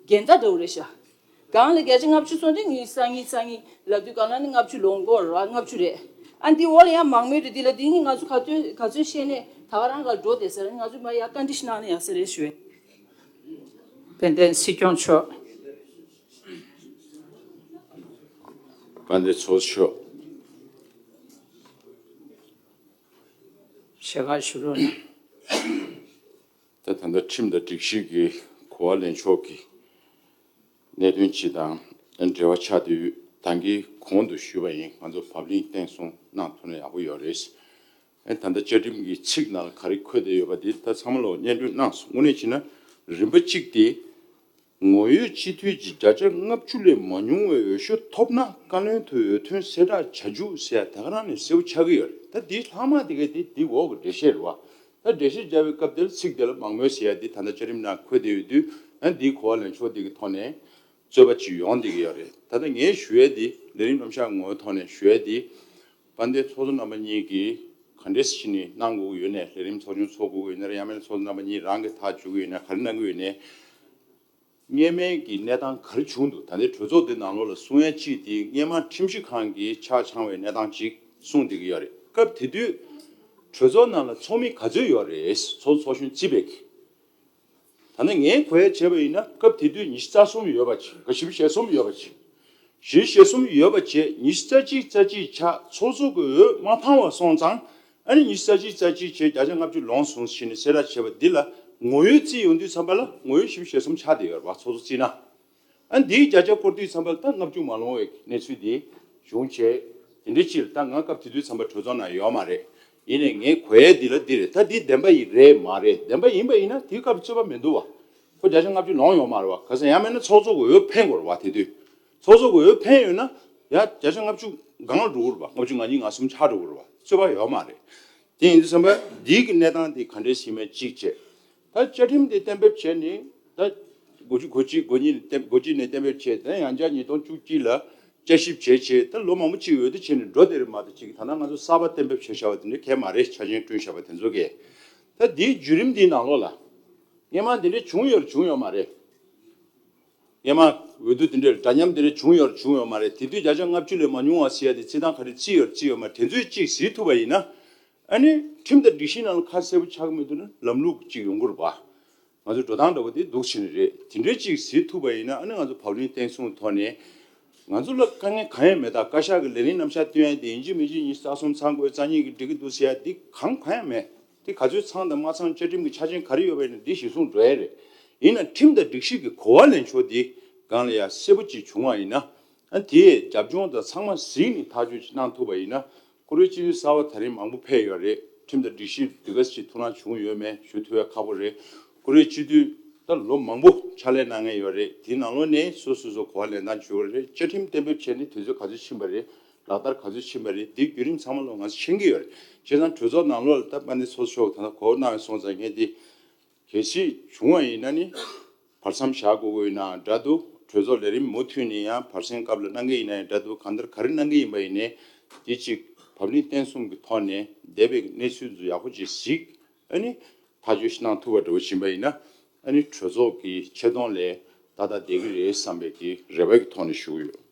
འགལ་ཟླ་འདྲ་བོ་རེད་ཤག་སྒང་ལ་བརྒྱ་ཆ་ལྔ་བཅུ་སོང་དུས་ཉི་ཤུ་རྩ་གཉིས་རྩ་གཉིས་ལབ་དུས་སྒང་ལ་ནི་ལྔ་བཅུ་ལོངས་སྐོར་ར་ལྔ་བཅུ་རེད། ཨ། འདི་འོག་ལ་ཡང་མང་མོས་རེད། འདི་ལ་འདི་གཉིས་ང་ཚོ་ག་ཚོད་ག་ཚོད་བཤད་ནས་ད་ག་རང་ག་འགྲོ་བསྡད་ཟེར། ང་ཚོ་མ་ཡ་བཀའ་འདྲི་ཞིག་གནང་ན་ཡག་ས་རེད་ཞུ། དཔལ་ལྡན་སྲིད་སྐྱོང་མཆོག་དཔལ་ལྡན་ཚོགས་གཙོ་མཆོག་ཞལ་ཁ་ཞུ་རོགས་གནང་། ད་ད་ལྟ་ཁྲིམས་དང་སྒྲིག་གཞི་གི་གོ་བ་ལེན་ཕྱོགས་ཀྱི་གནད་དོན་ཅིག་དང་འབྲེལ་བ་ཆགས་དུས། ད་གིན་གོང་དུ་ཞུས་པ་ཡིན། ང་ཚོ་བག་ལེབ་བརྟན་གསུམ་གནང་ཐུབ་ན་ཡག་པོ་ཡོད་རེད། ཨེ། ད་ལྟ་བཅའ་ཁྲིམས་ཀྱི་ཚིག་ནང་ལ་ག་རེ་འཁོད་བསྡད་ཡོད་པ་དེ་ད་ཚང་མ་ལོག་སྙན་སྒྲོན་གནང་སོང་། དངོས་གནས་བྱས་ན་རིམ་པ་གཅིག་དེ་ ངོ་ཡོད་སྤྱི་འཐུས་ཀྱི་བརྒྱ་ཆ་ལྔ་བཅུ་ལས་མ་ཉུང་བའི་འོས་ཤོག་ཐོབ་ན་བཀའ་བློན་དུ་འོས་ཐོན་གསལ་བསྒྲགས་བྱ་རྒྱུ་ཟེར་ཡ་དེ་ག་རང་ནས་གསལ་པོ་ཆགས་ཀྱི་ཡོད་རེད། ད་འདིའི་ལྷག་མ་དེ་ག་དེ་འདི་འོག་གི་འགྲེལ་བཤད་རེད་བ། ད་འགྲེལ་བཤད་བརྒྱབ་པའི་སྐབས་དེར་ཚིག་དེ་ལ་མང་མོས་ཟེར་ཡ་འདི་ད་ལྟ་བཅའ་ཁྲིམས་ནང་འཁོད་བསྡད་ཡོད་དུས། ཨ་འདིའི་གོ་བ་ལེན་ཕྱོགས་འདི་གི་ཐོག་ནས་རྩོད་པ་ཅིག་ཡོང་བསྡད་ཀྱི་ཡོད་རེད། ད་ལྟ་ངས་ཞུ་ཡ་འདི་ལས་རིམ་རྣམ་གཞག་ངོ་བོའི་ཐོག་ནས་ཞུ་ཡ་འདི། དཔལ་ལྡན་ཚོགས་གཙོ་རྣམ་པ་གཉིས་ཀྱིས་ག་འདྲས་ཤིག་ནས་གནང་དགོས་ཀྱི་ཡོད་ནས། ལས་རིམ་ཚོགས་ཆུང་ཚོགས་དགོས་ཀྱི་ཡོད་ན། ཡང་མིན་ན་ཚོགས་གཙོ་རྣམ་པ་གཉིས་རང་གིས་ཐག་གཅོད་ཀྱི་ཡོད་ན། ག་རེ་གནང་གི་ཡོད་ནས། སྔོན་མའི་གི་གནས་སྟངས་ག་རེ་བྱུང་འདུག་ད་ལྟའི་གྲོས་ཚོགས་འདི་ནང་ལོགས་ལ་གསུང་ཡ་གཅིག་དེ་སྔོན་མ་ཁྲིམས་ཞིབ་ཁང་གིས་ཆ་བཅངས་པའི་གནས་སྟངས་གཅིག་གསུངས་བསྡད་ཀྱི་ཡོད་རེད། སྐབས་དེ་དུས་གྲོས་ཚོགས་ནང་ལ་ཚོགས་མི་ག་ཚོད་ཡོད་རེད། ཚོགས་གཙོ་ཚོགས་གཞོན་རྩིས་པའི་གི། ད་ནི་ངས་གོ་ཡ་བྱས་པ་ཡིན་ན། སྐབས་དེ་དུས་ཉི་ཤུ་རྩ་གསུམ་ཡོད་པ་བྱས། ག་བཞི་བཅུ་ཞེ་གསུམ་ཡོད་པ་བྱས། བཞི་བཅུ་ཞེ་གསུམ་ཡོད་པ་བྱས། ཉི་ཤུ་རྩ་གཅིག་རྩ་གཅིག་ཆགས། ཚོགས་གཙོ་གི་འོས་མ་འཕངས་པ་སོང་ཙང་། ཨ་ནི་ཉི་ཤུ་རྩ་གཅིག་རྩ་གཅིག་བྱས། བརྒྱ་ཆ་ལྔ་བཅུ་ལོངས་སོང་ཟེར་ནས་གསལ་བསྒྲགས་བྱས་པ་འདི་ལ་ངོ་ཡོད་རྩིས་ཡོང་དུས་ཙམ་པ་ལ་ངོ་ཡོད་བཞི་བཅུ་ཞེ་གསུམ་ཆགས་བསྡད་ཡོད་རེད་བ། ཚོགས་གཙོ་རྩིས་ན། ཨ་འདིའི་བརྒྱ་ཆ་སྐོར་དུས་ཙམ་པ་ལ་ད་ལྔ་བཅུ་མ་ལོངས་པའི་གནས་ཚུལ་འདི་བྱུང་བྱས། དེ་འདྲའི་ཕྱིར་ད་ང་སྐབས་དེ་དུས་ཙམ་པ་གྲོས་ཚོགས་ནང་ཡོད་མ་རེད། ཡིན་ནའི་ངས་གོ་ཡས་འདི་ལ་འདི་རེད། ད་འདི་བདེན་པ་ཡིན་རེད་མ་རེད། བདེན་པ་ཡིན་པ་ཡིན་ན་དེའི་སྐབས་རྩོད་པ་མི་འདུག་བ། ཁོ་བརྒྱ་ཆ་ལྔ་བཅུ་ལོངས་ཡོད་མ་རེད་བ། ག་ཟེར་ཡང་མིན་ན་ཚོགས་གཙོ་གི་འོས་འཕེན་དགོས་རེད་བ། དེ་དུས་ཚོགས་གཙོ་གི་འོས་འཕེན་ཡོད་ན་ཡ་བརྒྱ་ཆ་ལྔ་བཅུ་སྒང་ལ་འགྲོ་གི་རེད་བ། ལྔ་བཅུ་ང་གཉིས་ང་གསུམ་ཆགས་འགྲོ་གི་རེད་བ། རྩོད་པ་ཡོད་མ་རེད། དེ་ཡིན་དུས་ཙམ་པ་འདིའི་གི་གནས་སྟངས་འདི་ག་འདྲས་ཤིག་མེད་གཅིག་བྱས། ད་བཅའ་ཁྲིམས་དེ་གཏན་འབེབས་བྱས་ནས་ད་དགུ་བཅུ་གོ་གཅིག་གོ་གཉིས་ནས་གཏན་གོ་གཅིག་ནས་གཏན་འབེབས་བྱས། ད་ཡང་བསྐྱར་ཉིས་སྟོང་བཅུ་གཅིག་ལ་བསྐྱར་ཞིབ་བྱས་བྱས། ད་ལོ་མང་པོ་ཅིག་འོས་བསྡུ་བྱས་ནས་འགྲོ་བསྡད་རེད་མ་གཏོགས། ཅིག་ད་ལྟ་ང་ཚོ་གསར་པ་གཏན་འབེབས་བྱས་བཞག་པ་དེ་འདྲ་གང་ཡང་མ་རེད། ཆ་རྐྱེན་བསྐྲུན་བཞག་པ་དེ་ཚོ་གས། ད་འདིའི་བརྒྱུད་རིམ་འདིའི་ནང་ལོགས་ལ་སྔོན་མ་འདི་འདྲ་བྱུང་ཡོད་རེད་བྱུང་ཡོད་མ་རེད། སྔོན་མ་འོས་བསྡུ་འདི་འདྲའི་འདྲ་མཉམ་འདི་འདྲ་བྱུང་ཡོད་རེད་བྱུང་ཡོད་མ་རེད། དེ་དུས་བརྒྱ་ཆ་ལྔ་བཅུ་ལས་མ་ཉུང་བ་ཟེར་ཡ་དེ་རྩིས་སྟངས་ག་རེ་རྩིས་ཡོད་རེད་རྩིས་ཡོད་མ་རེད། དེ་ཚོས་གཅིག་གཟིགས་ཐུབ་པ་ཡིན་ན། ཨ་ནི་ཁྲིམས་དང་སྒྲིག་གཞི་ནང་ལ་ཁ་གསལ་པོ་ཆགས་ཀྱི་མི་འདུག་ན་ལམ་ལུགས་གཅིག་ཡོང་གི་རེད་པ། ང་ཚོ་འགྲོ་སྟངས་འདྲ་པོ་དེ་འདུག་ཕྱིན་རེད། དེ་འདྲའི་གཅིག་གཟིགས་ཐུབ་པ་ཡིན་ན། ཨ་ནི་ང་ཚོ་བབ་བརླིང་བརྟན་སྲུང་ཐོག་ནས་ང་ཚོ་ལ་དཀའ་ངལ་གང་ཡང་མེད། ད་བཀའ་ཤག་གི་ལས་རིམ་རྣམ་གཞག་སྟོན་ཡ་དེ་ཡིན་གཅིག་མིན་གཅིག་ཉི་ཤུ་རྩ་གསུམ་ཚང་དགོས། རྩ་གཉིས་ཀྱིས་འགྲིག་གི་འདུག་ཟེར་ཡ་དེ་གང་གང་ཡང་མེད། དེ་ག་ཚོད་ཚང་དང་མ་ཚང་བཅའ་ཁྲིམས་ཀྱི་ཆ་རྐྱེན་ག་རེ་ཡོད་པ་ཡིན་ན་འདི་གཞིར་བཟུང་འགྲོ་ཡ་རེད། ཡིན་ན་ཁྲིམས་དང་སྒྲིག་གཞི་གི་གོ་བ་ལེན་ཕྱོགས་འདི་སྒང་ལ་ཡ་གསལ་པོ་ཅིག་བྱུང་བ་ཡིན་ན། ཨ་དེས་རྒྱབ་ལྗོངས་དང་ཚང་མ་གཟིགས་ནས་ཐག་གཅོད་ཅིག་གནང་ཐུབ་པ་ཡིན་ན། བཀུར་འོས་སྤྱི་འཐུས་གསར་པ་ད་རིང་མང་པོ་ཕེབས་ཡོད་རེད། ཁྲིམས་དང་སྒྲིག་གཞི་འདི་ག་ཅིག་ཐུགས་སྣང་བྱུང་ཡོད་མེད་ཞུ་ཐུབ་ཡ་ཁག་པོ་རེད། བཀུར་འོས་སྤྱི་འཐུས་ད་ལོ་མང་པོ་ཕྱག་ལས་གནང་མཁན་ཡོད་རེད། དེའི་ནང་ལོགས་ནས་སོ་སོ་སོ་གོ་བ་ལེན་སྟངས་བྱུང་ཡོད་རེད། བཅའ་ཁྲིམས་གཏན་འབེབས་བྱས་ནས་དུས་ཚོད་ག་ཚོད་ཕྱིན་པ་རེད། ལག་བསྟར་ག་ཚོད་ཕྱིན་པ་རེད། འདིའི་བརྒྱུད་རིམ་ཚང་མ་ལོ་ང་ཚོ་མཁྱེན་གྱི་ཡོད་རེད། བྱས་ཙང་གྲོས་ཚོགས་ནང་ལོགས་ལ་ད་དཔལ་ལྡན་ཚོགས་གཙོ་མཆོག་ད་ལྟ་གོ་བ་གནང་བའི་སོང་ཙང་ངས་འདི་གལ་སྲིད་བྱུང་བ་ཡིན་ན་ནི་བར་མཚམས་བཞག་དགོས་ཀྱི་ཡིན་ན་འདྲ་འདུག་གྲོས་ཚོགས་ལས་རིམ་མུ་མཐུད་ནས་ཡང་བར་གསེང་སྐབས་ལ་གནང་གི་ཡིན་ན་ཡང་འདྲ་འདུག་གང་ལྟར་ག་རེ་གནང་གི་ཡིན་པ་ཡིན་ནའི། དེ་གཅིག་བབ་བརླིང་བརྟན་གསུམ་གྱི་ཐོག་ནས་འདས་པའི་གནས་ཚུལ་ཚོ་ཡག་པོ་ཅིག་གཟིགས། ཨ་ནི་ཐག་གཅོད་ཞིག་གནང་ཐུབ་པ་འདྲ་བོ་ཕྱིན་པ་ཡིན་ན། ཨ་ནི་གྲོས་ཚོགས་ཀྱི་ཆེ་མཐོང་ལས་ཏག་ཏག་བསྡད་ཀྱི་རེད་བསམ་པའི་གི་རེ་བ་གི་ཐོག་ནས་ཞུ་གི་ཡོད།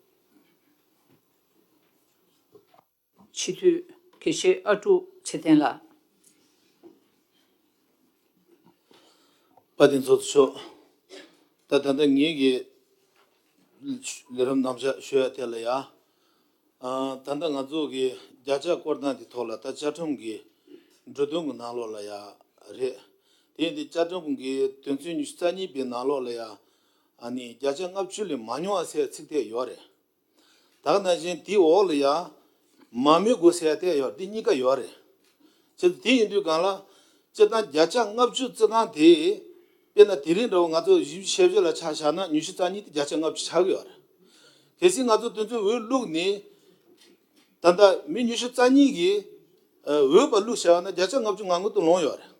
སྤྱི་འཐུས་དགེ་བཤེས་ཨ་ཀྲུག་ཚེ་བརྟན་ལགས། དཔལ་ལྡན་ཚོགས་གཙོ་མཆོག་ད་ད་ལྟ་ངེད་ཀྱི་ལས་རིམ་རྣམ་གཞག་ཞུ་ཡ་དེ་ལ་ཡ། ཨ་ད་ལྟ་ང་ཚོ་གི་བརྒྱ་ཆ་སྐོར་སྟངས་ཀྱི་ཐོག་ལ་ད་བཅའ་ཁྲིམས་ཀྱི་འབྲུ་དོན་གྱི་ནང་ལོགས་ལ་ཡ་རེད། དེ་ཡིན་དུས་བཅའ་ཁྲིམས་ཀྱི་དོན་ཚན་ཉི་ཤུ་རྩ་གཉིས་པའི་ནང་ལོགས་ལ་ཡ། ཨ་ནི་བརྒྱ་ཆ་ལྔ་བཅུ་ལས་མ་ཉུང་བ་ཟེར་ཚིག་དེ་ཡོད་རེད། ད་ག་ནང་བཞིན་དེའི་འོག་ལ་ཡང་མང་མོས་དགོས་ཟེར་ཡ་དེ་ཡོད། འདི་གཉིས་ཀ་ཡོད་རེད། བྱས་ཙང་དེ་ཡིན་དུས་སྒང་ལ་སྤྱིར་བཏང་བརྒྱ་ཆ་ལྔ་བཅུ་བརྩི་སྟངས་དེ། དཔེར་ན་དེ་རིང་འདྲ་བོ་ང་ཚོ་བཞི་བཅུ་ཞེ་བརྒྱད་ལ་ཆ་བཞག་ན་ཉི་ཤུ་རྩ་གཉིས་དེ་བརྒྱ་ཆ་ལྔ་བཅུ་ཆགས་ཀྱི་ཡོད་རེད། གལ་སྲིད་ང་ཚོ་དེ་ཚོའི་འོས་བླུགས་ནས་ད་ལྟ་མི་ཉི་ཤུ་རྩ་གཉིས་ཀྱིས་ཨ་འོས་པ་བླུགས་བཞག་ན་བརྒྱ་ཆ་ལྔ་བཅུ་ང་དགུ་དེ་ལོངས་ཡོད་རེད།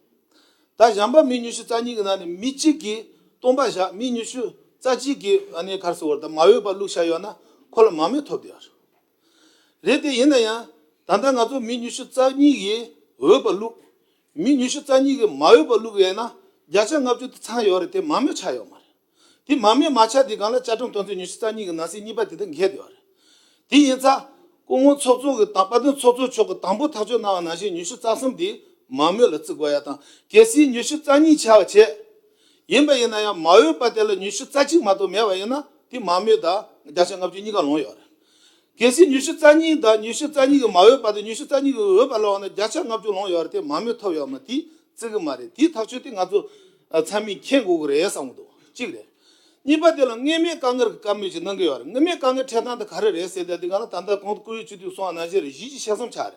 ད་གཞན་པ་མི་ཉི་ཤུ་རྩ་གཉིས་ཀྱི་ནང་ནས་མི་གཅིག་གིས་སྟོང་པ་བཞག་མི་ཉི་ཤུ་རྩ་གཅིག་གིས་ཨ་ནི་ག་རེ་ཟེར་དགོས་རེད། ད་མ་འོས་པ་བླུགས་བཞག་ཡོད་ན་ཁོ་ལ་མང་མོས་ཐོབ་བསྡད་ཡོད་རེད། རེད་དེ་ཡིན་ན་ཡང་ད་ལྟ་ང་ཚོ་མི་ཉི་ཤུ་རྩ་གཉིས་ཀྱིས་འོས་པ་བླུགས། མི་ཉི་ཤུ་རྩ་གཉིས་ཀྱིས་མ་འོས་པ་བླུགས་ཡོད་ན་བརྒྱ་ཆ་ལྔ་བཅུ་དེ་ཚང་ཡོད་རེད། དེ་མང་མོས་ཆགས་ཡོད་མ་རེད། དེ་མང་མོས་མ་ཆགས་དེ་སྒང་ལ་བཅའ་ཁྲིམས་དོན་ཚན་ཉི་ཤུ་རྩ་གཉིས་ཀྱི་ནང་གསེས་གཉིས་པ་དེ་དང་འགལ་བསྡད་ཡོད་རེད། དེ་ཡིན་ཙང་སྐུ་ངོ་ཚོགས་གཙོ་གི་དང་དཔལ་ལྡན་ཚོགས་གཙོ་མཆོག་གིས་དང་པོ་ཐག་གཅོད་གནང་བ་ནང་བཞིན་ཉི་ཤུ་རྩ་གསུམ་དེ་མང་མོས་ལ་བརྩི་དགོས་ཡ་དང་། གལ་སྲིད་ཉི་ཤུ་རྩ་གཉིས་ཆགས་པ་བྱས། ཡིན་པ་ཡིན་ན་ཡང་མ་འོས་པ་དེ་ལ་ཉི་ཤུ་རྩ་གཅིག་མ་གཏོགས་མེད་པ་ཡིན་ན་དེ་མང་མོས་དང་བརྒྱ་ཆ་ལྔ་བཅུ་གཉིས་ཀ་ལོངས་ཡོད་རེད། གལ་སྲིད་ཉི་ཤུ་རྩ་གཉིས་དང་ཉི་ཤུ་རྩ་གཉིས་ཀྱི་མ་འོས་པ་དང་ཉི་ཤུ་རྩ་གཉིས་ཀྱི་འོས་པ་ལོངས་ན་བརྒྱ་ཆ་ལྔ་བཅུ་ལོངས་ཡོད་རེད། དེ་མང་མོས་ཐོབ་ཡོད་མ་དེ་བརྩི་གི་མ་རེད། དེའི་ཐག་གཅོད་དེ་ང་ཚོ་ཨ་ཚང་མས་མཁྱེན་དགོས་ཀྱི་རེད་བསམ་གྱི་འདུག་གཅིག་རེད། གཉིས་པ་དེ་ལ་མངོན་མེད་དཀའ་ངལ་གྱི་བཀའ་མོལ་ཅིག་གནང་གི་ཡོད་རེད། མངོན་མེད་དཀའ་ངལ་འཕྲད་སྟངས་དེ་ག་རེ་རེད་ཟེར་ཏེ་དེ་ག་ལ་ད་ལྟ་གོང་དུ་བཀུར་འོས་སྤྱི་འཐུས་གསུངས་པ་ནང་བཞིན་རེད། བཞི་བཅུ་ཞེ་གསུམ་ཆགས་རེད།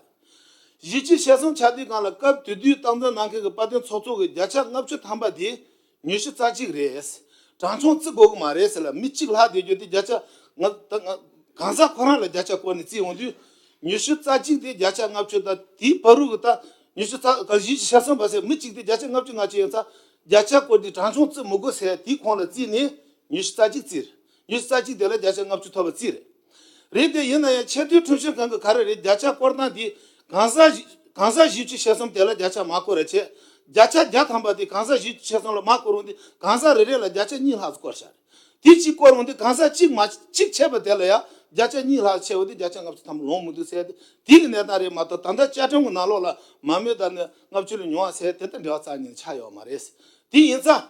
བཞི་བཅུ་ཞེ་གསུམ་ཆགས་དུས་སྒང་ལ་སྐབས་དེ་དུས་སྟངས་འཛིན་གནང་མཁན་གྱི་དཔལ་ལྡན་ཚོགས་གཙོ་གིས་བརྒྱ་ཆ་ལྔ་བཅུ་ཐམ་པ་དེ་ཉི་ཤུ་རྩ་གཅིག་རེད། གྲངས་ཆུང་བརྩི་དགོས་ཀྱི་མ་རེད་ཟེར་ལ། མི་གཅིག་ལྷག་བསྡད་རྒྱུ་དེ་བརྒྱ་ཆ་ང་ད་ང་གང་ཟག་ཁོ་རང་ལ་བརྒྱ་ཆ་བསྐོར་ནས་བརྩིས་ཡོང་དུས། ཉི་ཤུ་རྩ་གཅིག་དེ་བརྒྱ་ཆ་ལྔ་བཅུ་དང་དེའི་བར་དུ་གི་ད་ཉི་ཤུ་རྩ་ག་བཞི་བཅུ་ཞེ་གསུམ་པ་ཟེར། མི་གཅིག་དེ་བརྒྱ་ཆ་ལྔ་བཅུ་ང་བཅུ་ཡིན་ཙང་། བརྒྱ་ཆ་བསྐོར་དུས་གྲངས་ཆུང་བརྩི་མི་དགོས་ཟེར་དེའི་ཁོངས་ལ་བརྩིས་ནས་ཉི་ཤུ་རྩ་གཅིག་བརྩིས་རེད། ཉི་ཤུ་རྩ་གཅིག་དེ་ལ་བརྒྱ་ཆ་ལྔ་བཅུ་ཐོབ་པ་བརྩིས་རེད། རེད་དེ། ཡིན་ན་ཡང་ཆེས་མཐོའི་ཁྲིམས་ཞིབ་ཁང་གི་ག་རེ་རེད། བརྒྱ་ཆ་སྐོར་སྟངས་དེ་གང་ཟག་བཞི་གང་ཟག་བཞི་བཅུ་ཞེ་གསུམ་དེ་ལ་བརྒྱ་ཆ་མ་སྐོར་བ་བྱས། བརྒྱ་ཆ་བརྒྱ་ཐམ་པ་དེ་གང་ཟག་བཞི་བཅུ་ཞེ་གསུམ་ལ་མ་སྐོར་འོང་དུས། གང་ཟག་རེ་རེ་ལ་བརྒྱ་ཆ་གཉིས་ལྷག་ཙམ་སྐོར་བཞག་རེད། དེ་གཅིག་སྐོར་འོང་དུས། གང་ཟག་གཅིག་མ་གཅིག་ཆད་པ་དེ་ལ་ཡང་བརྒྱ་ཆ་གཉིས་ལྷག་ཆད་འོང་དུས། བརྒྱ་ཆ་ལྔ་བཅུ་ཐམ་པ་ལོངས་མི་འདུག་ཟེར་ཏེ། དེ་གི་གནས་སྟངས་རེད་མ་གཏོགས། ད་ལྟ་བཅའ་ཁྲིམས་ཀྱི་ནང་ལོགས་ལ་མ་རྨོས་དང་ནི་ལྔ་བཅུ་ལས་ཉུང་བ་ཟེར་དེ་དང་འབྲེལ་བ་རྩ་ནས་ཆགས་ཡོད་མ་རེད། དེ་ཡིན་ཙང་།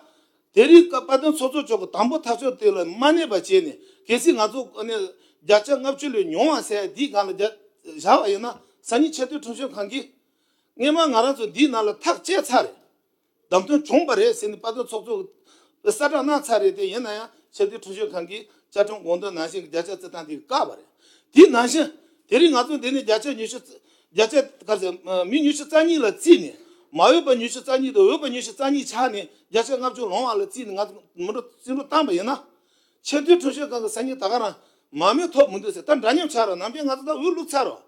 དེ་རིང་སྐབས་དཔལ་ལྡན་ཚོགས་གཙོ་མཆོག་གིས་དང་པོ་ཐག་གཅོད་དེ་ལ་མ་གནས་པ་བྱས་ནས། གལ་སྲིད་ང་ཚོ་ཨ་ནི་བརྒྱ་ཆ་ལྔ་བཅུ་ལས་ཉུང་བ་ཟེར་འདིའི་སྒང་ལ་བཞག་བཞག་པ་ཡིན་ན། སང་ཉིན་ཆེས་མཐོའི་ཁྲིམས་ཞིབ་ཁང་གིས་སྔོན་མ་ང་རང་ཚོ་འདིའི་ནང་ལ་ཐག་བཅད་ཚར་རེད། བདམས་ཐོན་བྱུང་བ་རེད་ཟེར་ནས་དཔལ་ལྡན་ཚོགས་གཙོ་གསལ་བསྒྲགས་གནང་ཚར་རེད་དེ། ཡིན་ན་ཡང་ཆེས་མཐོའི་ཁྲིམས་ཞིབ་ཁང་གིས་བཅའ་ཁྲིམས་དགོངས་དོན་ནང་བཞིན་གྱི་བརྒྱ་ཆ་བརྩི་སྟངས་དེ་བཀག་པ་རེད། དེ་ནང་བཞིན་དེ་རིང་ང་ཚོ་འདི་ནས་བརྒྱ་ཆ་ཉི་ཤུ་བརྒྱ་ཆ་ག་ཚོད་མི་ཉི་ཤུ་རྩ་གཉིས་ལ་བརྩིས་ནས། མ་འོས་པ་ཉི་ཤུ་རྩ་གཉིས་དང་འོས་པ་ཉི་ཤུ་རྩ་གཉིས་ཆགས་ནས་བརྒྱ་ཆ་ལྔ་བཅུ་ལོངས་པ་ལ་བརྩིས་ནས་ང་ཚོ་མི་འགྲོ་བརྩི་འགྲོ་བཏང་པ་ཡིན་ན། ཆེས་མཐོའི་ཁྲིམས་ཞིབ་ཁང་གི་སང་ཉིན་ད་ག་རང་མ་རྨོས་ཐོབ་མི་འདུག་ཟེར། ད་འདྲ་མཉམ་ཆགས་རོགས། ནམ་རྒྱུན་ང་ཚོ་ད་འོས་བླུགས་ཚར་རོགས།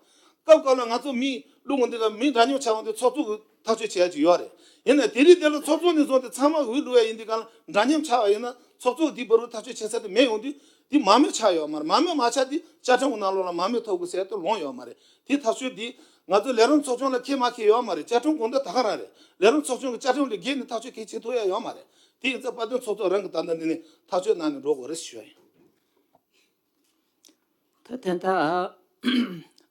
སྐབས་སྐབས་ལ་ང་ཚོ་མི་བླུགས་འོང་དུས་ཀ་མི་འདྲ་མཉམ་ཆགས་འོང་དུས་ཚོགས་གཙོ་གིས་ཐག་གཅོད་བྱེད་ཡ་ཅིག་ཡོད་རེད། ཡིན་ནའི་དེ་རིང་དེ་ལ་ཚོགས་གཙོ་ནས་བཟུང་སྟེ་ཚང་མ་འོས་བླུགས་ཡ་ཡིན་དུས་ཀ་ལ། འདྲ་མཉམ་ཆགས་པ་ཡིན་ན་ཚོགས་གཙོ་གིས་དེའི་བར་དུ་ཐག་གཅོད་བྱེད་ས་དེ་མེད་ཡོང་དུས། དེ་མ་རྨོས་ཆགས་ཡོད་མ་རེད། མ་རྨོས་མ་ཆགས་དུས་བཅའ་ཁྲིམས་ཀྱི་ནང་ལོགས་ལ་མ་རྨོས་ཐོབ་དགོས་ཟེར་དེ་ལོངས་ཡོད་མ་རེད། དེ་ཐག་གཅོད་དེ་ང་ཚོ་ལས་རིམ་ཚོགས་ཆུང་ལ་འཁེལ་མ་འཁེལ་ཡོད་མ་རེད། བཅའ་ཁྲིམས་དགོངས་དོན་ད་ག་རང་རེད། ལས་རིམ་ཚོགས་ཆུང་གི་བཅའ་ཁྲིམས་ལས་འགལ་ནས་ཐག་གཅོད་གལ་ཆེ་ཐུབ་ཡ་ཡོད་མ་རེད། དེ་ཡིན་ཙང་དཔལ་ལྡན་ཚོགས་གཙོ་རང་གིས་ད་ལྟ་འདི་ནས་ཐག་གཅོད་གནང་ནས་འགྲོ་དགོས་རེད་ཞུ་ཡ་ཡིན། ད་དེ་འདྲ་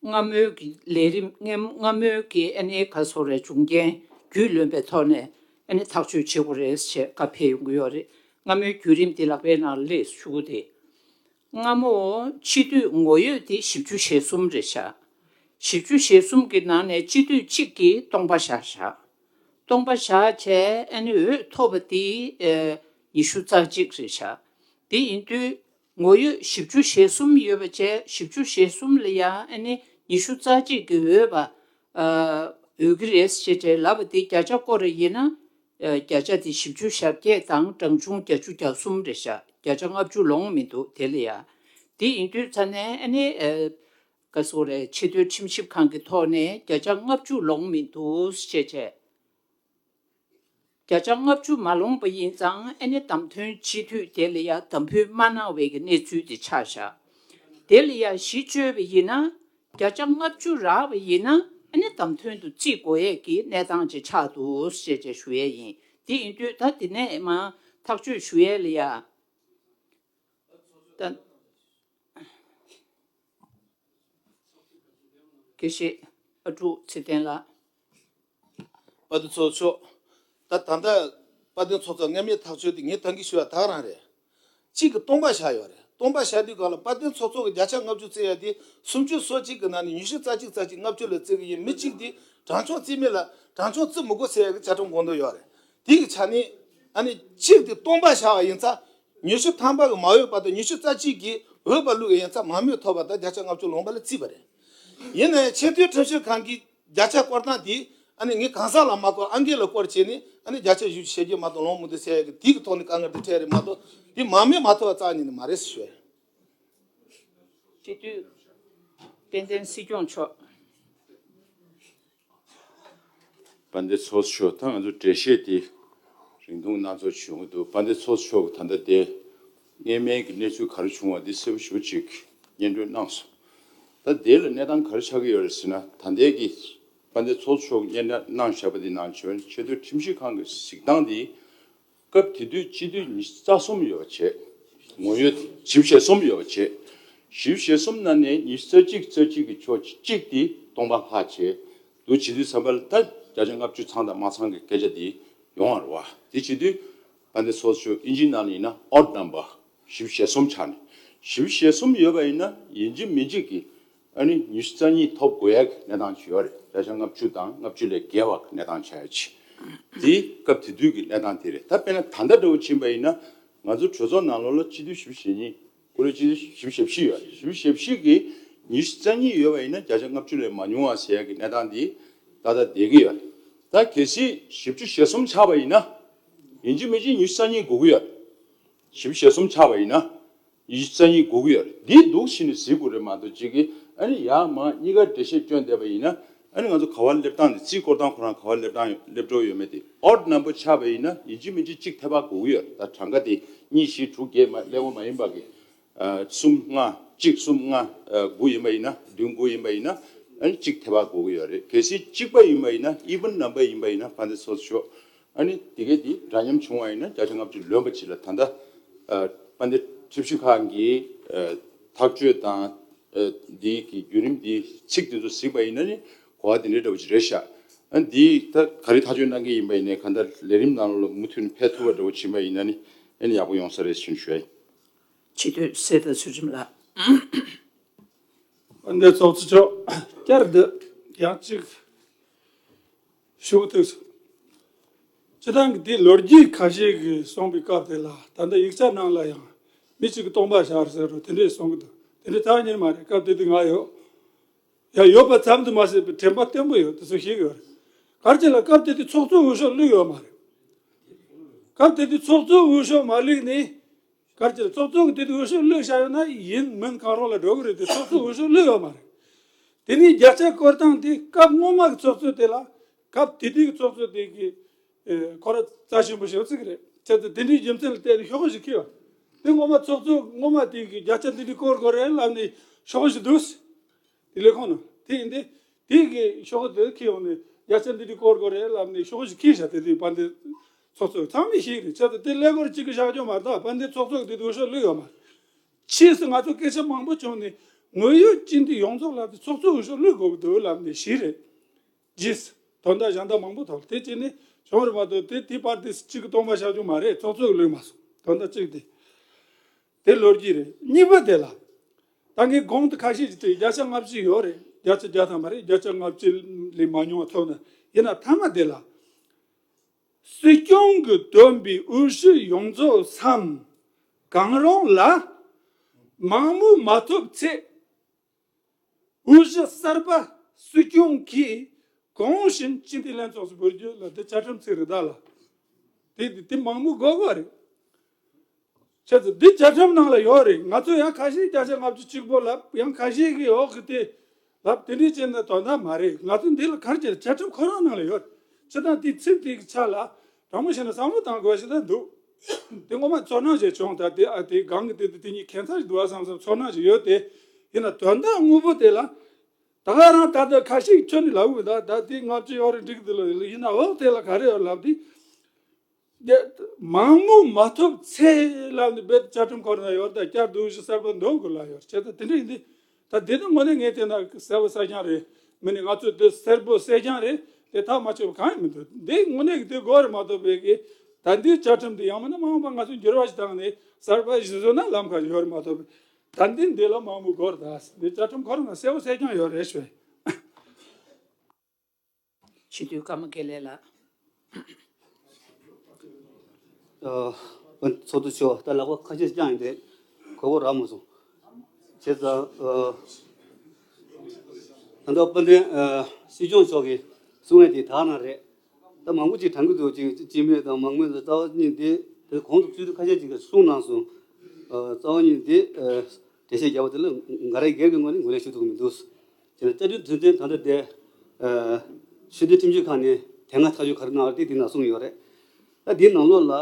སྔ་མོའི་གི་ལས་རིམ། སྔ་སྔ་མོའི་གི་ཨ་ནི་ག་སོ་རེ་བྱུང་རྐྱེན་རྒྱུས་ལོན་པའི་ཐོག་ནས་ཨ་ནི་ཐག་གཅོད་བྱེད་དགོས་རེད་ཅེས་བཀའ་ཕེབས་ཡོང་གི་ཡོད་རེད། སྔ་མོའི་བརྒྱུད་རིམ་དེ་ལག་པའི་ནང་སླེབས་ཞུ་གི་དེ། སྔ་མོ་སྤྱི་འཐུས་ངོ་ཡོད་དེ་བཞི་བཅུ་ཞེ་གསུམ་རེད་ཤག་བཞི་བཅུ་ཞེ་གསུམ་གི་ནང་ནས་སྤྱི་འཐུས་གཅིག་གིས་སྟོང་པ་བཞག་བཞག་སྟོང་པ་བཞག་བྱས་ཨ་ནི་འོས་ཐོབ་པ་དེ་ཨེ་ཉི་ཤུ་རྩ་གཅིག་རེད་ཤག་དེ་ཡིན་དུས་ངོ་ཡོད་བཞི་བཅུ་ཞེ་གསུམ་ཡོད་པ་བྱས། བཞི་བཅུ་ཞེ་གསུམ་ལ་ཡང་ཨ་ནི་ཉི་ཤུ་རྩ་གཅིག་གི་འོས་པ་ཨ་འོས་ཀྱི་རེད་ཅེས་བྱས་ལབ་པ་དེ་བརྒྱ་ཆ་སྐོར་རེ་ཡིན་ན། ཨ་བརྒྱ་ཆ་དེ་བཞི་བཅུ་ཞེ་བརྒྱད་དང་གྲངས་ཆུང་བརྒྱད་ཅུ་གྱ་གསུམ་རེད་ཤག་བརྒྱ་ཆ་ལྔ་བཅུ་ལོངས་མི་འདུག་དེ་ལ་ཡ། དེ་ཡིན་དུས་ཙ་ནས་ཨ་ནི་ཨ་ག་སོ་རེ་ཆེས་མཐོའི་ཁྲིམས་ཞིབ་ཁང་གི་ཐོག་ནས་བརྒྱ་ཆ་ལྔ་བཅུ་ལོངས་མི་འདུག་ཅེས་བྱས། བརྒྱ་ཆ་ལྔ་བཅུ་མ་ལོངས་པ་ཡིན་ཙང་ཨ་ནི་བདམས་ཐོན་སྤྱི་འཐུས་དེ་ལ་ཡ་དམ་འབུལ་མ་གནང་བའི་གི་གནས་ཚུལ་དེ་ཆགས་བཞག་དེ་ལ་ཡ་གཞི་བཅོལ་བ་ཡིན་ན། བརྒྱ་ཆ་ལྔ་བཅུ་རག་པ་ཡིན་ན་ཨ་ནི་བདམས་ཐོན་དུ་བརྩི་དགོས་ཡས་ཀྱི་གནས་སྟངས་ཅིག་ཆགས་འདུག་ཅེས་བྱས་ཞུ་ཡས་ཡིན། དེ་ཡིན་དུས་ད་དེ་ནས་མ་ཐག་གཅོད་ཞུ་ཡས་ལ་ཡ། ད། དགེ་བཤེས་ཨ་ཀྲུག་ཚེ་བརྟན་ལགས། དཔལ་ལྡན་ཚོགས་གཙོ་མཆོག་ད་ད་ལྟ་དཔལ་ལྡན་ཚོགས་གཙོ་སྔ་མའི་ཐག་གཅོད་དེ་ངས་ད་གིན་ཞུ་བ་ད་ག་རང་རེད། གཅིག་གིས་སྟོང་པ་བཞག་ཡོད་རེད། སྟོང་པ་བཞག་དུས་སྒང་ལ་དཔལ་ལྡན་ཚོགས་གཙོ་གིས་བརྒྱ་ཆ་ལྔ་བཅུ་བརྩི་ཡ་དེ་སུམ་ཅུ་སོ་གཅིག་གི་ནང་ནས་ཉི་ཤུ་རྩ་གཅིག་རྩ་གཅིག་ལྔ་བཅུ་ལ་བརྩི་གི་ཡིན། མི་གཅིག་དེ་གྲངས་ཆུང་བརྩི་མི་ལ་གྲངས་ཆུང་བརྩི་མི་དགོས་ཟེར་ཡ་གི་བཅའ་ཁྲིམས་དགོངས་དོན་ཡོད་རེད། དེ་གི་ཆ་ནས་ཨ་ནི་གཅིག་དེ་སྟོང་པ་བཞག་པ་ཡིན་ཙང་། ཉི་ཤུ་ཐམ་པ་གི་མ་འོས་པ་དང་ཉི་ཤུ་རྩ་གཅིག་གིས་འོས་པ་བླུགས་ཡིན་ཙང་མ་རྨོས་ཐོབ་པ་དང་བརྒྱ་ཆ་ལྔ་བཅུ་ལོངས་པ་ལ་བརྩིས་པ་རེད། ཡིན་ན་ཡང་ཆེས་མཐོའི་ཁྲིམས་ཞིབ་ཁང་གིས་བརྒྱ་ཆ་སྐོར་སྟངས་དེ་ཨ་ནི་ངས་གང་ཟག་ལ་མ་སྐོར་ཨང་ཀི་ལ་སྐོར་བྱས་ནས་ཨ་ནི་བརྒྱ་ཆ་བཞི་བཅུ་ཞེ་བརྒྱད་མ་གཏོགས་ལོངས་མི་འདུག་ཟེར་ཡ་གི་དེ་གི་ཐོག་ནས་དཀའ་ངལ་དེ་འཕྲད་རེད་མ་གཏོགས། དེ་མ་རྨོས་མ་ཐོབ་པ་རྩ་ནས་ནི་མ་རེད་ཟེར་ཞུ་ཡ་རེད། སྤྱི་འཐུས་དཔལ་ལྡན་སྲིད་སྐྱོང་མཆོག་དཔལ་ལྡན་ཚོགས་གཙོ་མཆོག་ད་ང་ཚོ་འགྲེལ་བཤད་དེ་རིང་ཐུང་གནང་ཚོགས་བྱུང་གི་འདུག་དཔལ་ལྡན་ཚོགས་གཙོ་མཆོག་གིས་ད་ལྟ་དེ་སྔོན་མའི་གི་གནས་ཚུལ་ག་རེ་བྱུང་བ་འདི་གསལ་པོ་ཞེ་པོ་ཅིག་སྙན་སྒྲོན་གནང་སོང་། ད་དེ་ལ་གནས་སྟངས་ག་རེ་ཆགས་ཀྱི་ཡོད་རེད་ཟེར་ན། ད་ལྟའི་གི་དཔལ་ལྡན་ཚོགས་གཙོ་མཆོག་གིས་སྙན་སྒྲོན་གནང་བཞག་པ་འདི་ནང་བྱོན་ཆེས་མཐོའི་ཁྲིམས་ཞིབ་ཁང་གི་གཟིགས་སྟངས་འདི། སྐབས་དེ་དུས་སྤྱི་འཐུས་ཉི་ཤུ་རྩ་གསུམ་ཡོད་པ་བྱས། ངོ་ཡོད་བཞི་བཅུ་ཞེ་གསུམ་ཡོད་པ་བྱས། བཞི་བཅུ་ཞེ་གསུམ་ནང་ནས་ཉི་ཤུ་རྩ་གཅིག་རྩ་གཅིག་གི་ཕྱོགས་གཅིག་དེ་སྟོང་པ་ལྷག་བྱས་འདུག་བྱེད་དུས་ཙམ་པ་ལ་ད་བརྒྱ་ཆ་ལྔ་བཅུ་ཚང་དང་མ་ཚང་གི་སྐད་ཆ་དེ་ཡོང་བ་རེད་བ། དེ་བྱེད་དུས་དཔལ་ལྡན་ཚོགས་གཙོ་མཆོག་ཨིན་ཇིའི་ནང་ལ་ཡིན་ན་odd number བཞི་བཅུ་ཞེ་གསུམ་ཆགས་ནས། བཞི་བཅུ་ཞེ་གསུམ་ཡོད་པ་ཡིན་ན་ཡིན་གཅིག་མིན་གཅིག་གི་ཨ་ནི་ཉི་ཤུ་རྩ་གཉིས་ཐོབ་དགོས་ཡག་གི་གནས་སྟངས་ཅིག་ཡོད་རེད། བརྒྱ་ཆ་ལྔ་བཅུ་དང་ལྔ་བཅུ་ལས་བརྒལ་བ་གི་གནས་སྟངས་ཆགས་ཡོད་ཅིག་དེ་སྐབས་དེ་དུས་ཀྱི་གནས་སྟངས་དེ་རེད། ད་དཔེར་ན་ད་ལྟ་འདྲ་བོ་ཕྱིན་པ་ཡིན་ན་ང་ཚོ་གྲོས་ཚོགས་ནང་ལོགས་ལ་སྤྱི་འཐུས་བཞི་བཅུ་ཞེ་གཉིས། ཁོ་རང་སྤྱི་འཐུས་བཞི་བཅུ་ཞེ་བཞི་ཡོད་རེད། བཞི་བཅུ་ཞེ་བཞི་གིས་ཉི་ཤུ་རྩ་གཉིས་ཡོད་པ་ཡིན་ན་བརྒྱ་ཆ་ལྔ་བཅུ་ལས་མ་ཉུང་བ་ཟེར་ཡག་གི་གནས་སྟངས་དེ་ད་ལྟ་བསྡད་ཀྱི་ཡོད་རེད། ད་གལ་སྲིད་བཞི་བཅུ་ཞེ་གསུམ་ཆགས་པ་ཡིན་ན་ཡིན་གཅིག་མིན་གཅིག་ཉི་ཤུ་རྩ་གཉིས་དགོས་ཀྱི་ཡོད་རེད། བཞི་བཅུ་ཞེ་གསུམ་ཆགས་པ་ཡིན་ན་ཉི་ཤུ་རྩ་གཉིས་དགོས་ཀྱི་ཡོད་རེད། འདི་འདུག་བྱས་ནས་གཟིགས་དགོས་རེད་མ་གཏོགས་གཅིག་གིས་ཨ་ནི་ཡར་མར་གཉིས་ཀ་འགྲེལ་བཤད་བསྐྱོན་བསྡད་པ་ཡིན་ན་ཨ་ནི་ང་ཚོ་ག་བར་སླེབས་སྟངས་དེ་རྩིས་སྐོར་སྟངས་ཁོ་རང་ག་བར་སླེབས་སྟངས་སླེབས་འགྲོ་ཡོད་མེད་དེ་odd number ཆགས་པ་ཡིན་ན་ཡིན་གཅིག་མིན་གཅིག་གཅིག་ཐེབས་པ་དགོས་ཀྱི་ཡོད་རེད། ད་གྲངས་ཀ་དེ་གཉིས་བཞི་དྲུག་བརྒྱད་མ་སླེབས་པ་མ་ཡིན་པ་གི་གསུམ་ལྔ་གཅིག་གསུམ་ལྔ་དགུ་ཡིན་པ་ཡིན་ན་བདུན་དགུ་ཡིན་པ་ཡིན་ན་ཨ་ནི་གཅིག་ཐེབས་པ་དགོས་ཀྱི་ཡོད་རེད། གལ་སྲིད་གཅིག་པ་ཡིན་པ་ཡིན་ན་even number ཡིན་པ་ཡིན་ན་ཕན་ཚུན་ཚོགས་ཤོག་ཨ་ནི་དེ་གས་དེ་འདྲ་མཉམ་བྱུང་བ་ཡིན་ན་བརྒྱ་ཆ་ལྔ་བཅུ་ལོན་པ་ཅིག་ལ་ད་ལྟ་ཨ་དཔལ་ལྡན་ཁྲིམས་ཞིབ་ཁང་གིས་ཨ་ཐག་གཅོད་དང་ཨ་འདི་གི་བརྒྱུད་རིམ་འདི་ཚིག་དེ་ཚོ་གཟིགས་པ་ཡིན་ན་ནི་གོ་བ་དེ་འདྲའི་འདྲ་བོ་ཅིག་རེད་ཤག་ཨ་འདི་ད་ག་རེ་ཐག་གཅོད་གནང་གི་ཡིན་པ་ཡིན་ནའི་གང་ལྟར་ལས་རིམ་ནང་ལོགས་ལ་མུ་མཐུད་ནས་ཕེབས་ཐུབ་པ་འདྲ་བོ་བྱིན་པ་ཡིན་ན་ནི་ཨ་ནི་ཡག་པོ་ཡོང་ས་རེད་ཞུ་ཞུ་ཡ་ཡིན། སྤྱི་འཐུས་གསེར་རྟ་ཚུལ་ཁྲིམས་ལགས། འདི་ཚོགས་གཙོ་མཆོག་བསྐྱར་དུ་ཡང་གཅིག་ཞུ་ཐུགས་སུ། སྤྱི་བཏང་གི་དེ་ལོ་རྒྱུས་ཁ་ཤས་ཀྱི་གསུངས་པའི་སྐབས་དེ་ལ་ད་ལྟ་ཡིག་ཆ་ནང་ལ་ཡང་མི་གཅིག་གིས་སྟོང་པ་ཤར་ཟེར་རོ་དེ་འདྲས་གསུང་གི་འདུག་དེ་འདྲས་ཐག་ཉེ་མ་རེད། སྐབས་དེ་དུས་ང་ཡོད། ཡང་ཡོད་པ་ཙམ་དུ་མ་ཟད་པའི་དྲན་པ་བརྟན་པོ་ཡོད་དེ་ཚོ་ཤེས་ཀྱི་ཡོད་རེད། ག་རེ་བྱས་ལ་སྐབས་དེ་དུས་ཚོགས་གཙོ་འོས་ཤོག་བླུགས་ཡོད་མ་རེད། སྐབས་དེ་དུས་ཚོགས་གཙོ་འོས་ཤོག་མ་བླུགས་ནས། ག་རེ་བྱས་ལ་ཚོགས་གཙོ་གི་དེ་དུས་འོས་ཤོག་བླུགས་བཞག་ཡོད་ན་ཡིན་མིན་གང་རུང་ལ་འགྲོ་གི་རེད་དེ་ཚོགས་གཙོ་འོས་ཤོག་བླུགས་ཡོད་མ་རེད། དེ་ནས་བརྒྱ་ཆ་སྐོར་སྟངས་དེ་སྐབས་སྔོན་མ་གི་ཚོགས་གཙོ་དེ་ལ་སྐབས་དེ་དུས་ཀྱི་ཚོགས་གཙོ་དེ་གི་ཨེ་ཁོ་ར་རྩ་ཆེན་པོ་ཞེ་པོ་ཅིག་རེད། བྱས་ཙང་དེ་འདྲའི་རྒྱུ་མཚན་ལ་བརྟེན་ནས་ཤོག་གུ་ཞིག་ཁྱེར་བ། དེ་སྔོན་མ་ཚོགས་གཙོ་སྔོན་མ་དེ་གི་བརྒྱ་ཆ་འདི་འདྲའི་སྐོར་དགོས་རེད་ལབ་ནས་ཤོག་གུ་ཞིག་འདུག་དེ་ལས་ཁོང་ནང་དེ་ཡིན་ཏེ། དེ་གི་ཤོག་གུ་དེ་ཁྱེར་ཡོང་ནས་བརྒྱ་ཆ་འདི་འདྲའི་སྐོར་དགོས་རེད་ལབ་ནས་ཤོག་གུ་ཞིག་ཁྱེར་བཞག་དེ་དུས་དཔལ་ལྡན་ཚོགས་གཙོ་ཚང་མས་ཤེས་རེད། བྱས་ཙང་དེ་ཀླད་ཀོར་གཅིག་གི་བཞག་རྒྱུ་མ་རེད། ད་དཔལ་ལྡན་ཚོགས་གཙོ་གི་དེ་དུས་འོས་ཤོག་བླུགས་ཡོད་མ་རེད། ཕྱིས་སུ་ང་ཚོ་སྐད་ཆ་མང་པོ་བྱུང་ནས་དངོས་ཡོད་སྤྱི་འཐུས་ཡོངས་རྫོགས་ལབ་དེ་ཚོགས་གཙོ་འོས་ཤོག་བླུགས་དགོས་ཀྱི་འདུག་ལབ་ནས་ཤེས་རེད། རྗེས་སུ་དོན་དག་གཞན་དག་མང་པོ་ཐོག་དེ་བྱས་ནས་བྱུང་རེད་མ་གཏོགས་དེ་དེ་པར་དེ་གཅིག་གི་སྟོང་པ་བཞག་རྒྱུ་མ་རེད། ཚོགས་གཙོ་གི་བླུགས་མ་སོང་དོན་དག་གཅིག་དེ། དེ་ལོ་རྒྱུས་རེད། གཉིས་པ་དེ་ལ། ད་ངས་གོང་དུ་ཁ་ཤས་ཀྱིས་བྲིས་བརྒྱ་ཆ་ལྔ་བཅུ་ཡོད་རེད། བརྒྱ་ཆ་བརྒྱ་ཐམ་པ་རེད། བརྒྱ་ཆ་ལྔ་བཅུ་ལས་མ་ཉུང་བ་ཐོབ་ན་ཡིན་ན་མཐའ་མ་དེ་ལ། སྲིད་སྐྱོང་གི་བཏོན་པའི་འོས་གཞི་ཡོངས་རྫོགས་སམ། གང་རུང་ལ། མང་མོས་མ་ཐོབ་ཚེ། འོས་གཞི་གསར་པ་སྲིད་སྐྱོང་གིས་གོང་བཞིན་སྤྱི་འཐུས་ལྷན་ཚོགས་སུ་འབུལ་རྒྱུ་ལ་དེ་བཅའ་ཁྲིམས་ཚིག་རེད་ད་ལ། དེ་དེ་མང་མོས་དགོས་དགོས་རེད། བྱས་ཙང་འདི་བཅའ་ཁྲིམས་ནང་ལ་ཡོད་རེད། ང་ཚོ་ཡང་ཁ་ཤས་བརྒྱ་ཆ་ལྔ་བཅུ་གཅིག་པོ་ལབ་ཡང་ཁ་ཤས་ཀྱིས་འོག་གི་དེ་ལབ་དེ་འདྲའི་བྱས་ན་དོན་དག་མ་རེད། ང་ཚོ་འདི་ལ་ག་རེ་བྱས་བཅའ་ཁྲིམས་ཁོ་རང་ནང་ལ་ཡོད་རེད། སྤྱིར་བཏང་དེའི་ཚིག་དེ་གི་ཆ་ལ་དྲང་མོ་བཤད་ན་བསམ་བློ་བཏང་དགོས་ཞེ་དྲག་འདུག་དེ་ངོ་མ་ཚོར་སྣང་ཞིག་བྱུང་། ད་དེ་ཨ་དེ་སྒང་གི་དེ་དེ་དེ་གཉིས་ཁྱད་མཚར་ཞིག་འདུག་བསམ་བསམ་ཚོར་སྣང་ཞིག་ཡོད་དེ། ཡིན་ན་དོན་དག་དངོས་པོ་དེ་ལ་ད་ག་རང་ད་ལྟ་ཁ་ཤས་ཁྱོན་ནས་ལབ་འོས་ད་ད་དེ་ལྔ་བཅུ་ཡོད་རེད་འགྲིག་གི་འདུག་ལ་ཡིན་ན་འོག་དེ་ལ་ག་རེ་ཡོད་ལབ་དེ། དེ་མང་མོས་མ་ཐོབ་ཚེ་ལབ་ནས་རྦད་དེ་བཅའ་ཁྲིམས་ཁོ་རང་ཡོད་ད་བསྐྱར་བསྡུར་ཞིག་གསར་པ་འདོན་དགོས་ལ་ཡོད་བྱས་ད་དེ་འདྲ་ཡིན་དུས་ད་དེ་ནི་དངོས་གནས་ངས་བལྟས་ན་གསལ་པོ་གསལ་རྐྱང་རེད། མི་ནི་ང་ཚོས་དེ་གསལ་པོ་གསལ་རྐྱང་རེད། དེ་ཐག་མ་ཆོད་པ་གང་ཡང་མི་འདུག་འདི་དངོས་གནས་ཀྱི་དེ་དགོས་རེད་མ་གཏོགས་པའི་གི་ད་འདིའི་བཅའ་ཁྲིམས་འདི་ཡང་མིན་ན་མ་འོངས་པ་ང་ཚོས་འགྱུར་བ་ཞིག་བཏང་ནས་གསར་པ་ཞིག་བཟོ་ན་ལམ་ཁ་ཡོད་རེད་མ་གཏོགས་པའི་ད་འདི་འདི་ལ་མང་པོ་དགོས་རེད། ད་འདི་བཅའ་ཁྲིམས་ཁོ་རང་ན་གསལ་པོ་གསལ་རྐྱང་ཡོད་རེད་ཞུ། སྤྱི་འཐུས་ཀརྨ་དགེ་ལེགས་ལགས། ཨ། ཚོགས་གཙོ་མཆོག་ད་ལག་པ་ཁ་ཤས་བརྐྱངས་ཡིན་ཏེ་གོ་གོ་རག་མ་སོང་། བྱས་ཙང་། ཨ། ད་ལྟ་དཔལ་ལྡན་ཨ་སྲིད་སྐྱོང་མཆོག་གིས་གསུང་ཡས་དེ་དག་ན་རེད། ད་མང་པོ་ཅིག་དྲན་གྱི་འདུག་ཅིག་སྤྱི་མོས་དང་མང་མོས་དང་རྩ་བ་ཉིད་དེ་དེ་གོང་དུ་སྤྱི་འཐུས་ཁ་ཤས་ཅིག་གིས་གསུངས་གནང་སོང་། ཨ། རྩ་བ་ཉིད་དེ་ཨ་འགྲེལ་བཤད་རྒྱབ་པ་དེ་ལ་ང་རང་སྒེར་གྱི་ངོས་ནས་ངོས་ལེན་ཞུ་ཐུབ་ཀྱི་མི་འདུག་དེ་ནས་བཅའ་ཁྲིམས་དོན་ཚན་ད་ལྟ་དེ་ཨ་ཆོས་དོན་ཁྲིམས་ཞིབ་ཁང་ནས་དེ་སྔ་ཐག་གཅོད་ག་རེ་གནང་བ་དེ་དེ་ནང་གསུངས་ཡོད་རེད། ད་དེའི་ནང་ལོགས་ལ་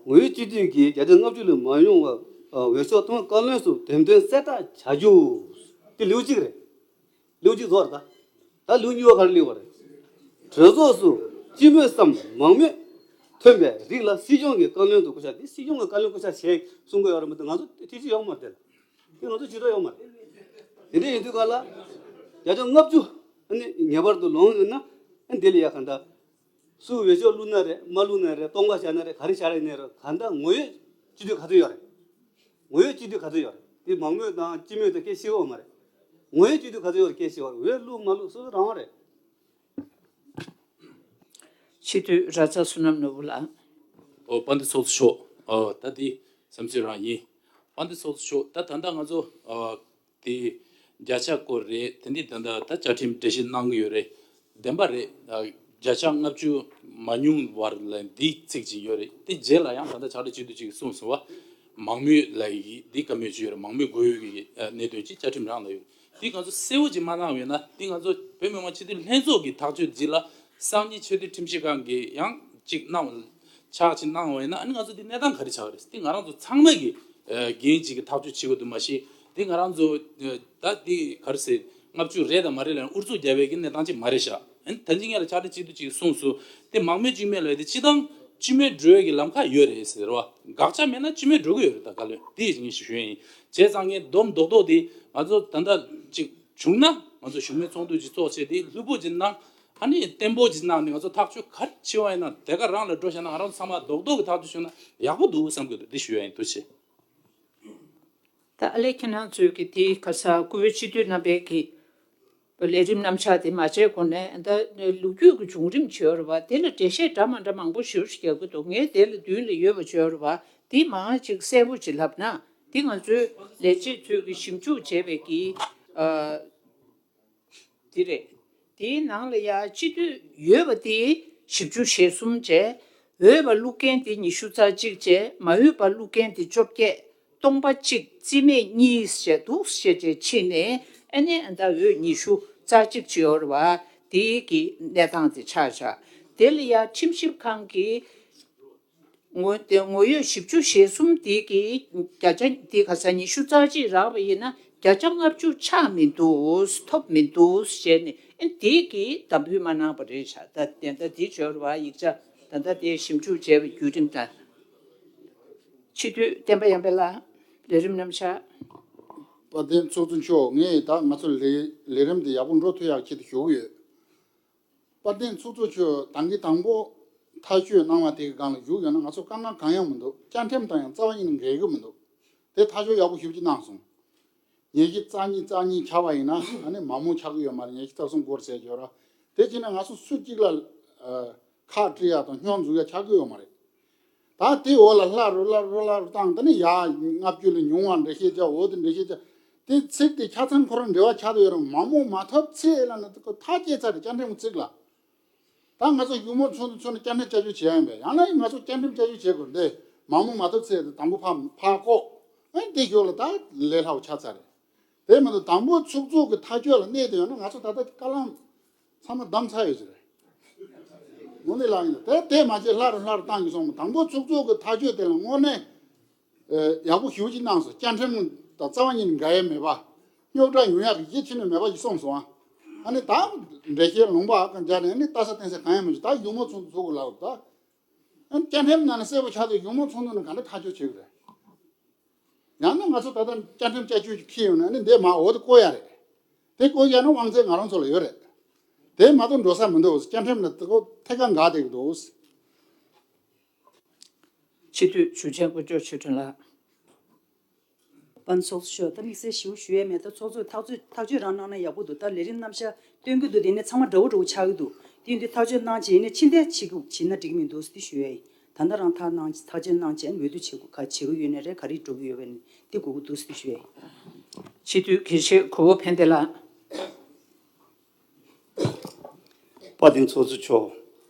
ངོ་ཡོད་སྤྱི་འཐུས་ཀྱིས་བརྒྱ་ཆ་ལྔ་བཅུ་ལས་མ་ཉུང་བ་ཨ་འོས་ཤོག་གཏོང་བཀའ་བློན་སོགས་འདེམས་ཐོན་གསལ་བསྒྲགས་བྱ་རྒྱུ། དེ་ལེའུ་གཅིག་རེད། ལེའུ་གཅིག་རྫོགས་རེད་ད། ད་ལེའུ་གཉིས་པ་ག་རེ་ལེའུ་བ་རེད། གྲོས་ཚོགས་སུ་སྤྱི་མོས་སམ་མང་མོས་ཐོན་པའི་རིགས་ལ་སྲིད་སྐྱོང་གི་བཀའ་བློན་དུ་བསྐོ་བྱ། དེ་སྲིད་སྐྱོང་གི་བཀའ་བློན་བསྐོ་བྱ་ཞེས་གསུང་གི་ཡོད་རེད་མ་གཏོགས་ང་ཚོ་ཐེ་ཇུས་ཡོད་མ་རེད་དེ་ལ། དེ་ང་ཚོ་ཇུས་གཏོགས་ཡོད་མ་རེད། དེ་འདྲ་ཡིན་དུས་ག་ལ། བརྒྱ་ཆ་ལྔ་བཅུ་ཨ་ནི་ངེས་པར་དུ་ལོངས་ཡོད་ན་ཨ་ནི་དེ་ལ་ཡ་ག་འདྲ། སུ་འོས་ཤོག་བླུགས་ན་རེད་མ་བླུགས་ན་རེད་སྟོང་པ་བཞག་ན་རེད་ག་རེ་བཞག་རེད་ནས་རེད་ག་འདྲ་ངོ་ཡོད་སྤྱི་འཐུས་ག་ཚོད་ཡོད་རེད། ངོ་ཡོད་སྤྱི་འཐུས་ག་ཚོད་ཡོད་རེད། དེ་མང་མོས་དང་སྤྱི་མོས་དང་སྐད་ཤེས་ཡོད་མ་རེད། ངོ་ཡོད་སྤྱི་འཐུས་ག་ཚོད་ཡོད་རེད་སྐད་ཤེས་ཡོད་རེད། འོས་བླུགས་མ་བླུགས་སོ་སོ་རང་དབང་རེད། སྤྱི་འཐུས་ར་ཚ་བསོད་ནམས་ནོར་བུ་ལགས། ཨོ་དཔལ་ལྡན་ཚོགས་གཙོ་མཆོག་ཨ་ད་དེ་བསམ་ཚུལ་རང་ཡིན། དཔལ་ལྡན་ཚོགས་གཙོ་མཆོག་ད་ད་ལྟ་ང་ཚོ་ཨ་དེ་བརྒྱ་ཆ་སྐོར་རེད། དེ་འདི་ད་ལྟ་ད་བཅའ་ཁྲིམས་འགྲེལ་བཤད་གནང་གི་ཡོད་རེད། བདེན་པ་རེད། ཨ་ བརྒྱ་ཆ་ལྔ་བཅུ་མ་ཉུང་བར་ལ་འདིའི་ཚིག་ཅིག་ཡོད་རེད། དེ་རྗེས་ལ་ཡང་ད་ལྟ་ཕྱག་སྦྲེལ་སྤྱི་འཐུས་ཅིག་གསུངས་སོང་བ། མང་མོས་ལ་ཡི་འདི་བཀའ་མོལ་ཅིག་ཡོད་རེད། མང་མོས་དགོས་ཡོད་ཀྱི་གནད་དོན་ཅིག་བཅའ་ཁྲིམས་རང་ལ་ཡོད། འདི་ང་ཚོ་གསལ་བོ་ཅིག་མ་གནང་བས་ན། འདི་ང་ཚོ་བོད་མི་མང་སྤྱི་འཐུས་ལྷན་ཚོགས་ཀྱི་ཐག་གཅོད་འདི་ལ་སང་ཉིན་ཆེས་མཐོའི་ཁྲིམས་ཞིབ་ཁང་གིས་ཡང་ཅིག་གནང་བ་ཕྱག་ཅིག་གནང་བས་ན། ཨ་ནི་ང་ཚོ་འདི་གནས་སྟངས་ག་རེ་ཆགས་ཀྱི་རེད། འདི་ང་རང་ཚོ་ཚང་མ་གི་འགན་ཅིག་གི་ཐག་གཅོད་བྱེད་དགོས་འདུག་མ་གཞི་འདི་ང་རང་ཚོ་ད་འདི་ག་རེ་ཟེར། ལྔ་བཅུ་རེད་དང་མ་རེད་ལབ་ན་ཨུ་ཚུགས་རྒྱབ་པའི་གི་གནས་སྟངས་ཅིག་མ་རེད་ཤག་ཨ་ནི་ད་ཅི་ངས་ལ་ཕྱག་སྦྲེལ་སྤྱི་འཐུས་ཅིག་གསུངས་སོང་། དེ་མང་མོས་སྤྱི་མོས་ལབ་དེ་སྤྱི་བཏང་སྤྱི་མོས་འགྲོ་ཡས་ཀྱི་ལམ་ཁ་ཡོད་རེད་ཟེར་བ། དགག་བྱ་མེད་ན་སྤྱི་མོས་འགྲོ་གི་ཡོད་རེད། ད་ག་ལོས་དེ་ཡིན་ཞུ་ཡིན། བྱས་ཙང་ངས་སྡོམ་རྡོག་རྡོག་དེ་ང་ཚོ་ད་ལྟ་ཅིག་བྱུང་ན་ང་ཚོ་བཞུགས་མོལ་ཚོགས་འདུ་ཅིག་ཚོགས་བྱས་དེ་ལྷུག་པོ་ཅིག་གནང་། ཨ་ནི་བརྟན་པོ་ཅིག་གནང་ནས་ང་ཚོ་ཐག་གཅོད་ག་རེ་བྱེད་པ་ཡིན་ན་དེ་ག་རང་ལ་འགྲོ་བཞག་ན། ང་རང་ཚོ་ཚང་མ་རྡོག་རྡོག་གི་ཐག་གཅོད་བྱུང་ན་ཡག་པོ་འདུག་བསམ་གྱི་འདུག་འདི་ཞུ་ཡ་ཡིན། ཐུགས་རྗེ་ཆེ། ད་ཨ་ལས་ཁྱེད་རང་ཚོས་ཀྱི་དེའི་ག་ས་སྐུ་བོད་སྤྱི་འཐུས་རྣམ་པས་ཀྱི་ལས་རིམ་རྣམ་གཞག་དེ་མ་བྱས་གོང་ནས། ད་ལོ་རྒྱུས་ཀྱི་བྱུང་རིམ་བྱས་ཡོད་རེད་བ། དེ་ལ་འགྲེལ་བཤད་འདྲ་མ་འདྲ་མང་པོ་ཞེ་པོ་ཞིག་རྒྱག་གི་འདུག་ངས་དེ་ལ་མདུན་ལ་ཡོད་པ་བྱས་ཡོད་རེད་བ། དེ་མང་ཅིག་གསལ་པོ་ཅིག་ལབ་ན། དེ་ང་ཚོའི་ལས་བྱེད་ཚོས་ཀྱི་ཞིབ་འཇུག་བྱས་པའི་གི་ཨ་དེ་རེད། དེའི་ནང་ལ་ཡ་སྤྱི་འཐུས་ཡོད་པ་དེ་བཞི་བཅུ་ཞེ་གསུམ་བྱས། འོས་པ་བླུག་མཁན་དེ་ཉི་ཤུ་རྩ་གཅིག་བྱས། མ་འོས་པ་བླུག་མཁན་དེ་བཅོ་བརྒྱད། སྟོང་པ་གཅིག་རྩིས་མེད་གཉིས་བྱས་འདུག་བྱས་བྱས་ཕྱིན་ནས། ཨ་ནི་ཨ་ད་འོས་ཉི་ཤུ་རྩ་གཅིག་བྱས་ཡོད་རེད་བ། དེའི་གི་གནས་སྟངས་དེ་ཆགས་བཞག་དེ་ལ་ཡ་ཁྲིམས་ཞིབ་ཁང་གི་ངོ་དེ་ངོ་ཡོད་བཞི་བཅུ་ཞེ་གསུམ་དེ་གི་བརྒྱ་ཆ་དེ་ག་ས་ཉི་ཤུ་རྩ་གཅིག་རག་པ་ཡིན་ན་བརྒྱ་ཆ་ལྔ་བཅུ་ཆགས་མི་འདུག་ཐོབ་མི་འདུག་ཟེར་ནས། ཨེ་དེ་གི་དམ་འབུལ་མ་གནང་པ་རེད་ཤག་ད་དེ་ད་དེ་བྱོས་ར་བ་ཡིག་ཆ་ད་ད་དེ་ཞིབ་འཇུག་བྱས་པའི་བརྒྱུད་རིམ་དང་། སྤྱི་འཐུས་བསྟན་པ་ཡར་འཕེལ་ལགས་ལས་རིམ་རྣམ་གཞག་དཔལ་ལྡན་ཚོགས་གཙོ་མཆོག་ངས་ད་ང་ཚོ་ལས་ལས་རིམ་འདི་ཡག་པོ་འགྲོ་ཐུབ་ཡག་ཆེད་དུ་ཞུ་གི་ཡོད། དཔལ་ལྡན་ཚོགས་གཙོ་མཆོག་ད་གིན་དང་པོ་ཐག་གཅོད་གནང་བ་དེ་གི་སྒང་ལ་བཞུགས་ཡོད་ན་ང་ཚོ་དཀའ་ངལ་གང་ཡང་མི་འདུག་བཅའ་ཁྲིམས་དང་ཡང་རྩ་བ་ཉིད་ནས་འགལ་གྱི་མི་འདུག་དེ་ཐག་གཅོད་ཡག་པོ་ཞེ་པོ་ཅིག་གནང་སོང་། ཉེར་བཞི་རྩ་གཉིས་རྩ་གཉིས་ཆགས་པ་ཡིན་ན་ཨ་ནི་མང་མོས་ཆགས་ཀྱི་ཡོད་མ་རེད། ཉེར་བཞི་རྩ་གསུམ་སྐོར་ཟེར་གྱི་ཡོད་ར། དེ་བྱས་ན་ང་ཚོ་སུ་གཅིག་ལ་ཨ་ཁག་དཀྲི་ཡག་དང་སྙོན་འཛུགས་ཡག་ཆགས་ཀྱི་ཡོད་མ་རེད། ད་དེ་འོག་ལ་སླར་རུ་སླར་རུ་སླར་རུ་བཏང་། དེ་ནས་ཡ་ལྔ་བཅུ་ལས་ཉུང་བ་འགྲེལ་བཤད་བྱ། འོ་དེ་འགྲེལ་བཤད་བྱ། དེ་ཚིག་དེ་ཆ་ཚང་ཁོ་རང་འབྲེལ་བ་ཆགས་བསྡད་ཡོད་རུང་མང་མོས་མ་ཐོབ་ཚེ་ལ་ནི་ཁོ་ཐག་བཅད་ཚར་རེད། བཅའ་ཁྲིམས་ཚིག་ལ། ད་ང་ཚོ་བཞུགས་མོལ་ཚོགས་འདུ་ཚོགས་ནས་བཅའ་ཁྲིམས་བསྐྱར་བཅོས་བྱེད་ཡ་ཡིན་པས། ཡང་ན་ང་ཚོ་བཅའ་ཁྲིམས་བསྐྱར་བཅོས་བྱེད་དགོས་འདི་མང་མོས་མ་ཐོབ་ཚེ་དེ་དང་པོ་ཕར་ཕར་བཀོག་ཨེ་དེ་ཞོར་ལ་ད་ལས་སླ་བོ་ཆགས་ཚར་རེད། དེ་མ་གཏོགས་དང་པོ་ཚོགས་གཙོ་གི་ཐག་གཅོད་ལ་གནས་དེ་ཡོད་ན་ང་ཚོ་ད་ལྟ་བཀའ་བློན་ཚང་མ་བདམས་ཚར་ཡོད་ཀྱི་རེད། དངོས་གནས་ལགས་ཡིན་ན་དེ་དེ་མ་བྱས་སླར་སླར་བཏང་གི་སོང་། དང་པོ་ཚོགས་གཙོ་གི་ཐག་གཅོད་དེ་ལ་དངོས་གནས་ཨེ་ཡག་པོ་ཞེ་པོ་ཅིག་གནང་སོང་། བཅའ་ཁྲིམས་དང་རྩ་བ་ཉིད་ནས་འགལ་ཡས་མེད་པ། རྙོག་དྲ་ཡོང་ཡག་གི་གཞི་ཁྱོན་ནས་མེད་པ་ཞིག་གསུངས་སོང་ཨ། ཨ་ནི་ད་འགྲེལ་བཤད་ལུང་པ་ཨ་ཀ་སྦྱར་ནས་ཨ་ནི་ལྟ་ས་བསྟན་ས་གང་ཡང་མི་འདུག་ད་བཞུགས་མོལ་ཚོགས་འདུ་ཚོགས་དགོས་ལབ་ད། ཨ་ནི་བཅའ་ཁྲིམས་ནང་ནས་གསལ་པོ་ཆགས་དུས་བཞུགས་མོལ་ཚོགས་འདུ་ནང་ག་འདྲ་ཐག་གཅོད་བྱེད་དགོས་རེད། ཡང་ན་ང་ཚོ་ད་ལྟ་བཅའ་ཁྲིམས་བསྐྱར་བཅོས་ཅིག་ཁེལ་ཡོང་ན་ཨ་ནི་འདི་མ་འོ་དེ་བཀོད་ཡ་རེད། དེ་བཀོད་ཡ་ན་དབང་ཚད་ང་རང་ཚོ་ལ་ཡོད་རེད། དེ་མ་གཏོགས་འགྲོ་ས་མི་འདུག་བཅའ་ཁྲིམས་ལ་དེ་ཁོ་ཐད་ཀར་འགལ་བསྡད་ཀྱི་འདུག་སྤྱི་འཐུས་ཞུ་ཆེན་དཀོན་མཆོག་ཆོས་སྒྲོན་ལགས། དཔལ་ཚོགས་གཙོ་མཆོག་ད་དམིགས་བསལ་ཞིབ་ཞུ་ཡས་མེད། ད་ཚོགས་གཙོས་ཐག་གཅོད་ཐག་གཅོད་རང་གནང་ན་ཡག་པོ་འདུག་ད་ལས་རིམ་རྣམ་གཞག་སྟོན་གྱི་འདུག་དེ་ནས་ཚང་མ་འདྲ་བོ་འདྲ་བོ་ཆགས་ཀྱི་འདུག་དེ་ཡིན་དུས་ཐག་གཅོད་གནང་བྱས་ནས་ཕྱིར་འཐེན་བྱེད་དགོས་བྱེད་ན་འགྲིག་མི་འདུག་ཟེར་ཞུ་ཡས་ཡིན། ད་ལྟ་རང་ཐག་གནང་ཐག་གཅོད་གནང་བྱས་འོས་བསྡུ་བྱེད་དགོས་ག་བྱེད་དགོས་ཡོད་ན་རེད། ག་རེ་འགྲོ་གི་ཡོད་པ་ནི་དེ་དགོས་ཀྱི་འདུག་ཟེར་ཞུ་ཡས་ཡིན། སྤྱི་འཐུས་དགེ་བཤེས་གོ་བོ་ཕན་བདེ་ལགས། དཔལ་ལྡན་ཚོགས་གཙོ་མཆོག་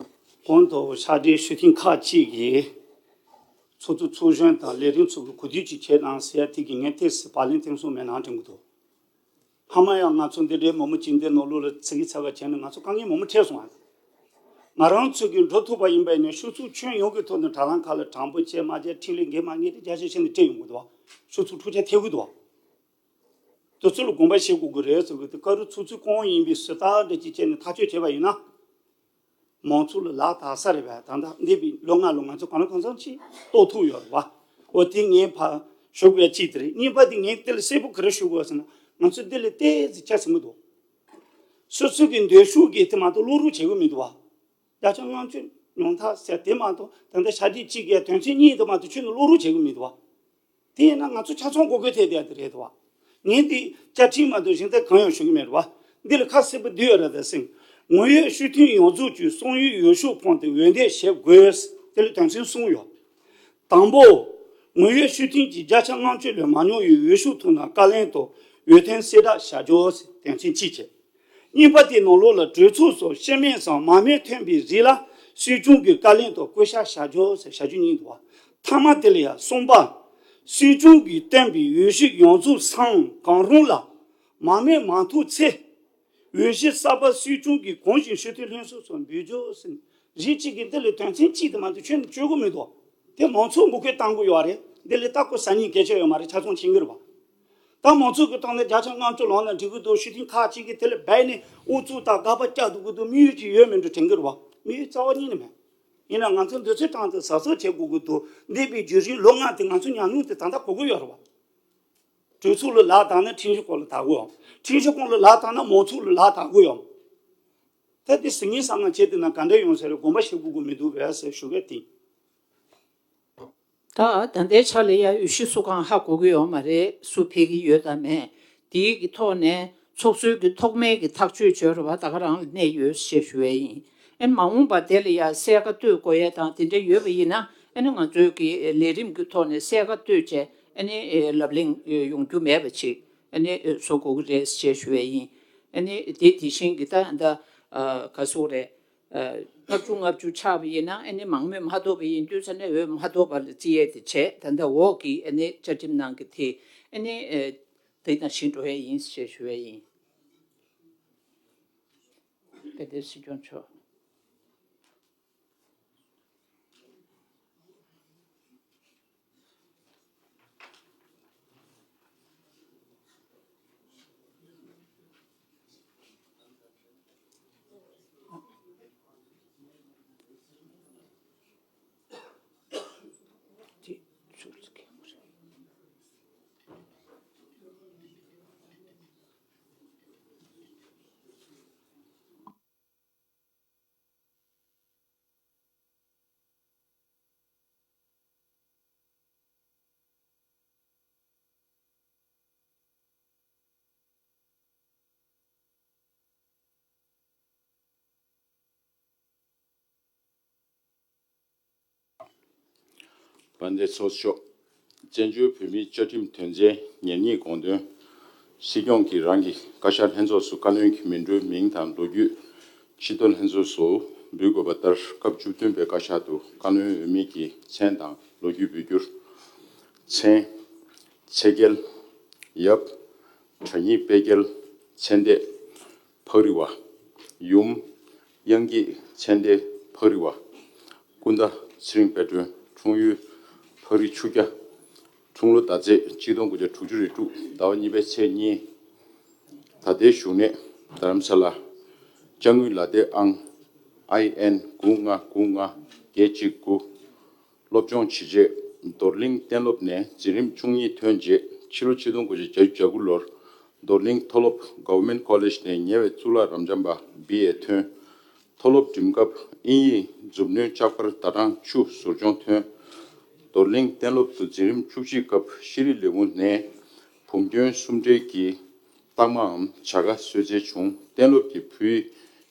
གོང་དུ་ཕྱག་སྦྲེལ་ཞུ་མཁན་ཁག་ཅིག་གིས་ཚོགས་གཙོ་ཚོགས་གཞོན་དང་ལས་རིམ་ཚོགས་ཀྱི་གོ་བསྡུར་ཅིག་བྱེད་དང་ཟེར་ཡ་དེ་གི་ངས་ཏོག་ཙམ་བག་ལེན་ཐེངས་གསུམ་མེད་ནང་དྲན་གྱི་འདུག་ཧ་མ་ཡང་ང་ཚོ་འདི་འདྲའི་མི་མང་སྤྱི་འཐུས་ནང་ལོགས་ལ་ཚིག་གི་ཚ་བ་བྱས་ནས་ང་ཚོ་དཀའ་ངལ་མང་པོ་འཕྲད་སོང་ཨ། ང་རང་ཚོ་གིས་འགྲོ་ཐུབ་པ་ཡིན་པ་ཡིན་ན་ཤོག་ཚོགས་ཁྱོན་ཡོངས་ཀྱི་ཐོག་ནས་དྲ་ལམ་ཁག་ལ་དྲང་པོ་བྱས་མ་བྱས་འཕྲིན་ལས་འགན་མ་ངེས་ཏེ་རྒྱ་ཆེ་ཆེ་ནས་སྤྲད་ཡོང་གི་འདུག་ཤོག་ཚོགས་འཁྲུག་ཆ་ཐེབས་ཀྱི་འདུག་དེ་ཚོ་ལ་དགོངས་པ་བཞེས་དགོས་ཀྱི་རེད་ཟེར་གི་འདུག་བཀའ་རུ་ཚོགས་གཙོ་སྐུ་ངོ་ཡིན་པའི་བཟོ་ལྟ་འདྲ་ཅིག་བྱས་ནས་ཐག་གཅོད་བྱས་པ་ཡིན་ན། མང་ཚོགས་ལ་ལག་བསྟར་ས་རེད་པས། ད་ལྟ་འདས་པའི་ལོ་ལྔ་ལོ་ང་ཚོ་གང་ལ་གང་འཚམ་ཅིག་རྟོགས་ཐུབ་ཡོད་རེད་པ། འོ་དེ་ངས་ཕར་ཞུ་དགོས་ཡ་གཅིག་དེ་རེད། གཉིས་པ་དེ་ངས་དེ་ལ་གསལ་པོ་ག་རེ་ཞུ་དགོས་ཟེར་ན་ང་ཚོ་འདི་ལ་ཏོག་ཙམ་ཆ་ཟིན་གྱི་འདུག་སོ་སོ་གི་འདོད་ཤུགས་ཀྱིས་དེ་མ་གཏོགས་བློ་རོགས་བྱེད་ཀྱི་མི་འདུག་བ། བརྒྱ་ཆ་ལྔ་བཅུ་ཉུང་མཐའ་ཟེར་དེ་མ་གཏོགས་ད་ལྟ་ཤ་དྲིལ་གཅིག་གི་དོན་ཚན་གཉིས་དེ་མ་གཏོགས་ཁྱོན་ནས་བློ་རོགས་བྱེད་ཀྱི་མི་འདུག་བ། དེ་ཡིན་ན་ང་ཚོ་ཆ་ཚང་གོ་དགོས་ཐད་དེ་དེ་རེད་དོ། ངས་འདི་བཅའ་ཁྲིམས་མ་གཏོགས་གཞན་དག་གང་ཡང་ཞུ་གི་མེད་རེད་བ། འདི་ལ་ཁ་གསལ་པོ་འདི་ཡོད་རེད་ད་ཟིན། ངོ་ཡོད་སྤྱི་འཐུས་ཡོངས་རྫོགས་ཀྱིས་གསུང་ཡིག་འོས་ཤོག་ཕུལ་ཏེ་འོས་འདེམས་བྱེད་དགོས། དེ་ལ་དོན་ཚན་གསུམ་ཡོད། དང་པོ། ངོ་ཡོད་སྤྱི་འཐུས་ཀྱི་བརྒྱ་ཆ་ལྔ་བཅུ་ལས་མ་ཉུང་བའི་འོས་ཤོག་ཐོབ་ན་བཀའ་བློན་དང་འོས་ཐོན་གསལ་བསྒྲགས་བྱ་རྒྱུ། དོན་ཚན་གཅིག་བྱས། གཉིས་པ་དེའི་ནང་ལོགས་ལ་གྲོས་ཚོགས་སུ་སྤྱི་མོས་སམ་མ་མོས་ཐོན་པའི་རིགས་ལ་སྲིད་སྐྱོང་གི་བཀའ་ལན་དང་བསྐོ་བཞག་བྱ་རྒྱུ་ཟེར་བྱ་རྒྱུ་གཉིས་འདུག་བ། མཐའ་མ་དེ་ལ་ཡང་གསུམ་པ། སྲིད་སྐྱོང་གིས་བཏོན་པའི་འོས་གཞི་ཡོངས་རྫོགས་སམ་གང་རུང་ལ་མ་མོས་མ་ཐོབ་ཚེ། འོས་གཞི་གསར་པ་སྲིད་སྐྱོང་གིས་གང་བཞིན་སྤྱི་འཐུས་ལྷན་ཚོགས་སུ་འབུལ་རྒྱུ་ཟེར། རིགས་གཅིག་གིས་འདི་ལ་དོན་ཚན་གཅིག་དེ་མ་གཏོགས་ཁྱོན་ནས་བཅོས་དགོས་མི་འདུག་དེ་མང་ཚོགས་འགོ་ཁྲིད་བཏང་དགོས་ཡོད་རེད། འདི་ལ་ལྟ་སྐོར་ཟ་སྙིང་སྐད་ཆ་ཡོད་མ་རེད། ཆ་ཚང་མཁྱེན་གྱི་རེད་བ། ད་མང་ཚོགས་ཀྱི་ཐོག་ནས་བརྒྱ་ཆ་ལྔ་བཅུ་ལོངས་ན་འགྲིག་གི་འདུག་སྤྱི་འཐུས་ཁག་ཅིག་གིས་དེ་ལ་སྦས་ནས་ཨུ་ཚུགས་དང་དགག་པ་བཀྱག་འདུག་གི་འདུག་དམིགས་ཡུལ་ཅིག་ཡོད་མིན་འགྲོ་དྲན་གྱི་རེད་བ། དམིགས་ཡུལ་རྩ་བ་ཉིད་ནས་མེད། ཡིན་ན་ང་ཚོ་འདི་ཚོའི་གྲངས་དེ་གཟབ་གཟབ་བྱེད་དགོས་ཀྱི་འདུག་འདས་པའི་བརྒྱུད་རིམ་ལོ་ལྔ་དེ་ང་ཚོ་ཉམས་མྱོང་དེ་ད་ལྟ་གོ་གི་ཡོད་རེད་བ། གྲོས་ཚོགས་ལ་ལག་བསྟར་ན་ཁྲིམས་ཞིབ་ཁང་ལ་བསྟར་དགོས་ཡོད། ཁྲིམས་ཞིབ་ཁང་ལ་ལག་བསྟར་ན་མང་ཚོགས་ལ་ལག་བསྟར་དགོས་ཡོད། ད་དེ་ཟིང་ངེ་བསམ་ན་བྱས་དེ་ན་ག་འདྲ་ཡོང་ཟེར་དགོངས་པ་བཞེས་དགོས་ཀྱི་མི་འདུག་བས་ཟེར་ཞུ་གི་ཡིན། ད་ད་ལྟའི་ཆ་ལ་ཡ་འོས་གཞི་སུ་གང་ཧ་གོ་གི་ཡོད་མ་རེད། སུ་ཕེབས་ཀྱི་ཡོད་དམ་མེད། དེའི་གི་ཐོག་ནས་ཚོགས་གཙོའི་གི་ཐོག་མའི་གི་ཐག་གཅོད་བྱོས་རུ་བ་ད་ག་རང་ལ་གནས་ཡོད་ཞེས་ཞུ་བས་ཡིན། ཨེ་མ་འོངས་པ་དེ་ལ་ཡ་གསལ་ཁ་གཏོད་དགོས་ཡས་དང་དེ་འདྲ་ཡོད་པ་ཡིན་ན་ཨེ་ནི་ང་ཚོའི་གི་ལས་རིམ་གི་ཐོག་ནས་གསལ་ཁ་གཏོད་བྱས་ཨེ་ནི་ལབ་གླེང་ཡོང་རྒྱུ་མེད་པ་ཅིག་ཨེ་ནི་བཟོ་དགོས་ཀྱི་རེད་ཞེས་ཞུ་བས་ཡིན། ཨེ་ནི་དེ་དེ་བཞིན་གི་ད་ད་ག་སོག་རེད། ལྔ་བཅུ་ལྔ་བཅུ་ཆགས་པ་ཡིན་ན་ཨ་ནི་མང་མོས་མ་ཐོབ་པ་ཡིན་དུས་ཙ་ནས་འོས་མ་ཐོབ་པ་ལ་བརྩི་ཡས་དེ་བྱས། ད་ལྟ་འོག་གི་ཨ་ནི་བཅའ་ཁྲིམས་ནང་གི་དེ་ཨ་ནི་དེ་དང་བཞིན་འགྲོ་ཡས་ཡིན་ཞེས་ཞུ་ཡས་ཡིན། དཔལ་ལྡན་སྲིད་སྐྱོང་མཆོག་དཔལ་ལྡན་ཚོགས་གཙོ་མཆོག་བཙན་བྱོལ་བོད་མིའི་བཅའ་ཁྲིམས་དོན་ཚན་ཉེར་གཉིས་དགོངས་དོན། སྲིད་སྐྱོང་གིས་རང་གི་བཀའ་ཤག་ལྷན་ཚོགས་སུ་བཀའ་བློན་གྱི་མི་འགྲོའི་མིང་དང་ལོ་རྒྱུས་སྤྱི་འཐུས་ལྷན་ཚོགས་སུ་འབུལ་དགོས་པ་ལྟར་སྐབས་བཅུ་བདུན་པའི་བཀའ་ཤག་ཏུ་བཀའ་བློན་འོས་མི་གི་མཚན་དང་ལོ་རྒྱུས་འབུལ་རྒྱུར། མཚན། ཚེ་རྒྱལ། ཡབ། གྲ་སྙིང་དཔལ་རྒྱལ། ཚེ་འདས། ཕག་རི་བ། ཡུམ། གཡང་སྐྱིད། ཚེ་འདས། ཕག་རི་བ། སྐུ་ཟླ་ཚེ་རིང་དཔལ་སྒྲོན། འཁྲུངས་ཡུལ་ཕག་རི་ཆུ་རྐྱ། འཁྲུངས་ལོ་ཟླ་ཚེས་གཅིག་སྟོང་དགུ་བརྒྱ་དྲུག་ཅུ་རེ་དྲུག་ཟླ་བ་གཉིས་པའི་ཚེས་གཉིས། ད་ལྟའི་བཞུགས་གནས་རྡ་རམ་ས་ལ། ཅ་དངོས་ལ་དྭགས་ཨང་། ཨའི་ཨེན་དགུ་ལྔ་དགུ་ལྔ་བརྒྱད་གཅིག་དགུ། སློབ་སྦྱོང་ཇི་བྱས། རྡོར་གླིང་གཏན་སློབ་ནས་འཛིན་རིམ་བཅུ་གཉིས་ཐོན་རྗེས་ཕྱི་ལོ་ཆིག་སྟོང་དགུ་བརྒྱ་བརྒྱད་ཅུ་གྱ་དགུ་ལོར་རྡོར་གླིང་མཐོ་སློབ་Government College ནས་ཉེ་བའི་གཙུག་ལག་རབ་འབྱམས་པ་བི་ཨེ་ཐོན། མཐོ་སློབ་འགྲིམ་སྐབས་དབྱིན་ཡིག་མཛུབ་གནོན་ལྕགས་པར་ཟླ་གྲངས་བཅུ་ཟུར་སྦྱོང་ཐོན། རྡོར་གླིང་གཏན་སློབ་ཏུ་འཛིན་རིམ་བཅུ་གཅིག་སྐབས་ཤེས་རིག་ལས་ཁུངས་ནས་བུམ་སྐྱོན་གསུམ་འབྲེལ་གྱི་རྟགས་མའམ་བྱ་དགའ་གསོལ་སྩལ་བྱུང་། གཏན་སློབ་ཀྱི་ཕུལ་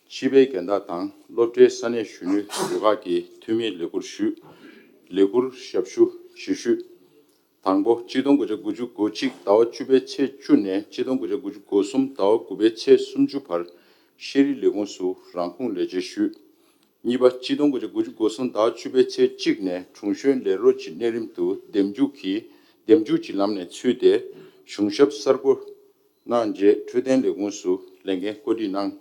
སྤྱི་པའི་རྒན་བདག་དང་སློབ་གྲྭའི་ས་གནས་གཞོན་ནུའི་རུ་ཁག་གི་འཐུས་མིའི་ལས་ཁུར་ཞུས། ལས་ཁུར་ཞབས་ཞུ་ཇི་ཞུས། དང་པོ། གཅིག་སྟོང་དགུ་བརྒྱ་དགུ་བཅུ་གོ་གཅིག་ཟླ་བ་བཅུ་པའི་ཚེས་བཅུ་ནས་གཅིག་སྟོང་དགུ་བརྒྱ་དགུ་བཅུ་གོ་གསུམ་ཟླ་བ་དགུ་པའི་ཚེས་སུམ་ཅུ་བར་ཤེས་རིག་ལས་ཁུངས་སུ་རང་ཁུངས་ལས་བྱེད་ཞུས། གཉིས་པ། གཅིག་སྟོང་དགུ་བརྒྱ་དགུ་བཅུ་གོ་གསུམ་ཟླ་བ་བཅུ་པའི་ཚེས་གཅིག་ནས་དྲུང་གཞོན་ལས་རོགས་ཀྱི་གནས་རིམ་དུ་འདེམས་འཇུག་གིས་འདེམས་འཇུག་གི་ལམ་ནས་ཚུད་དེ་གཞུང་ཞབས་གསར་བསྐོ་གནང་རྗེས་འཕྲོད་བསྟེན་ལས་ཁུངས་སུ་ལས་འགན་བཀོད་སྒྲིག་གནང་།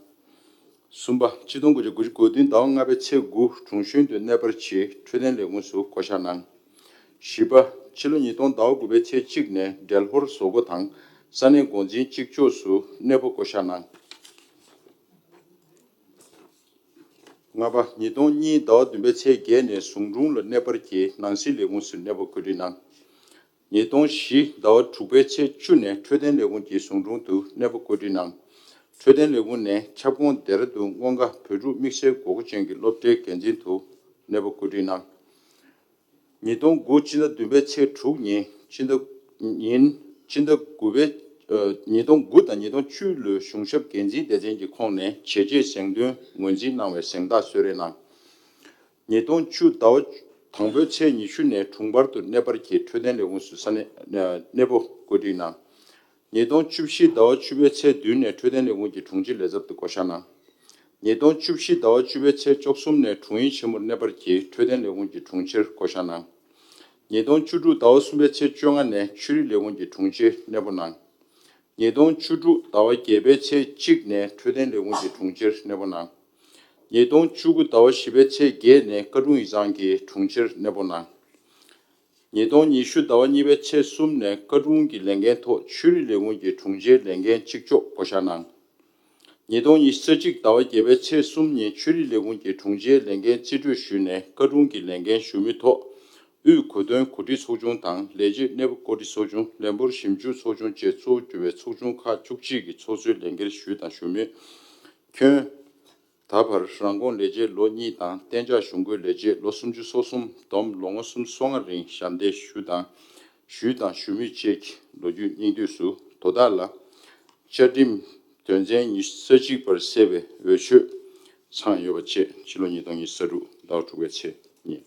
གསུམ་པ། གཅིག་སྟོང་དགུ་བརྒྱ་དགུ་བཅུ་གོ་བདུན་ཟླ་བ་ལྔ་པའི་ཚེས་དགུ་དྲུང་གཞོན་དུ་གནས་སྤར་གྱིས་འཕྲོད་བསྟེན་ལས་ཁུངས་སུ་བསྐོ་གཞག་གནང་། བཞི་པ། ཕྱི་ལོ་ཉིས་སྟོང་ཟླ་བ་དགུ་པའི་ཚེས་གཅིག་ནས་འབྲེལ་ཧོར་བཟོ་བཀོད་དང་ས་གནས་འགོ་འཛིན་གཅིག་ལྕོགས་སུ་གནས་སྤོ་བསྐོ་གཞག་གནང་། ལྔ་པ། ཉིས་སྟོང་གཉིས་ཟླ་བ་བདུན་པའི་ཚེས་བརྒྱད་ནས་ཟུང་དྲུང་ལ་གནས་སྤར་གྱིས་ནང་སྲིད་ལས་ཁུངས་སུ་གནས་སྤོ་བཀོད་སྒྲིག་གནང་། ཉིས་སྟོང་བཞི་ཟླ་བ་དྲུག་པའི་ཚེས་བཅུ་ནས་འཕྲོད་བསྟེན་ལས་ཁུངས་ཀྱི་ཟུང་དྲུང་དུ་གནས་སྤོ་བཀོད་སྒྲིག་གནང་། འཕྲོད་བསྟེན་ལས་ཁུངས་ནས་ཁྱབ་ཁོངས་སྡེ་ར་ལྡུན་སྔོན་དགའ་བོད་ཕྲུག་དམིགས་བསལ་དགོས་མཁོ་ཅན་གྱི་སློབ་གྲྭའི་འགན་འཛིན་དུ་གནས་སྤོ་བཀོད་སྒྲིག་གནང་། ཉིས་སྟོང་དགུ་སྤྱི་ཟླ་བདུན་པའི་ཚེས་དྲུག་ཉིན་སྤྱི་ཟླ་ཉིན་སྤྱི་ཟླ་དགུ་པའི་ཨ་ཉིས་སྟོང་དགུ་དང་ཉིས་སྟོང་བཅུ་ལོའི་གཞུང་ཞབས་འགན་འཛིན་སྡེ་ཚན་གྱི་ཁོངས་ནས་བྱས་རྗེས་གཟེངས་ཐོན་ངོས་འཛིན་གནང་བའི་གཟེངས་རྟགས་གསོལ་རས་གནང་། ཉིས་སྟོང་བཅུ་ཟླ་བ་དང་པོའི་ཚེས་ཉི་ཤུ་ནས་དྲུང་འཕར་དུ་གནས་སྤར་གྱིས་འཕྲོད་བསྟེན་ལས་ཁུངས་སུ་ས་གནས་ཨ་གནས་སྤོ་བཀོད་སྒྲིག་གནང་། ཉིས་སྟོང་བཅུ་བཞི་ཟླ་བ་བཅུ་པའི་ཚེས་བདུན་ནས་འཕྲོད་བསྟེན་ལས་ཁུངས་ཀྱི་དྲུང་ཆེའི་ལས་ཚབ་ཏུ་བསྐོ་བཞག་གནང་། ཉིས་སྟོང་བཅུ་བཞི་ཟླ་བ་བཅུ་པའི་ཚེས་བཅུ་གསུམ་ནས་དྲུང་ཡིག་ཆེན་མོར་གནས་སྤར་གྱིས་འཕྲོད་བསྟེན་ལས་ཁུངས་ཀྱི་དྲུང་ཆེར་བསྐོ་བཞག་གནང་། ཉིས་སྟོང་བཅུ་དྲུག་ཟླ་བ་གསུམ་པའི་ཚེས་བཅོ་ལྔ་ནས་ཆོས་རིག་ལས་ཁུངས་ཀྱི་དྲུང་ཆེར་གནས་སྤོ་གནང་། ཉིས་སྟོང་བཅུ་དྲུག་ཟླ་བ་བརྒྱད་པའི་ཚེས་གཅིག་ནས་འཕྲོད་བསྟེན་ལས་ཁུངས་ཀྱི་དྲུང་ཆེར་གནས་སྤོ་གནང་། ཉིས་སྟོང་བཅུ་དགུ་ཟླ་བ་བཞི་པའི་ཚེས་བརྒྱད་ནས་བཀའ་དྲུང་ཡིག་ཚང་གི་དྲུང་ཆེར་གནས་སྤོ་གནང་། ཉིས་སྟོང་ཉི་ཤུ་ཟླ་བ་གཉིས་པའི་ཚེས་གསུམ་ནས་བཀའ་དྲུང་གི་ལས་འགན་ཐོག་ཆོས་རིག་ལས་ཁུངས་ཀྱི་དྲུང་ཆེའི་ལས་འགན་གཅིག་ལྕོགས་བསྐོ་བཞག་གནང་། ཉིས་སྟོང་ཉི་ཤུ་རྩ་གཅིག་ཟླ་བ་བརྒྱད་པའི་ཚེས་གསུམ་ཉིན་ཆོས་རིག་ལས་ཁུངས་ཀྱི་དྲུང་ཆེའི་ལས་འགན་རྩིས་སྤྲོད་ཞུས་ནས་བཀའ་དྲུང་གི་ལས་འགན་ཞུ་མུས་ཐོག་དབུས་གོ་སྟོན་གོ་སྒྲིག་ཚོགས་ཆུང་དང་ལས་བྱེད་གནས་བབ་བཀོད་སྒྲིག་ཚོགས་ཆུང་། ལས་འབོར་ཞིབ་འཇུག་ཚོགས་ཆུང་བཅས་གཙོ་བོ་གྱུར་པའི་ཚོགས་ཆུང་ཁག་བཅུ་གཅིག་གི་ཚོགས་གཙོའི་ལས་འགན་ཞུས་དང་ཞུ་མུས། ཁྱོན། ད་བར་རང་ཁོངས་ལས་བྱེད་ལོ་གཉིས་དང་གཏན་འཇགས་གཞུང་སྒོའི་ལས་བྱེད་ལོ་སུམ་ཅུ་སོ་གསུམ། བསྡོམས་ལོ་ངོ་སུམ་ཅུ་སོ་ལྔ་རིང་ཞབས་འདེགས་ཞུ་དང་ཞུས་དང་ཞུ་མུས་བཅས་ཀྱི་ལོ་རྒྱུས་སྙིང་བསྡུས་སུ་དོ་བདག་ལ་བཅའ་ཁྲིམས་དོན་ཚན་ཉི་ཤུ་རྩ་གཅིག་པར་གསལ་བའི་འོས་ཆོས་ཚང་ཡོད་པ་བཅས་ཕྱི་ལོ་ཉིས་སྟོང་ཉི་ཤུ་རྩ་དྲུག་ཟླ་བ་དྲུག་པའི་ཚེས་ཉིན།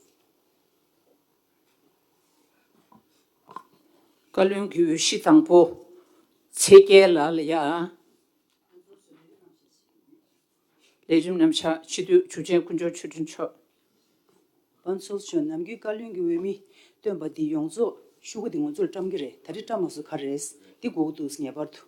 བཀའ་བློན་གྱི་འོས་གཞི་དང་པོ་ཚེ་རྒྱལ་ལགས་ལ་ཡ། ལས་རིམ་རྣམ་གཞག་སྤྱི་འཐུས་འཇུ་ཆེན་དཀོན་མཆོག་ཆོས་སྒྲོན་མཆོག་དབང་ཚོགས་ཆོས་ནམ་རྒྱུན་བཀའ་བློན་གྱི་འོས་མི་བཏོན་པ་འདི་ཡོངས་རྫོགས་ཤོག་གུ་འདི་ང་ཚོ་ལ་བཀྲམ་གྱི་རེད། ད་རེས་བཀྲམ་མ་སོང་ག་རེ་རེད། འདི་དགོས་ཀྱི་འདུག་ངེས་པར་དུ།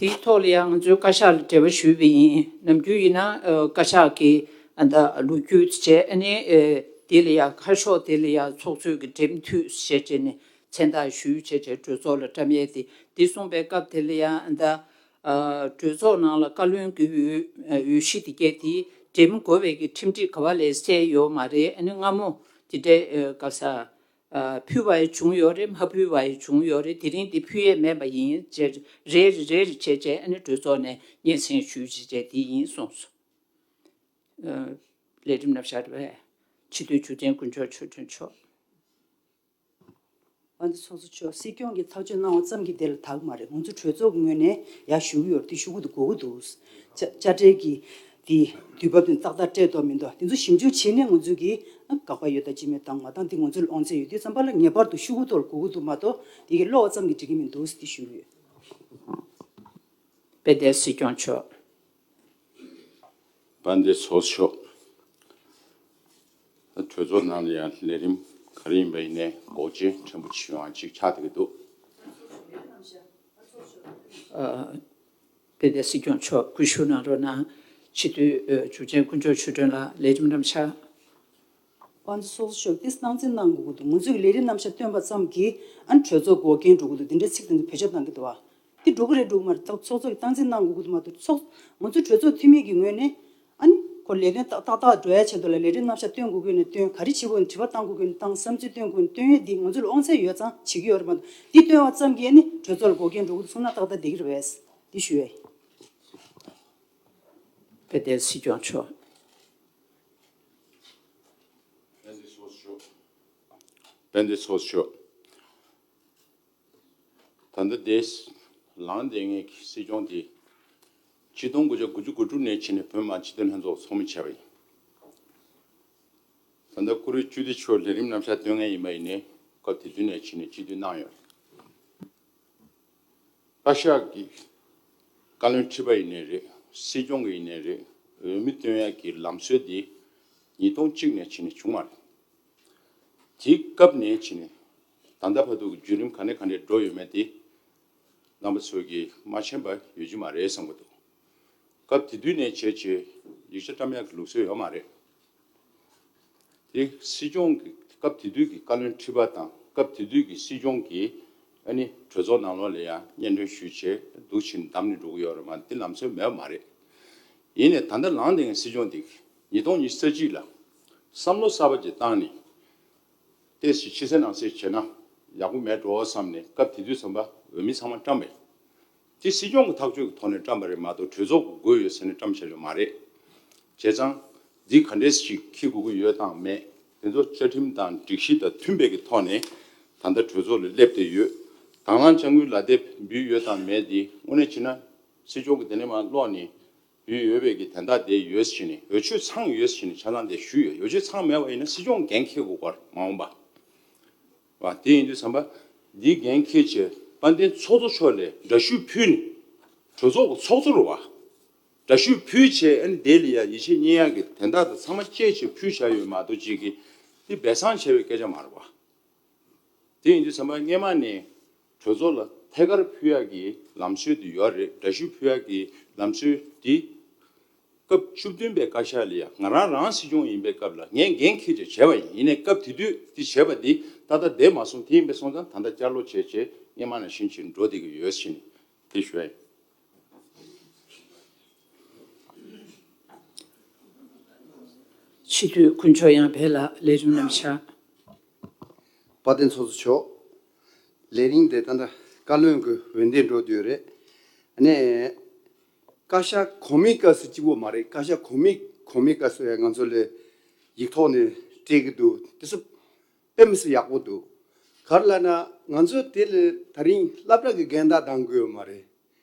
དེའི་ཐོག་ལ་ཡང་ང་ཚོའི་བཀའ་ཤག་ལ་འབྲེལ་བ་ཞུས་པ་ཡིན། ནམ་རྒྱུན་ཡིན་ན་ཨ་བཀའ་ཤག་གི་ཨ་ད་ལོ་རྒྱུས་བྱས། ཨ་ནི་ཨ་དེ་ལ་ཡང་ཁ་ཕྱོགས་དེ་ལ་ཡང་ཚོགས་གཙོས་ཀྱི་འབྲེལ་མཐུད་བྱས་བྱས་ནས་མཚན་རྟགས་ཞུས་བྱས་བྱས་གྲོས་ཚོགས་ལ་བཀྲམ་ཡས་དེ། འདི་གསུངས་པའི་སྐབས་དེ་ལ་ཡང་ཨ་ད་ཨ་གྲོས་ཚོགས་ནང་ལ་བཀའ་བློན་གྱི་འོས་ཨ་འོས་གཞི་དེ་གས་དེ་འགྲེམས་དགོས་པའི་གི་ཁྲིམས་སྒྲིག་ག་བ་ལས་གསལ་ཡོད་མ་རེད། ཨ་ནི་སྔ་མོ་དེ་འདྲའི་ཨ་ག་ས། ཨ་ཕུལ་བ་ཡང་བྱུང་ཡོད་རེད། མ་ཕུལ་བ་ཡང་བྱུང་ཡོད་རེད། དེ་རིང་འདི་ཕུལ་ཡས་མེད་པ་ཡིན། རེ་རེ་རེ་རེ་བྱས་བྱས་ཨ་ནི་གྲོས་ཚོགས་ནས་སྙན་སེང་ཞུས་བྱས་བྱས་དེ་ཡིན་གསུངས་སོང་། ཨ་ལས་རིམ་རྣམ་གཞག་རེད་པས། སྤྱི་འཐུས་འཇུ་ཆེན་དཀོན་མཆོག་ཆོས་སྒྲོན་མཆོག་དབང་འདུས་ཚོགས་གཙོ་མཆོག་སྲིད་སྐྱོང་གིས་ཐག་གཅོད་གནང་བ་ཙམ་གྱིས་དེ་ལ་དག་མ་རེད། ང་ཚོ་གྲོས་ཚོགས་ཀྱི་ངོས་ནས་ཡར་ཞུ་གི་ཡོད་རེད། དེ་ཞུ་གི་འདུག་དགོས་ཀྱི་འདུག་དཔྱ་དཔྱ་ཁྲལ་གྱི་དེ་དུས་བབ་དེ་ཏག་ཏག་སྤྲད་འདུག་མི་འདུག་དེ་ཚོ་ཞིབ་འཇུག་བྱས་ནས་ང་ཚོ་གིས་དགག་པ་ཡོད་དང་ཅི་མེད་དང་མ་དང་དེ་ང་ཚོ་ལ་དབང་ཚད་ཡོད་དུས་ཙམ་པ་ལ་ངེས་པར་དུ་ཤོག་གུ་ཐོག་ལ་དགོས་ཀྱི་འདུག་མ་གཏོགས་དེ་གི་ཀློག་པ་ཙམ་གྱིས་འགྲིག་གི་མི་འདུག་དེ་ཞུ་གི་ཡོད། དཔལ་ལྡན་སྲིད་སྐྱོང་མཆོག་དཔལ་ལྡན་ཚོགས་གཙོ་མཆོག་གྲོས་ཚོགས་ནང་ལ་ཡང་ལས་རིམ་ག་རེ་ཡིན་པ་ཡིན་ནའི་འགོག་རྐྱེན་ཕྲན་བུ་ཅིག་ཡོང་ཡ་ཅིག་ཆགས་བསྡད་ཀྱི་འདུག་ཨ་དཔལ་ལྡན་སྲིད་སྐྱོང་མཆོག་སྐུ་ཞུ་གནང་རོགས་གནང་། སྤྱི་འཐུས་ཨ་འཇུ་ཆེན་དཀོན་མཆོག་ཆོས་སྒྲོན་ལགས་ལས་རིམ་རྣམ་གཞག་དབང་འདུས་ཚོགས་གཙོ་མཆོག་དེ་སྣང་འཛིན་གནང་དགོས་ཀྱི་འདུག་ང་ཚོས་ཀྱི་ལས་རིམ་རྣམ་གཞག་བཏོན་པ་ཙམ་གྱིས་ཨ་ནི་གྲོས་ཚོགས་འགོག་རྐྱེན་འགྲོ་གི་འདུག་དེ་འདྲའི་ཚིག་དེ་ཚོ་བེད་སྤྱོད་གཏང་གི་འདུག་བ། དེ་འགྲོ་གི་རེད་འགྲོ་གི་མ་རེད། ད་ཚོགས་གཙོ་གི་སྟངས་འཛིན་གནང་དགོས་ཀྱི་འདུག་མ་གཏོགས་ཚོགས་ང་ཚོ་གྲོས་ཚོགས་འཐུས་མི་གི་ངོས་ནས་ཨ་ནི་ཁོ་ལས་དོན་ཏག་ཏག་ཏག་འགྲོ་ཡ་ཆེད་དུ་ལ་ལས་རིམ་རྣམ་གཞག་སྟོན་དགོས་ཀྱི་ཡོད་ན་སྟོན། ག་རེ་བྱེད་དགོས་ཡོད་ན་དྲི་བ་བཏང་དགོས་ཀྱི་ཡོད་ན་བཏང་། བསམ་ཚུལ་སྟོན་དགོས་ཡོད་ན་སྟོན་ཡས་འདི་ང་ཚོ་ལ་དབང་ཚད་ཡོད་ཙང་བྱེད་ཀྱི་ཡོད་རེད་མ་གཏོགས་འདི་སྟོན་པ་ཙམ་གྱིས་ཨ་ནི་གྲོས་ཚོགས་ལ་འགོག་རྐྱེན་འགྲོ་གི་འདུག་གསུངས་ན་ཏག་ཏག་བསྡད་ཀྱི་རེད་པས། འདི་ཞུ་ཡས། དཔལ་ལྡན་སྲིད་སྐྱོང་མཆོག་དཔལ་ལྡན་ཚོགས་གཙོ་མཆོག་དཔལ་ལྡན་ཚོགས་གཙོ་མཆོག་ད་ལྟ་དེ་ལངས་བསྡད་མཁན་གྱི་སྲིད་སྐྱོང་དེ་ཆིག་སྟོང་དགུ་བརྒྱ་དགུ་བཅུ་གོ་དྲུག་ནས་བྱས་ནས་བོད་མི་མང་སྤྱི་འཐུས་ལྷན་ཚོགས་ཚོགས་མི་བྱས་པ་ཡིན། ད་ལྟ་བཀུར་འོས་སྤྱི་འཐུས་མཆོག་ལས་རིམ་རྣམ་གཞག་སྟོན་མཁན་ཡིན་པ་ཡིན་ནའི་སྐབས་དེ་དུས་ནས་བྱས་ནས་སྤྱི་འཐུས་གནང་ཡོད་རེད། བཀའ་ཤག་གི་བཀའ་བློན་ཁྲི་པ་ཡིན་ནའི་རེད། སྲིད་སྐྱོང་གི་ཡིན་ནའི་རེད། འོས་མི་བཏོན་ཡག་གི་ལམ་སྲོལ་འདི་ཉིས་སྟོང་གཅིག་ནས་བྱས་ནས་བྱུང་བ་རེད། དེའི་སྐབས་ནས་བྱས་ནས་ད་ལྟ་བར་དུ་གི་བརྒྱུད་རིམ་ག་ནས་ག་འདྲས་འགྲོ་ཡོད་མེད་དེ་རྣམ་པ་ཚོ་གིས་མ་མཁྱེན་པ་ཡོད་ཀྱི་མ་རེད་བསམ་གྱི་འདུག་སྐབས་དེ་དུས་ནས་བྱས་བྱས་ཡིག་ཆ་བཀྲམ་ཡག་གི་ལུགས་སྲོལ་ཡོད་མ་རེད། དེ་སྲིད་སྐྱོང་གི་སྐབས་དེ་དུས་ཀྱི་བཀའ་བློན་ཁྲི་པ་དང་སྐབས་དེ་དུས་ཀྱི་སྲིད་སྐྱོང་གིས་ཨ་ནི་གྲོས་ཚོགས་ནང་ལོགས་ལ་ཡང་སྙན་སྒྲོན་ཞུས་བྱས་འདུག་ཕྱིན་བདམས་ནས་འགྲོ་གི་ཡོད་རེད་མ་གཏོགས་དེ་ལམ་སྲོལ་མེད་པ་མ་རེད། ཡིན་ནའི་ད་ལྟ་ལངས་བསྡད་མཁན་སྲིད་སྐྱོང་དེ་ཉིས་སྟོང་ཉི་ཤུ་རྩ་གཅིག་ལ་བསམ་བློ་གསར་པ་ཅིག་བཏང་ནས་ཏོག་ཙམ་ཕྱི་གསལ་ནང་གསལ་བྱས་ན་ཡག་པོ་མེད་འགྲོ་བསམ་ནས་སྐབས་དེ་དུས་ཙམ་པ་འོས་མི་ཚང་མ་བཀྲམ་པས། དེ་སྲིད་སྐྱོང་གི་ཐག་གཅོད་ཀྱི་ཐོག་ནས་བཀྲམ་པ་རེད་མ་གཏོགས་གྲོས་ཚོགས་ཀྱི་དགོས་ཡོད་ཟེར་ནས་བཀྲམ་བཞག་ཡོད་མ་རེད། བྱས་ཙང་འདི་ག་འདྲས་ཞིག་འཁྱེར་དགོས་ཀྱི་ཡོད་དང་མེད་དེ་ཚོ་བཅའ་ཁྲིམས་དང་སྒྲིག་གཞི་དང་མཐུན་པའི་གི་ཐོག་ནས་ད་ལྟ་གྲོས་ཚོགས་ལ་སླེབས་བསྡད་ཡོད། དང་བླངས་དཔྱ་དངུལ་ལག་དེབ་འབུལ་ཡོད་དང་མེད་དེ་དངོས་གནས་བྱས་ན་སྲིད་སྐྱོང་གི་དེ་ནས་མར་ཀློག་ནས་འབུལ་ཡོད་པའི་གི་དན་རྟགས་དེ་ཡོད་ཟེར་ནས་འོས་ཆོས་ཚང་ཡོད་ཟེར་ནས་ཆ་ཚང་དེ་ཞུས་ཡོད། འོས་ཆོས་ཚང་མེད་པ་ཡིན་ན་སྲིད་སྐྱོང་འགན་འཁྱེར་དགོས་ཀྱི་ཡོད་མ་འོངས་པ། བ། དེ་ཡིན་དུས་ཙམ་པ་འདི་འགན་འཁྱེར་བྱས་ དཔལ་ལྡན་ཚོགས་གཙོ་མཆོག་ལ་འདྲ་བཤུས་ཕུལ་ནས། གྲོས་ཚོགས་ཀྱི་ཚོགས་གཙོ་རེད་བ། འདྲ་བཤུས་ཕུལ་བྱས། ཨ་ནི་དེ་ལ་ཡ་ཡིད་ཆེས་རྙེད་ཡག་གི་དོན་དག་དང་ཚང་མ་བཅད་བྱས་ཕུལ་བཞག་ཡོད་མ་གཏོགས། ཅིག་གིས་དེ་སྦས་གསང་བྱས་པའི་སྐད་ཆ་མ་རེད་བ། དེ་ཡིན་དུས་ཙམ་པ་སྔས་མ་ནས་གྲོས་ཚོགས་ལ་ཐད་ཀར་ཕུལ་ཡག་གི་ལམ་སྲོལ་དེ་ཡོད་རེད། འདྲ་བཤུས་ཕུལ་ཡག་གི་ལམ་སྲོལ་དེ། སྐབས་བཅུ་བདུན་པའི་བཀའ་ཤག་ལ་ཡ་ང་རང་རང་སྲིད་སྐྱོང་ཡིན་པའི་སྐབས་ལ་ངས་འགན་འཁྱེར་བྱས་བྱས་པ་ཡིན། ཡིན་ནའི་སྐབས་དེ་དུས་དེ་བྱས་པ་དེ་ཏག་ཏག་བསྡད་མ་སོང་། དེ་ཡིན་པ་སོང་ཙང་ད་ལྟ་བསྐྱར་ལོག་བྱས་བྱས་སྔས་མ་ནང་བཞིན་བྱས་འགྲོ་བསྡད་ཀྱི་ཡོད་ཟེར་ནས་དེ་ཞུ་ཡ་ཡིན། སྤྱི་འཐུས་དཀོན་མཆོག་ཡང་འཕེལ་ལགས། ལས་རིམ་རྣམས་ཆགས། དཔལ་ལྡན་ཚོགས་གཙོ་མཆོག་ལས་རིམ་དེ་ད་ལྟ་བཀའ་བློན་གྱི་འོས་འདེམས་འགྲོ་དུས་རེད། ཨ་ནི། བཀའ་ཤག་གོང་མའི་སྐབས་སུ་གཅིག་པོ་མ་རེད། བཀའ་ཤག་གོང་མའི་གོང་མའི་སྐབས་སུ་ཡང་ང་ཚོ་ལ་ཡིག་ཐོག་ནས་སྤྲད་ཀྱི་འདུག་དེ་ཚོ་དཔེ་མི་སྲིད་ཡག་པོ་འདུག་ག་རེ་ལབ་ན། ང་ཚོ་དེ་ལ་ད་རིང་སློབ་གྲྭ་གི་རྒན་བདག་འདང་དགོས་ཡོད་མ་རེད།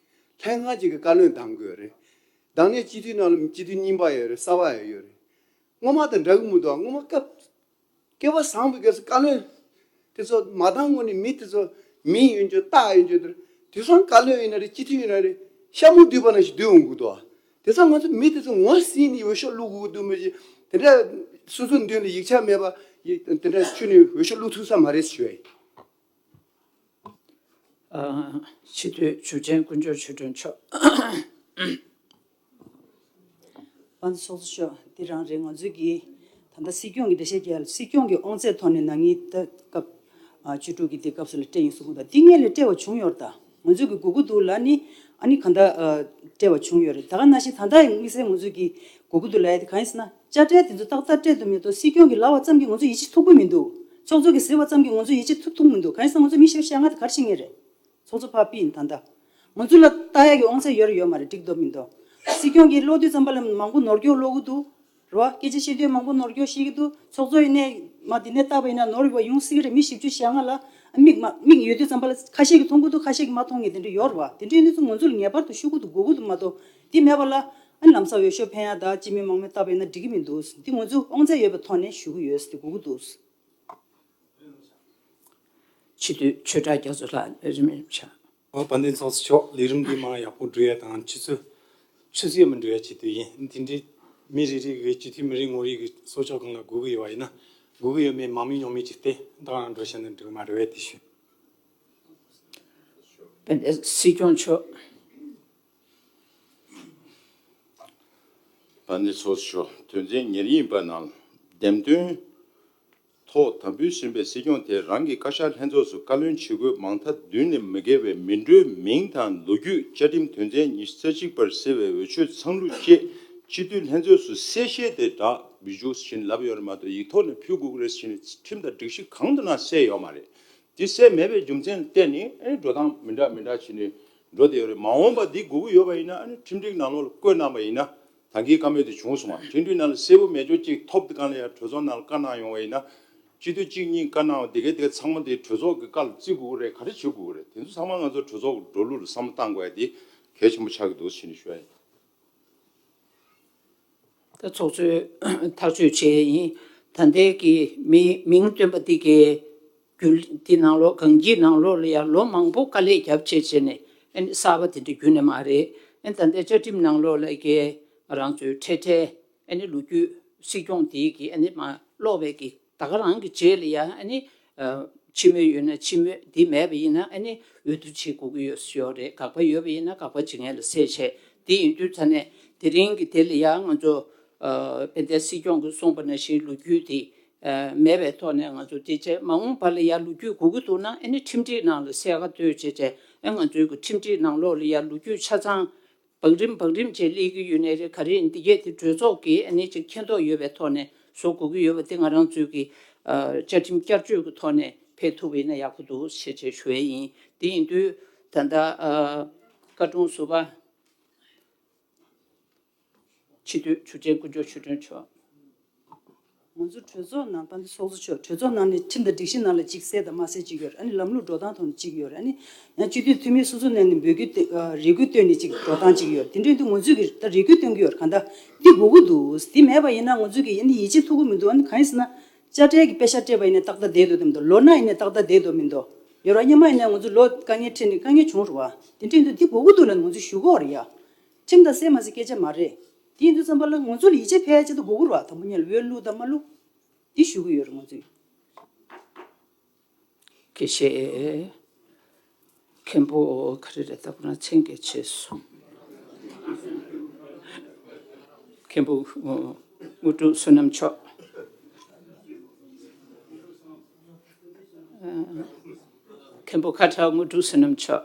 ལྷན་ཁང་གཅིག་གི་བཀའ་བློན་འདང་དགོས་རེད། འདང་ནས་སྤྱི་འཐུས་ནང་ལ་སྤྱི་འཐུས་རྙིང་པ་ཡོད་རེད། གསར་པ་ཡང་ཡོད་རེད། སྔོན་མ་དང་འདྲ་གི་མི་འདུག་སྔོན་མ་སྐབས། སྐལ་བ་བཟང་པོའི་སྐབས་སུ་བཀའ་བློན་དེ་ཚོ་མ་འདང་སྔོན་ནས་མི་དེ་ཚོ་མི་ཡོད་རྒྱུ་རྟགས་ཡོད་རྒྱུ་དེ། དེང་སང་བཀའ་བློན་ཡིན་ན་རེད། སྤྱི་འཐུས་ཡིན་ན་རེད། ཤ་མོ་བསྡུས་པ་ནང་བཞིན་བསྡུས་འོང་གི་འདུག་དེང་སང་ང་ཚོ་མི་དེ་ཚོ་ངོ་ཟིན་ནས་འོས་ཤོག་བླུག་དགོས་ཀྱི་འདུག་མི་ཅིག་དེ་འདྲ་སོ་སོའི་མདུན་ལ་ཡིག་ཆ་མེད་པ་ཡི་དེ་འདྲ་ཁྱོན་ནས་འོས་ཤོག་བླུག་ཐུབ་ས་མ་རེད་ཞུ་ཡ་ཡིན། ཨ། སྤྱི་འཐུས་འཇུ་ཆེན་དཀོན་མཆོག་ཆོས་སྒྲོན་མཆོག་དཔལ་ལྡན་ཚོགས་གཙོ་མཆོག་འདི་རང་རེད། ང་ཚོས་ཀྱིས་ད་ལྟ་སྲིད་སྐྱོང་གི་འགྲེལ་བཤད་རྒྱག་ཡ་ལ་སྲིད་སྐྱོང་གི་དབང་ཚད་ཐོག་ནས་ན་ནིང་ད་སྐབས་ཨ་བཅུ་དྲུག་གི་དེ་སྐབས་སུ་ལ་སྤྲད་ཡིན་གསུང་གི་འདུག་འདི་སྔོན་ལ་སྤྲད་པ་བྱུང་ཡོད་རེད། ད་ང་ཚོས་ཀྱིས་དགོས་ཀྱི་འདུག་ལབ་ནི་ཨ་ནི་གང་ལྟར་ཨ་སྤྲད་པ་བྱུང་ཡོད་རེད། ད་ག་ནང་བཞིན་ད་ལྟ་ཡང་དམིགས་བསལ་ང་ཚོས་ཀྱིས་དགོས་ཀྱི་འདུག་ལབ་ཡ་དེ་གང་ཡིན་ཟེར་ན། དཔྱ་ཁྲལ་དེ་ཚོ་ཏག་ཏག་སྤྲད་ཐུབ་མེད་དོ། སྲིད་སྐྱོང་གིས་ལབ་པ་ཙམ་གྱིས་ང་ཚོ་ཡིད་ཆེས་ཐུབ་ཀྱི་མི་འདུག་ཚོགས་གཙོ་གིས་ཟེར་བ་ཙམ་གྱིས་ང་ཚོ་ཡིད་ཆེས་ཐུབ་ཐུབ་མི་འདུག་གང་ཡིན་ཟེར་ན་ང་ཚོ་མི་ཤེས་བཤད་ང་དེ་ག་རེ་བཤད་ངེས་རེད། ཚོགས་གཙོ་ཕར་ཕུད་ཡིན། ད་ལྟ་ང་ཚོ་ལ་ལྟ་ཡག་གི་དབང་ཚད་ཡོད་རེད་ཡོད་མ་རེད། འགྲིག་འདུག་མི་འདུག་སྲིད་སྐྱོང་གིས་ཀློག་དུས་ཙམ་པ་ལ་མང་པོ་ནོར་འཁྱོག་ཀློག་གི་འདུག་རེད་བ། སྐད་ཆ་བཤད་དུས་མང་པོ་ནོར་འཁྱོག་བཤད་ཀྱི་འདུག་ཚོགས་གཙོ་ཡིན་ནའི་མ་དེ་ནས་བལྟས་པ་ཡིན་ན་ནོར་བ་ཡོང་སྲིད་ཀྱི་རེད། མི་བཞི་བཅུ་ཞེ་ལྔ་ལ་མིག་མ་མིག་ཡོད་དུས་ཙམ་པ་ལ་ཁ་ཤས་ཀྱིས་མཐོང་གི་འདུག་ཁ་ཤས་ཀྱིས་མ་མཐོང་མཁན་དེ་འདྲ་ཡོད་རེད་བ། དེ་འདྲ་ཡིན་དུས་ང་ཚོ་ལ་ངེས་པར་དུ་ཤོད་དགོས་འདུག་དགོས་ཀྱི་འདུག་མ་གཏོགས་དེ་མེད་པ་ལ་ཨ་ནི་ལམ་སང་འོས་ཤོག་འཕེན་ཡ་དང་སྤྱི་མོས་དམངས་མོས་བལྟས་པ་ཡིན་ན་འགྲིག་གི་མི་འདུག་འདི་ང་ཚོས་དབང་ཚད་ཡོད་པའི་ཐོག་ནས་ཞུ་གི་ཡོད། དེ་དགོས་ཀྱི་འདུག་སྤྱི་འཐུས་ཆོས་གྲགས་རྒྱ་མཚོ་ལགས་རིམ་བཞིན་ཕྱག། ཨོ། དཔལ་ལྡན་ཚོགས་གཙོ་མཆོག་ལས་རིམ་འདི་མར་ཡག་པོ་འགྲོ་ཡ་དང་ཆུ་ཚོད་ཆུ་ཚོད་མི་འགྲོ་ཡ་ཆེད་དུ་ཡིན། དེ་འདྲའི་མི་རེ་རེ་གི་སྤྱི་འཐུས་མི་རེ་ངོ་རེ་གི་གསོལ་ལྕོག་སྒང་ལ་སྒུག་གི་ཡོད་པ་ཡིན་ན། སྒུག་གི་ཡོད་མེད་མང་མོས་ཉུང་མོས་ཅིག་སྟེ་ད་ག་རང་འགྲོ་བྱས་ན་འགྲིག་མ་རེད་པས། དེ་ཞུ། དཔལ་ལྡན་སྲིད་སྐྱོང་མཆོག་དཔལ་ལྡན་ཚོགས་གཙོ་མཆོག་དོན་ཚན་ཉེར་གཉིས་པ་ནང་འདེམས་ཐོན་ཐོག་དམ་འབུལ་ཟིན་པའི་སྲིད་སྐྱོང་དེ་རང་གི་བཀའ་ཤག་ལྷན་ཚོགས་སུ་བཀའ་བློན་བྱེད་དགོས། མང་མཐའ་བདུན་ནས་མི་བརྒལ་བའི་མི་འགྲོའི་མིང་དང་ལོ་རྒྱུས། བཅའ་ཁྲིམས་དོན་ཚན་ཉི་ཤུ་རྩ་གཅིག་པར་གསལ་བའི་འོས་ཆོས་ཚང་ལུགས་བཅས་སྤྱི་འཐུས་ལྷན་ཚོགས་སུ་གསལ་བཤད་དེ་དྲག་བི་ཇུ་བཞིན་ལབ་ཡོད་རེད་མ་གཏོགས་ཡིག་ཐོག་ནས་ཕུལ་དགོས་ཀྱི་རེད་ཟེར་ནས་ཁྲིམས་དང་སྒྲིག་གཞི་གང་དུ་ན་གསལ་ཡོད་མ་རེད། དེ་གསལ་མེད་པའི་རྒྱུ་མཚན་ལ་བརྟེན་ནས་ཨ་ནི་འགྲོ་སྟངས་མི་འདྲ་མི་འདྲ་བྱས་ནས་འགྲོ་བསྡད་ཡོད་རེད། མ་འོངས་པ་འདི་དགོས་ཀྱི་ཡོད་པ་ཡིན་ན་ཨ་ནི་ཁྲིམས་སྒྲིག་ནང་ལོགས་ལ་བཀོད་གནང་བ་ཡིན་ན། ད་གིན་བཀའ་མོལ་དེ་བྱུང་སོང་བ། ཁྲིམས་སྒྲིག་ནང་ལ་གསལ་པོ་མེད་ཆོག་ཅིག་ཐོབ་དེ་གང་ལ་ཡང་གྲོས་ཚོགས་ནང་ལ་བཀའ་གནང་ཡོང་བ་ཡིན་ན། སྤྱི་འཐུས་གཅིག་གཉིས་བཀའ་གནང་བ་དེ་གའི་དེ་ག་ཚང་མ་དེ་གྲོས་ཚོགས་ཀྱི་བཀའ་ལ་བརྩི་དགོས་ཀྱི་རེད། ག་རེ་བྱེད་དགོས་ཀྱི་རེད། དེ་ཚོ་ཚང་མ་ང་ཚོ་གྲོས་ཚོགས་ཀྱི་འགྲོ་ལུགས་ལ་བསམ་བློ་བཏང་དགོས་ཡ་དེ་གལ་ཆེན་པོ་ཆགས་ཀྱི་འདུག་ཟེར་ནས་ཞུ་ཡ་ཡིན། ད་ཚོགས་གཙོས་ཐག་གཅོད་བྱས་ཡིན། ད་ལྟའི་གི་མི་མིང་བཏོན་པ་འདི་གའི་རྒྱུན་འདི་ནང་ལོགས་གང་ཅིའི་ནང་ལོགས་ལ་ཡང་ལོ་མང་པོ་དཀའ་ལས་བརྒྱབ་བྱས་བྱས་ནས་ཨ་ནི་གསར་པ་དེ་འདྲ་རྒྱུན་ནས་མ་རེད། ཨ་ནི་ད་ལྟའི་བཅའ་ཁྲིམས་ནང་ལོགས་ལ་གའི་ང་རང་ཚོའི་འཕྲལ་འཕྲལ་ཨ་ནི་ལོ་རྒྱུས་སྲིད་སྐྱོང་དེའི་གི་ཨ་ནི་མ་ཀློག་པའི་གི་ད་ག་རང་གི་རྗེས་ལ་ཡང་ཨ་ནི་ཨ་ཕྱི་མོས་ཡོད་ན་ཕྱི་མོས། འདི་མེད་པ་ཡིན་ན་ཨ་ནི་འོས་བསྡུ་བྱེད་དགོས་ཀྱི་ཡོད་ཡོད་རེད། དགག་པ་ཡོད་པ་ཡིན་ན་དགག་པ་བྱེད་མཁན་ལ་གསལ་བྱས། དེ་ཡིན་དུས་ད་ནས་དེ་རིང་གི་དེ་ལ་ཡང་ང་ཚོ་ཨ་དཔལ་ལྡན་སྲིད་སྐྱོང་གིས་གསུངས་པ་ནང་བཞིན་ལོ་རྒྱུས་དེ་ཨ་མེད་པའི་ཐོག་ནས་ང་ཚོ་དེ་བྱས། མ་འོངས་པ་ལ་ཡང་ལོ་རྒྱུས་དགོས་ཀྱི་འདུག་ན་ཨ་ནི་ཁྲིམས་སྒྲིག་ནང་ལ་གསལ་ཁ་གཏོད་བྱས་བྱས། ཨ་ང་ཚོའི་གི་ཁྲིམས་སྒྲིག་ནང་ལོགས་ལ་ཡང་ལོ་རྒྱུས་ཆ་ཚང་བང་རིམ་བང་རིམ་བྱས་སླེབས་ཀྱི་ཡོད་ནའི་རེད། ག་རེ་ཡིན་འདི་གས་དེ་གྲོས་ཚོགས་ཀྱིས་ཨ་ནི་ཅིག་མཁྱེན་རྟོགས་ཡོད་པའི་ཐོག་ནས་བཟོ་དགོས་ཀྱི་ཡོད་པ་དེ་ང་རང་ཚོའི་གི་ཨ་བཅའ་ཁྲིམས་བསྐྱར་བཅོས་ཀྱི་ཐོག་ནས་ཕེབས་ཐུབ་པ་ཡིན་ན་ཡག་པོ་འདུག་ཞེས་བྱས་ཞུ་ཡས་ཡིན། དེ་ཡིན་དུས་ད་ལྟ་ཨ་བཀའ་དྲུང་ཟུར་པ་སྤྱི་འཐུས་འཇུ་ཆེན་དཀོན་མཆོག་ཆོས་སྒྲོན་མཆོག་ང་ཚོ་གྲོས་ཚོགས་ནང་། ད་འདི་ཚོགས་གཙོ་མཆོག་གྲོས་ཚོགས་ནང་ནས་ཁྲིམས་དང་སྒྲིག་གཞི་ནང་ལ་གཅིག་གསལ་དང་མ་གསལ་གཅིག་ཡོད་རེད། ཨ་ནི་ལམ་ལུགས་འགྲོ་སྟངས་ཐོག་ནས་གཅིག་ཡོད་རེད། ཨ་ནི་ཡང་སྤྱི་འཐུས་འཐུས་མི་སོ་སོ་ནས་ནི་འབོད་སྐུལ་བཏོན། ཨ་རེ་སྐུལ་བཏོན་ནས་གཅིག་འགྲོ་སྟངས་གཅིག་ཡོད་རེད། དེ་འདྲ་ཡིན་དུས་ང་ཚོས་ཀྱི་ད་རེ་སྐུལ་བཏོན་གྱི་ཡོད་རེད། གང་ལྟར་འདི་དགོས་ཀྱི་འདུག་འདི་མེད་པ་ཡིན་ན་ང་ཚོས་ཀྱི་ཨ་ནི་ཡིད་ཆེས་ཐུབ་ཀྱི་མི་འདུག་ཨ་ནི་གང་ཡིན་ཟེར་ན། དཔྱ་ཁྲལ་གྱི་པེ་ཤག་སྤྲད་པ་ཡིན་ན་ཏག་ཏག་བསྡད་འདུག་དམ་འདུག་ལོ་ན་ཡིན་ན་ཏག་ཏག་བསྡད་འདུག་མི་འདུག་ཡོད་ར། སྔོན་མ་ཡིན་ན་ང་ཚོ་ལོ་དཀའ་ངལ་འཕྲད་ནས་དཀའ་ངལ་བྱུང་རེད་བ། དེ་འདྲ་ཡིན་དུས་འདི་དགོས་ཀྱི་འདུག་ལབ་ང་ཚོ་ཞུ་གི་ཡོད་རེད་ཡ། ཁྲིམས་དང་སེལ་མ་སེལ་སྐད་ཆ་མ་རེད། དེ་ཡིན་དུས་ཙམ་པ་ལ་ང་ཚོ་ལ་ཡིད་ཆེས་ཕལ་ཆེར་དུ་དགོས་ཀྱི་རེད་བ། དང་པོ་ཉིད་ལ་འོས་བླུགས་དང་མ་བླུགས། འདི་ཞུ་གི་ཡོད་རེད་ང་ཚོས། དགེ་བཤེས། མཁན་པོ་ག་རེ་རེད། ད་ཁོ་རང་མཚན་གྱི་ཆེད་སོང་། མཁན་པོ་དངོས་གྲུབ་བསོད་ནམས་མཆོག། མཁན་པོ་ཁ་བྲལ་དངོས་གྲུབ་བསོད་ནམས་མཆོག།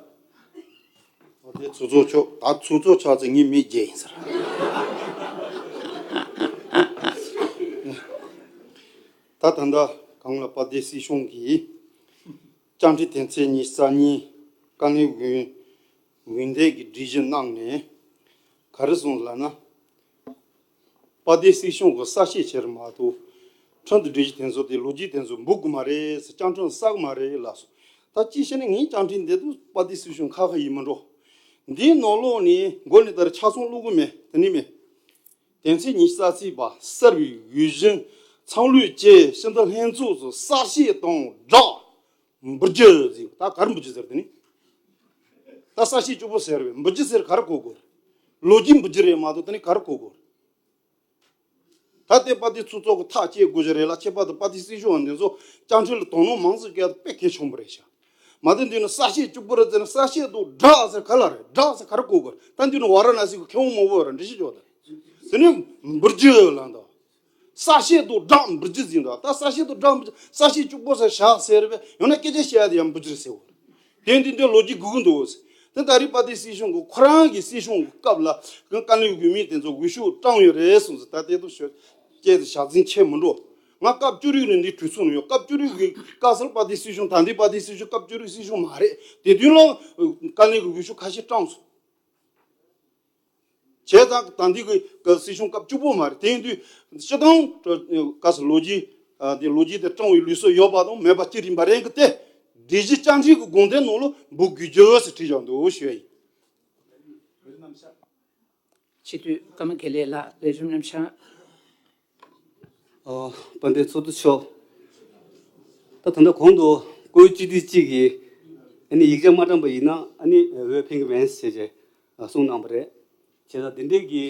དེ་ཚོགས་གཙོ་མཆོག་ད་ཚོགས་གཙོ་ཆགས་ཚེ་ངའི་མི་བརྒྱད་ཡིན་ཟེར། ད་ད་ལྟ་གང་ལ་དཔལ་ལྡན་སྲིད་གཞུང་གིས་བཅའ་ཁྲིམས་དོན་ཚན་ཉི་ཤུ་རྩ་གཉིས་བཀའ་བློན་འོས་འོས་འདེམས་ཀྱི་སྒྲིག་གཞི་གནང་ནས་ག་རེ་གསུངས་ལབ་ན། དཔལ་ལྡན་སྲིད་གཞུང་གི་གསལ་བཤད་བྱེད་རིན་མ་གཏོགས། ཁྲིམས་དང་སྒྲིག་གཞི་དེ་ཚོ་དེ་ལོ་རྒྱུས་དེ་ཚོ་འབུལ་དགོས་མ་རེད་ཟེར། བཅའ་ཁྲིམས་གསལ་གི་མ་རེད་ལབ་སོང་། ད་ཅི་བྱས་ནས་ངས་བཅའ་ཁྲིམས་འདི་དུ་དཔལ་ལྡན་སྲིད་གཞུང་ཁ་ཁ་ཡིན་མི་འགྲོ། འདིའི་ནང་ལོགས་ནས་མགོ་ནས་ལྟར་ཆ་ཚང་བླུག་གི་མེད། དེ་ནི་མེད། དོན་ཚན་ཉི་ཤུ་རྩ་གཅིག་པ་གསར་བའི་འོས་གཞི་ཚང་ལུགས་ཀྱི་སྤྱི་འཐུས་ལྷན་ཚོགས་སུ་གསལ་བཤད་དང་སྦྲགས་འབུལ་རྒྱུ་ཟེར། ད་གར་འབུལ་རྒྱུ་ཟེར། དེ་ནི་ད་གསལ་བཤད་གཅིག་པོ་ཟེར་བས། འབུལ་རྒྱུ་ཟེར་གར་གོ་དགོས། ལོ་རྒྱུས་འབུལ་རྒྱུ་རེད་མ་གཏོགས་དེ་ནི་གར་གོ་དགོས། ད་ལྟའི་དཔལ་ལྡན་ཚོགས་གཙོ་གི་ཐག་བཅད་དགོས་ཀྱི་རེད་ལ། ཁྱད་པར་དུ་དཔལ་ལྡན་སྲིད་གཞུང་འདི་ཚོ་བཅའ་ཁྲིམས་ལ་དོ་སྣང་མང་ཙམ་བྱས་ཏེ་དཔེ་གལ་ཆེན་པོ་རེད་ཤག། མ་གཏོགས་འདི་ནི་གསལ་བཤད་གཅིག་པོ་རེད་ཟེར་ན། གསལ་བཤད་དང་སྦྲགས་ཟེར་ག་ལ་རེད། སྦྲགས་ཟེར་ག་རེ་གོ་དགོས་རེད། ད་འདི་ནི་ཝཱ་ར་ཎ་སི་གི་མཁན་པོ་མང་པོ་ཡོད་རེད། འགྲེལ་བཤད་ཅོག་ད་རེད། དེ་ནི་འབུལ་རྒྱུ་ལ་འདུག། གསལ་བཤད་དང་སྦྲགས་འབུལ་རྒྱུ་ཟེར་འདུག། ད་གསལ་བཤད་དང་སྦྲགས་འབུལ་རྒྱུ། གསལ་བཤད་གཅིག་པོ་ཟེར་བཞག་ཟེར་བས། ཡང་ན་སྐད་ཆ་བཤད་ཡ་དེ་ཡང་འབུལ་རྒྱུ་རེད་ཟེར་བ་རེད། དེ་འདི་འདྲའི་ལོ་རྒྱུས་དགོས་ཀྱི་འདུག། དེ་ད་རེས་དཔལ་ལྡན་སྲིད་གཞུང་གི་ཁོ་རང་གི་སྲིད་གཞུང་གི་སྐབས་ལ་བཀའ་བློན་འོས་མི་དེ་ཚོ་འོས་ཤོག་བཀྲམ་ཡོད་རེད་གསུངས་ཟེར། ད་དེ་ཚོ་ཤོད་སྐད་དུ་ཞག་འཛིན་ཆེ་མི་འགྲོ། ང་སྐབས་བཅུ་དྲུག་ནས་འདི་གྲོས་ཚོགས་ནང་ཡོད། སྐབས་བཅུ་དྲུག་གི་སྐབས་སུ་དཔལ་ལྡན་སྲིད་གཞུང་། ད་འདི་དཔལ་ལྡན་སྲིད་གཞུང་སྐབས་བཅུ་དྲུག་སྲིད་གཞུང་མ་རེད། དེ་དུས་ལ་བཀའ་བློན་གྱི་འོས་ཤོག་ཁ་ཤས་བཀྲམ་སོང་། བྱས་ཙང་ད་འདི་གི་སྲིད་གཞུང་སྐབས་བཅུ་པོ་མ་རེད། དེ་ཡིན་དུས་སྤྱི་བཏང་སྐབས་སུ་ལོ་རྒྱུས་དེ་ལོ་རྒྱུས་དེ་བཀྲམ་བའི་ལུགས་སྲོལ་ཡོད་པ་དང་མེད་པ་ཅི་རིམ་པ་རེད་གི། དེ་སྒྲིག་གཞི་བཅའ་ཁྲིམས་ཀྱི་དགོངས་དོན་ནང་ལ་འབུལ་དགོས་རྒྱུ་ཟེར་བྲིས་བཞག་འདུག་ཞུ་ཡ་ཡིན། སྤྱི་འཐུས་ཀརྨ་དགེ་ལེགས་ལགས། ལས་རིམ་རྣམ་གཞག། ཨ། དཔལ་ལྡན་ཚོགས་གཙོ་མཆོག། ད་ད་ལྟ་གོང་དུ་བཀུར་འོས་སྤྱི་འཐུས་གཅིག་གིས་ཨ་ནི་ཡིག་ཆ་མ་བཀྲམ་པ་ཡིན་ན་ཨ་ནི་འོས་འཕེན་གྱི་མེད་ཟེར་བྱས་གསུངས་གནང་བ་རེད། བྱས་ཙང་དེ་འདྲའི་གི་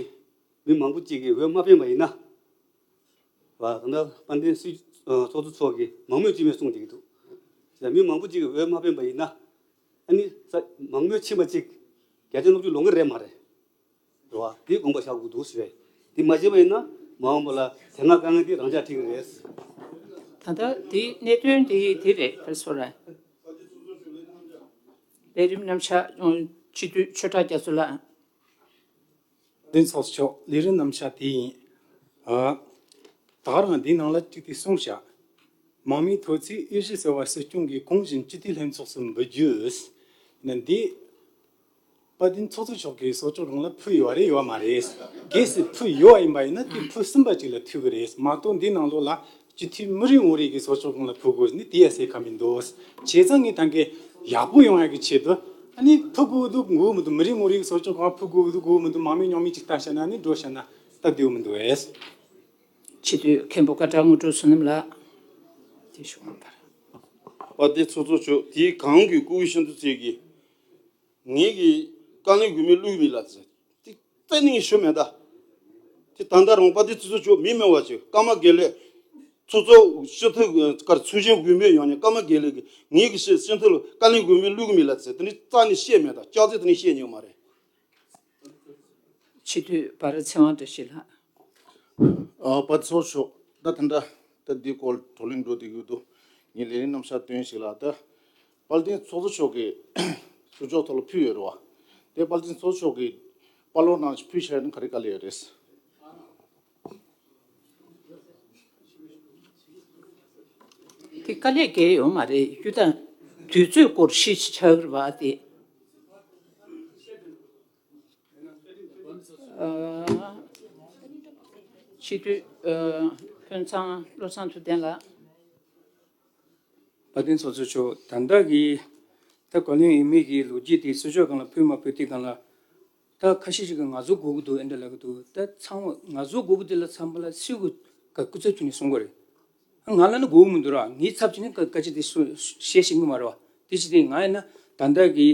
མི་མང་པོ་གཅིག་གིས་འོས་མ་འཕེན་པ་ཡིན་ན། བ་ད་ལྟ་དཔལ་ལྡན་སྲིད་ཚོགས་གཙོ་མཆོག་གིས་མང་མོས་ཅི་མེད་གསུངས་བསྡད་ཀྱི་འདུག། བྱས་ཙང་མི་མང་པོ་གཅིག་གིས་འོས་མ་འཕེན་པ་ཡིན་ན། ཨ་ནི་ས་མང་མོས་ཕྱིན་པ་གཅིག་བརྒྱ་ཆ་ལྔ་བཅུ་ལོངས་ཀྱི་རེད་མ་རེད། རེད་བ། དེ་དགོངས་པ་བཞག་དགོས་འདུག་ཟེར་བས། དེ་མ་བྱས་པ་ཡིན་ན་མ་འོངས་པ་ལ་དེ་སྔ་དཀའ་ངལ་དེ་རང་འཇགས་འཕྲད་ཀྱི་རེད། ད་ལྟ་དེ་གནད་དོན་དེ་དེ་རེད། ཕར་སོ་ར། ལས་རིམ་རྣམ་གཞག་སྤྱི་འཐུས་ཆོས་གྲགས་རྒྱ་མཚོ་ལགས། བདེན་ཚོགས་ཆོག། ལས་རིམ་རྣམ་གཞག་དེ་ཡིན། ཨ། ད་རང་འདི་ནང་ལ་གཅིག་དེ་གསུངས་བཞག། མང་མོས་ཐོག་ཚད་དབུས་གཞི་ཟེར་བ་སྲིད་སྐྱོང་གིས་གོང་བཞིན་སྤྱི་འཐུས་ལྷན་ཚོགས་སུ་འབུལ་རྒྱུ། ནི་འདི། དཔལ་ལྡན་ཚོགས་གཙོ་མཆོག་གིས་གསོལ་ཇ་ཁང་ལ་ཕུལ་ཡོད་རེད་ཡོད་མ་རེད། གལ་སྲིད་ཕུལ་ཡོད་པ་ཡིན་པ་ཡིན་ན་དེ་ཕུལ་ཟིན་པ་ཅིག་ལ་ཐུག་གི་རེད་མ་གཏོགས་འདི་ནང་ལོགས་ལ་སྤྱི་འཐུས་མི་རེ་ངོ་རེ་གིས་གསོལ་ཇ་ཁང་ལ་ཕུལ་དགོས་ནི་དེ་ཡ་ཟེར་ཁ་མི་འདུག། བྱས་ཙང་ངས་ད་གིན་ཡག་པོ་ཡོང་ཡག་གི་ཆེད་དུ་ཨ་ནི་ཕུལ་དགོས་འདུག་དགོས་མི་འདུག། མི་རེ་ངོ་རེ་གིས་གསོལ་ཇ་ཁང་ཕུལ་དགོས་འདུག་དགོས་མི་འདུག། མང་མོས་ཉུང་མོས་ཅིག་ལྟ་བྱས་ན་ནི་འགྲོ་བྱས་ན་སྟབས་བདེ་བོ་མི་འདུག་ཨེ། སྤྱི་འཐུས་མཁན་པོ་བཀའ་ཤག་དངོས་གྲུབ་བསོད་ནམས་ལགས། དེ་ཞུ་དགོངས་དག། དཔལ་ལྡན་ཚོགས་གཙོ་མཆོག། དེའི་གོང་གི་བཀུར་འོས་སྤྱི་འཐུས་ཚོས་ཀྱིས་ངེད་ཀྱིས་བཀའ་བློན་འོས་མི་བླུག་མི་ལ་ཟེར། དེ་གཏན་ནས་ཞུ་མེད་ད། དེ་ད་ལྟ་རང་དཔལ་ལྡན་ཚོགས་གཙོ་མཆོག་མི་མེད་པ་ཅིག་ཀརྨ་དགེ་ལེགས། ཚོགས་གཙོ་སྤྱི་འཐུས་ཀར་ཚུལ་བཞིན་འོས་མི་ཡོང་ནས་ཀརྨ་དགེ་ལེགས་ཀྱིས་ངེད་ཀྱི་སྤྱི་སྤྱི་འཐུས་ལ་བཀའ་བློན་འོས་མི་བླུག་མི་ལ་ཟེར། དེ་ནི་རྩ་ནས་བཤད་མེད་ད། ལྕགས་རྩེ་དེ་ནས་བཤད་མྱོང་མ་རེད། སྤྱི་འཐུས་འབའ་ར་ཚེ་དབང་བཀྲ་ཤིས་ལགས། ཨ། དཔལ་ལྡན་ཚོགས་གཙོ་མཆོག། ད་དེ་འདྲ་ད་འདི་སྐོར་བགྲོ་གླེང་འགྲོ་བསྡད་ཀྱི་འདུག། ངས་ལས་རིམ་རྣམ་གཞག་སྟོན་ཞིག་ལ། ད་དཔལ་ལྡན་ཚོགས་གཙོ་མཆོག་གིས་ཟུར་ཕྱོགས་ཐོག་ལ་ཕུལ་ཡོད་རེད་བ། དེ་དཔལ་ལྡན་ཚོགས་གཙོ་མཆོག་གིས་པར་ལོག་ནང་ཕུལ་བཞག་ན་ག་རེ་དཀའ་ལས་ཡོད་རེད། དེ་དཀའ་ལས་འགེལ་ཡོད་མ་རེད། གཡུ་ད་དུས་ཚོད་སྐོར་ཤེས་ཆགས་རེད་བ་དེ། ཨ། སྤྱི་འཐུས། ཨ། ཕུན་ཚང་བློ་བཟང་ཐུབ་བསྟན་ལགས། དཔལ་ལྡན་ཚོགས་གཙོ་མཆོག། ད་ལྟ་གི་ད་བཀའ་བློན་འོས་མི་གི་ལོ་རྒྱུས་དེ་ཟུར་ཕྱོགས་སྒང་ལ་ཕུལ་མ་ཕུལ་དེ་སྒང་ལ། ད་ཁ་ཤས་ཤིག་གིས་ང་ཚོ་དགོས་ཀྱི་འདུག་ཨེ་འདྲ་ལབ་ཀྱི་འདུག། ད་ཚང་མ་ང་ཚོ་དགོས་ཀྱི་འདུག་ལབ་ཚང་མ་ལ་སུས་གི་སྐུ་ཚབ་བྱས་ནས་གསུང་གི་རེད། ང་ལ་ནི་དགོས་ཀྱི་མི་འདུག་ར། ངའི་ཚབ་བྱས་ནས་སྐད་ཆ་དེ་གསུང་བཤད་ཤེས་ཀྱི་མ་རེད་བ། དེ་བྱས་ཏེ་ང་ཡིན་ན་ད་ལྟ་གི་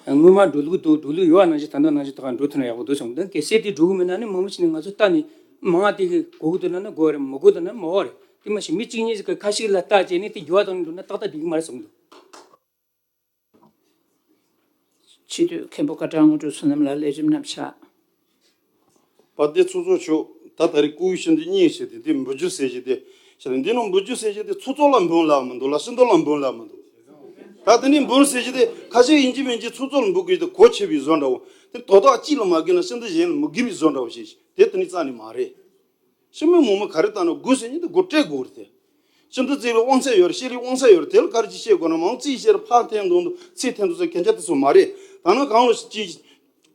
སྔོན་མ་འགྲོ་ལུགས་དང་འགྲོ་ལུགས་ཡོད་པ་ནང་བཞིན་ད་ལྟ་ནང་བཞིན་ད་ག་འགྲོ་ཐུབ་ན་ཡག་པོ་འདུག་བསམ། ད་གལ་སྲིད་དེ་འགྲོ་གི་མེད་ན་ནི་མང་པོ་ཞིག་ནས་ང་ཚོ་ལྟ་ནས་མང་བ་དེ་གི་དགོས་ཀྱི་འདུག་ལབ་ན་དགོས་རེད། མི་དགོས་འདུག་ན་མི་དགོས་རེད། དེ་མ་གཞི་མི་གཅིག་གཉིས་ཀྱིས་ཁ་ཤས་ལ་བལྟས་བྱས་ནས་དེ་འགྱུར་བ་གཏོང་ནས་འགྲོ་ན་ཏག་ཏག་འགྲིག་གི་མ་རེད་བསམ་གྱི་འདུག། སྤྱི་འཐུས་མཁན་པོ་བཀའ་ཁྲི་དངོས་གྲུབ་བསོད་ནམས་ལགས་ལས་རིམ་རྣམ་གཞག། དཔལ་ལྡན་ཚོགས་གཙོ་མཆོག་ད་ད་རེས་སྐུ་ཡི་ཤིན་ཏུ་སྙིང་རྗེ་དེ་འདི་འབུལ་རྒྱུ་ཟེར་གྱི་དེ་ཤ་འདི་ནང་འབུལ་རྒྱུ་ཟེར་གྱི་དེ་ཚོགས་གཙོ་ལ་འབུལ་ལ་མི་འདུག་ལ། ཤིན་ཏུ་ལ་འབུལ་ལ་མི་འདུག། ད་དེ་ནས་འབུལ་ཟེར་གྱི་དེ་ཁ་ཤས་ཡིན་གྱི་མིན་གྱི་ཚོགས་གཙོ་ལ་འབུལ་དགོས་དེ་གོ་ཆེ་བའི་བཟོ་འདྲ་བོ། དེ་དོ་བདག་གཅིག་ལ་མ་དགོས་ན་ཤིན་ཏུ་གཞན་ལ་མི་དགོས་པའི་བཟོ་འདྲ་བོ་ཞིག་དེ་དེ་ནི་རྩ་ནས་མ་རེད། ཤི་མོའི་མོ་མོ་ག་རེ་བཏང་ན་དགོས་ཟེར་ཉིན་དེ་དགོས་སྤྲད་དགོས་རེད་དེ། ཤིན་ཏུ་བརྩེ་བའི་དབང་ཚད་ཡོད་རེད། ཤེས་རིག་དབང་ཚད་ཡོད་རེད། དེ་ལ་ག་རེ་ཅིག་བཤད་དགོས་ན་མང་རྩིས་བཤད་རེད། ཕར་འཐེན་འདུག་འདུག་ཚིག་འཐེན་འདུག་ཟེར་གན་རྒྱ་དེ་ཚོ་མ་རེད། ད་ནང་གང་ལོ་ཅིག་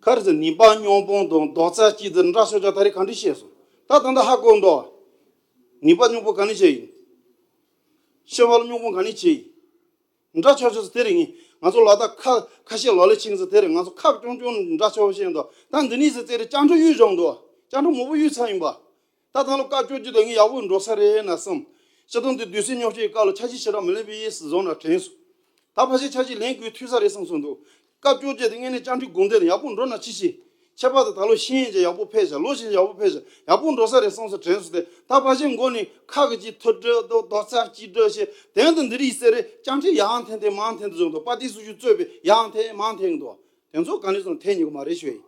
ག་རེ་ཟེར་ནུས་པ་རྙོག་དཔུང་དང་རྡོག་རྩ་གཅིག་དེ་འདྲ་ཤོག་ཅག་ད་རེས་ག་འདྲ་བཤད་སོང་། ད་ད་ལྟ་ཧ་གོ་འདུག། ནུས་པ་རྙོག་དཔུང་ག་ནས་བྱས་ཡིན། ཤེས་པ་ལ་རྙོག་དཔུང་ག་ནས་བྱས་ཡིན། འདྲ་ཆགས་ཆགས་སུ་དེ་རིང་ང་ཚོ་ལ་དྭགས་ཁ་ཁ་ཤས་ལ་ལ་ཆིང་སུ་དེ་རིང་ང་ཚོ་ཁག་ཅུང་ཅུང་འདྲ་ཆགས་བཤད་འདུག། ད་འདི་ནས་སུ་དེ་རིང་བཅར་འདྲི་གཡུག་བཞག་འདུག། བཅར་འདྲི་མང་པོ་གཡུག་ཚར་ཡིན་པ། ད་ད་ལོ་སྐབས་བཅོ་བརྒྱད་དེ་ངས་ཡག་པོ་འགྲོ་ས་རེད་ན་བསམ། སྤྱི་བཏང་དེ་སྡོད་སའི་ཉོ་ཆའི་སྐབས་ལ་ཆ་ཤས་ཞེ་དྲག་མི་ལེན་པའི་ཡིད་སུ་བཟུང་ན་དྲན་སོང་། ད་ཕལ་ཆེར་ཆ་ཤས་ལེན་དགོས་ཐུག་ས་རེད་བསམ་སོང་འདུག། སྐབས་བཅོ་བརྒྱད་དེ་ངས་ནས་བཅར་འདྲི་དགོངས་དོན་ཡག་པོ་འགྲོ་ན་ཅི་ཞིག། ཁྱད་པར་དུ་ད་ལོ་ཤེས་ཡོན་ཅན་ཡག་པོ་ཕེབས་ཤག། ལོ་ཤེས་ཡག་པོ་ཕེབས་ཤག། ཡག་པོ་འགྲོ་ས་རེད་བསམ་སོང་དྲན་སོང་སྟེ། ད་ཕལ་ཆེར་མགོ་ནས་ཁ་གི་ཅིག་ཐུར་སྒྲིལ་དང་རྡོག་རྩ་གཅིག་སྒྲིལ་བྱས་དོན་དུ་འདི་རིགས་ཟེར་རེད། བཅར་འདྲི་ཡང་འཐེན་ཏེ་མང་འཐེན་དུ་བཟུང་འདུག། པར་ཏི་སུ་ཞིག་གཙོས་པའི་ཡང་འཐེན་མང་འཐེན་གྱི་འདུག། དེ་ཚོ་ག་ནས་བཟུང་འཐེན་ཉེ་གི་མ་རེད་ཞུ་ཡིན།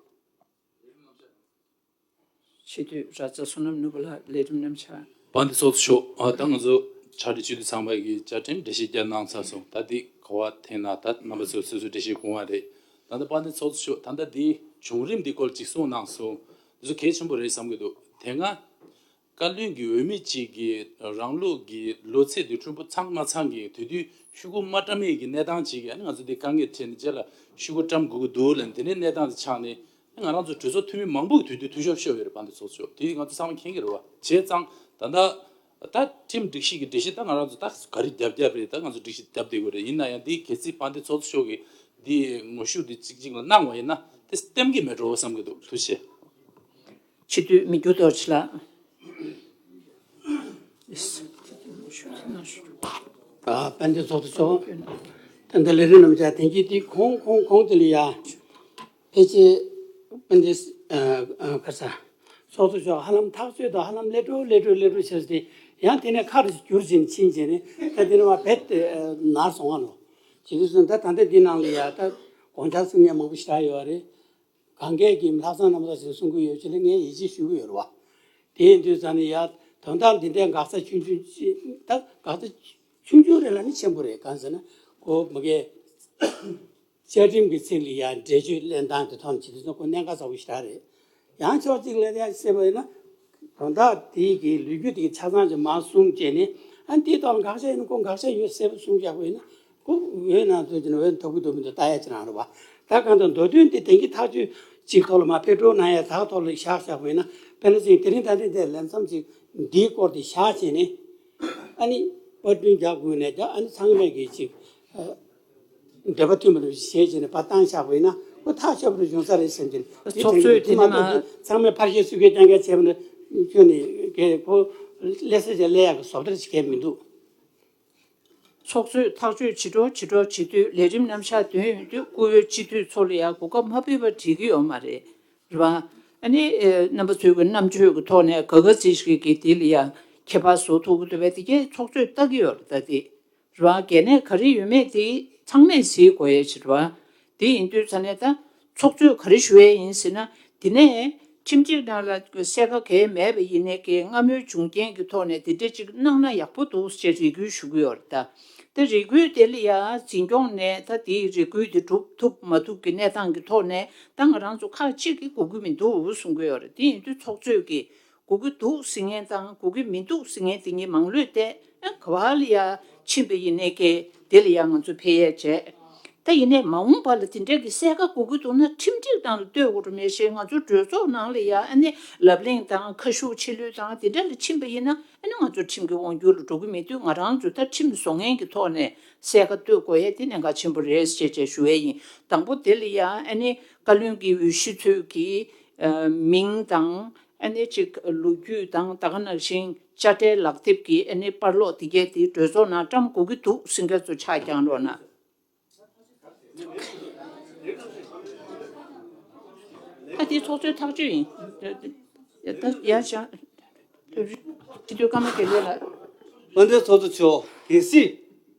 སྤྱི་འཐུས་ར་ཙ་བསོད་ནམས་ནོར་བུ་ལགས་ལས་རིམ་རྣམ་གཞག། དཔལ་ལྡན་ཚོགས་གཙོ་མཆོག། ཨ་ད་ང་ཚོ་ཕྱག་སྦྲེལ་སྤྱི་འཐུས་ཚང་མ་གིས་བཅའ་ཁྲིམས་འགྲེལ་བཤད་བརྒྱབ་གནང་ཚར་སོང་། ད་འདི་གོ་བ་འཐེན་ན་ད་རྣམ་པ་ཚོས་སོ་སོའི་འགྲེལ་བཤད་དགོངས་པ་རེད། ད་ལྟ་དཔལ་ལྡན་ཚོགས་གཙོ་མཆོག་ད་ལྟ་འདིའི་བྱུང་རིམ་འདི་སྐོར་ཅིག་གསུངས་གནང་སོང་། འདི་ཚོ་གལ་ཆེན་པོ་རེད་བསམ་གྱི་འདུག། དེ་སྔ་བཀའ་བློན་གྱི་འོས་མི་གཅིག་གིས་རང་ལུགས་ཀྱི་ལོ་ཚད་དེ་ཕྲུ་གུ་ཚང་མ་ཚང་གི་དེ་དུས་ཤོག་གུ་མ་བཀྲམ་མེད་ཀྱི་གནས་སྟངས་ཅིག་གིས་ང་ཚོ་འདི་དཀའ་ངལ་འཕྲད་ནས་རྗེས་ལ་ཤོག་གུ་བཀྲམ་དགོས་ཀྱི་འདུག་ལབ་ནས་དེ་འདྲའི་གནས་སྟངས་དེ་ཆགས་ནས། ང་རང་ཚོ་གྲོས་ཚོགས་འཐུས་མི་མང་པོ་གིས་དུས་དུས་འཐུས་ཤོར་ཤོར་ཡོད་རེད། དཔལ་ལྡན་ཚོགས་གཙོ་མཆོག། དེ་ང་ཚོ་ཚང་མ་མཁྱེན་གྱི་རེད་བ། བྱས་ཙང་ད་ལྟ་ད་ཁྲིམས་སྒྲིག་གཞི་གི་འགྲེལ་བཤད་ད་ང་རང་ཚོ་ད་ག་རེ་རྒྱབ་རྒྱབ་རེད། ད་ང་ཚོ་སྒྲིག་གཞི་རྒྱབ་བསྡད་དགོས་རེད། ཡིན་ན་ཡང་འདི་གལ་སྲིད་དཔལ་ལྡན་ཚོགས་གཙོ་མཆོག་གིས་འདི་ངོ་ཤུགས་འདི་གཅིག་གཅིག་ལ་གནང་བ་ཡིན་ན་དེ་སྟེམ་གྱི་མེད་འགྲོ་བསམ་གྱི་འདུག། ཐུགས་རྗེ་ཆེ། སྤྱི་འཐུས་མི་འགྱུར་རྡོ་རྗེ་ལགས། ཨ་དཔལ་ལྡན་ཚོགས་གཙོ་མཆོག། ད་ལྟ་ལས་རིམ་རྣམ་གཞག་དེང་གི་དེ་གོང་གོང་གོང་དེ་ལ་ཡ། ཕལ་ཆེར་དཔལ་ལྡན་ཨ་ཨ་ག་ས་ཚོགས་གཙོ་མཆོག་ཧ་ལམ་ཐག་ཆོད་དང་ཧ་ལམ་ལས་འགྲོ་ལས་འགྲོ་ལས་འགྲོ་བྱས་ཏེ་ཡང་དེ་ནས་ཁ་རུ་བསྒྱུར་ཕྱིན་ཕྱིན་བྱས་ནས་ད་དེ་ནས་མར་བེད་དེ་ནར་སོང་བ་ལོ། བྱེད་དུས་སུ་ད་ད་ལྟ་འདི་ནང་ལ་ཡ་ད་དགོངས་འཆར་གསུང་མཁན་མང་པོ་ཞེ་དྲག་ཡོད་རེད། གང་གས་ཀྱིས་ལྷག་བསམ་རྣམ་དག་ཅིག་གསུང་གི་ཡོད་ཅེས་ལ་ངས་ཡིད་ཆེས་ཞུ་གི་ཡོད་རེད་བ། དེ་ཡིན་དུས་ཙང་ནས་ཡ་དོན་དག་འདི་འདྲའི་འགག་རྩ་ཆུང་ཆུང་ཅིག་ད་འགག་རྩ་ཆུང་ཆུང་རེད་ལ་ནི་ཆེན་པོ་རེད། གང་ཟེར་ན་ཁོ་མ་གིའི་བཅའ་ཁྲིམས་ཀྱི་ཚིག་ལ་ཡ་འགྲེལ་བརྗོད་ལེན་སྟངས་དེ་ཐོག་ནས་བྱེད་དུས་ཙང་ཁོ་གནད་འགག་ཚ་པོ་ཞེ་དྲག་རེད། ཡང་ཕྱོགས་གཅིག་ལ་ཡ་བཤད་པ་ཡིན་ན་དོན་དག་དེའི་གི་ལོ་རྒྱུས་དེ་གི་ཆ་ཚང་ཅིག་མར་གསུངས་བྱས་ནས་ཨ་འདིའི་ཐོག་ལ་འགག་ཆ་ཡིན་ན་ཁོ་འགག་ཆ་ཡོད་གསལ་པོ་གསུངས་བཞག་པ་ཡིན་ན། ཁོ་འོས་ནང་ཚོད་ཀྱི་འོས་ཐོབ་ཀྱི་འདུག་མི་འདུག་ལྟ་ཡ་ཅི་རང་རེད་བ། ད་གང་ལྟར་མདོ་དོན་དེ་དེང་གི་ཐག་གཅོད་ཅིག་ཐོག་ལ་མ་ཕེབས་འགྲོ་ན་ཡ་ད་ཐོག་ལ་བཞག་བཞག་པ་ཡིན་ན་དཔེར་ན་ཅིག་དེ་རིང་ད་ལྟ་འདི་ལས་མཚམས་ཅིག་འདིའི་སྐོར་དེ་བཞག་བྱས་ནས་ཨ་ནི་པར་སྐྲུན་རྒྱག་དགོས་ནས་ད་ཨ་ནི་ཚང་མས་ཀྱི་ཅིག་འདོད་པ་མཐུན་པ་ལ་བཞེས་བྱས་ནས་ཕར་བཏང་བཞག་པ་ཡིན་ན་ཁོ་ཐག་ཆོད་པ་རེ་བྱུང་ས་རེད་བསམ་གྱི་འདུག། དེ་ཚོགས་གཞོན་གྱི་དེ་མ་གཏོགས་ཚང་མས་ཕར་བཞེས་ཚུར་བཞེས་རྐྱང་རྐྱང་བྱས་པ་ན་ཁྱོན་ནས་ཀྱི་ཁོ་སླེབས་ས་ཅིག་སླེབས་ཡག་གི་བཟོ་ལྟ་ཞིག་གས་མི་འདུག། ཚོགས་གཙོས་ཐག་གཅོད་བྱེད་འགྲོ་བྱེད་འགྲོ་བྱེད་དུས་ལས་རིམ་རྣམ་གཞག་འདོན་ཡོང་དུས་བཀུར་འོས་སྤྱི་འཐུས་ཚོ་ལ་ཡང་གོ་སྐབས་མ་ཕུལ་བ་འགྲིག་གི་ཡོད་མ་རེད། རེད་བ། ཨ་ནི་ཨེ་རྣམ་པ་ཚོའི་གི་རྣམ་དཔྱོད་ཀྱི་ཐོག་ནས་ག་ག་ཚོད་ཞིག་གིས་དེ་ལ་ཡང་ཁྱད་པར་བཟོ་ཐུབ་ཀྱི་འདུག་པས། དེ་གས་ཚོགས་གཙོས་ལྟ་གི་ཡོད་རེད་ད་དེ། རེད་བ། གལ་གནད་ག་རེ་ཡོད་མེད་དེ་ཚང་མས་གཟིགས་དགོས་ཡས་ཅིག་རེད་བ། དེ་ཡིན་དུས་ཙ་ནས་ད་ཚོགས་གཙོས་ག་རེ་ཞུ་ཡས་ཡིན་ཟེར་ན། དེ་ནས་ཁྲིམས་སྒྲིག་ནང་ལ་གསལ་ཁ་གང་ཡང་མེད་པ་ཡིན་ནའི་ཀྱི་སྔ་མོའི་བྱུང་རྐྱེན་གྱི་ཐོག་ནས་དེ་འདྲ་ཅིག་གནང་ན་ཡག་པོ་འདུག་ཅེས་རེ་སྐུལ་ཞུ་གི་ཡོད་རེད་ད། དེ་རེ་སྐུལ་དེ་ལ་ཡང་འཛིན་སྐྱོང་ནས་ད་དེའི་རེ་སྐུལ་དེ་སྒྲུབ་ཐུབ་མ་ཐུབ་ཀྱི་གནས་སྟངས་ཀྱི་ཐོག་ནས་ད་ང་རང་ཚོ་ཁག་གཅིག་གིས་དགོས་ཀྱི་མི་འདུག་གསུང་གི་ཡོད་རེད། དེ་ཡིན་དུས་ཚོགས་གཙོས་ཀྱིས་དགོས་ཀྱི་འདུག་ཟེར་མཁན་དང་དགོས་ཀྱི་མི་འདུག་ཟེར་མཁན་དེ་གཉིས་མང་ལོས་ཏེ་ཨ་ག་བ་ལ་ཡ་ཕྱིན་པ་ཡིན་ནའི་ཀྱེ་དེ་ལ་ཡ་ང་ཚོ་ཕེབས་ཡས་བྱས། ད་ཡིན་ནའི་མ་འོངས་པ་ལ་དེ་འདྲ་གི་གསལ་ཁ་དགོས་ཀྱི་འདུག་ན་ཁྲིམས་སྒྲིག་ནང་ལ་ལྟོས་དགོས་རེད། མེད་ཤེས་ང་ཚོ་གྲོས་ཚོགས་ནང་ལ་ཡ་ཨ་ནི་ལབ་གླེང་དང་ཁ་ཤུགས་ཆེ་ལོས་དང་དེ་འདྲ་ལ་ཕྱིན་པ་ཡིན་ན་ཨ་ནི་ང་ཚོ་ཁྲིམས་ཀྱི་དབང་སྒྱུར་ལ་འགྲོ་གི་མེད་དུས་ང་རང་ཚོ་ད་ཁྲིམས་བཟོ་མཁན་གྱི་ཐོག་ནས་གསལ་ཁ་གཏོད་དགོས་ཡས་དེ་གནད་འགག་ཆེན་པོ་རེད་ཅེས་བྱས་ཞུ་ཡས་ཡིན། དང་པོ་དེ་ལ་ཡ་ཨ་ནི་བཀའ་བློན་གྱི་འོས་གཞི་ཚོས་ཀྱི་མིང་དང་། ཨ་ནི་གཅིག་ལོ་རྒྱུས་དང་ད་ག་ནང་བཞིན་དཔྱ་ཁྲལ་ལག་དེབ་ཀྱི་ཨ་ནི་པར་སློག་དེ་གས་དེ་གྲོས་ཚོགས་ནང་བཀྲམ་དགོས་ཀྱི་འདུག་ཟེར་མཁན་ཚོ་ཕྱག་བརྐྱངས་རོགས་གནང་། ད་དེ་ཚོགས་གཙོའི་ཐག་གཅོད་ཡིན། ད་ཡ་ཤ་སྤྱི་འཐུས་ཀརྨ་དགེ་ལེགས་ལགས། དཔལ་ལྡན་ཚོགས་གཙོ་མཆོག་གལ་སྲིད་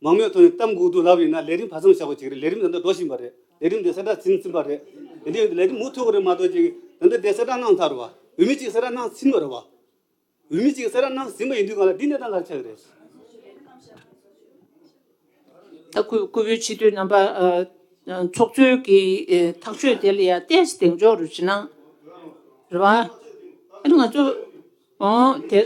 མང་མོས་ཐོག་ནས་གཏམ་དགོས་འདུག་ལབ་ཡིན་ན། ལས་རིམ་བར་མཚམས་བཞག་པ་ཅིག་རེད། ལས་རིམ་ད་ལྟ་འགྲོ་བཞིན་པ་རེད། ལས་རིམ་དེ་གསལ་བསྒྲགས་ཟིན་ཟིན་པ་རེད། དེ་འདྲ་ཡིན་དུས་ལས་རིམ་མུ་མཐུད་དགོས་རེད་མ་གཏོགས་ཅིག་ད་ལྟ་དེ་གསལ་བསྒྲགས་གནང་ཚར་བ། འོས་མི་གཅིག་གསལ་བསྒྲགས་གནང་ཟིན་པ་རེད་བ། འོས་མི་གཅིག་གསལ་བསྒྲགས་གནང་ཟིན་པ་ཡིན་དུས་གང་ལ་འདི་གནས་སྟངས་ག་རེ་ཆགས་ཀྱི་རེད། ད་སྐུ་སྐུ་བོད་སྤྱི་འཐུས་རྣམ་པ་ཨ་ཚོགས་གཙོའི་གི་ཨེ་ཐག་གཅོད་དེ་ལ་ཡ་ཏོག་ཙམ་གདེང་འཇོག་རུ་བྱེད་ན་རེད་བ། ཨ་ནི་ང་ཚོ་ཨོ་དེ་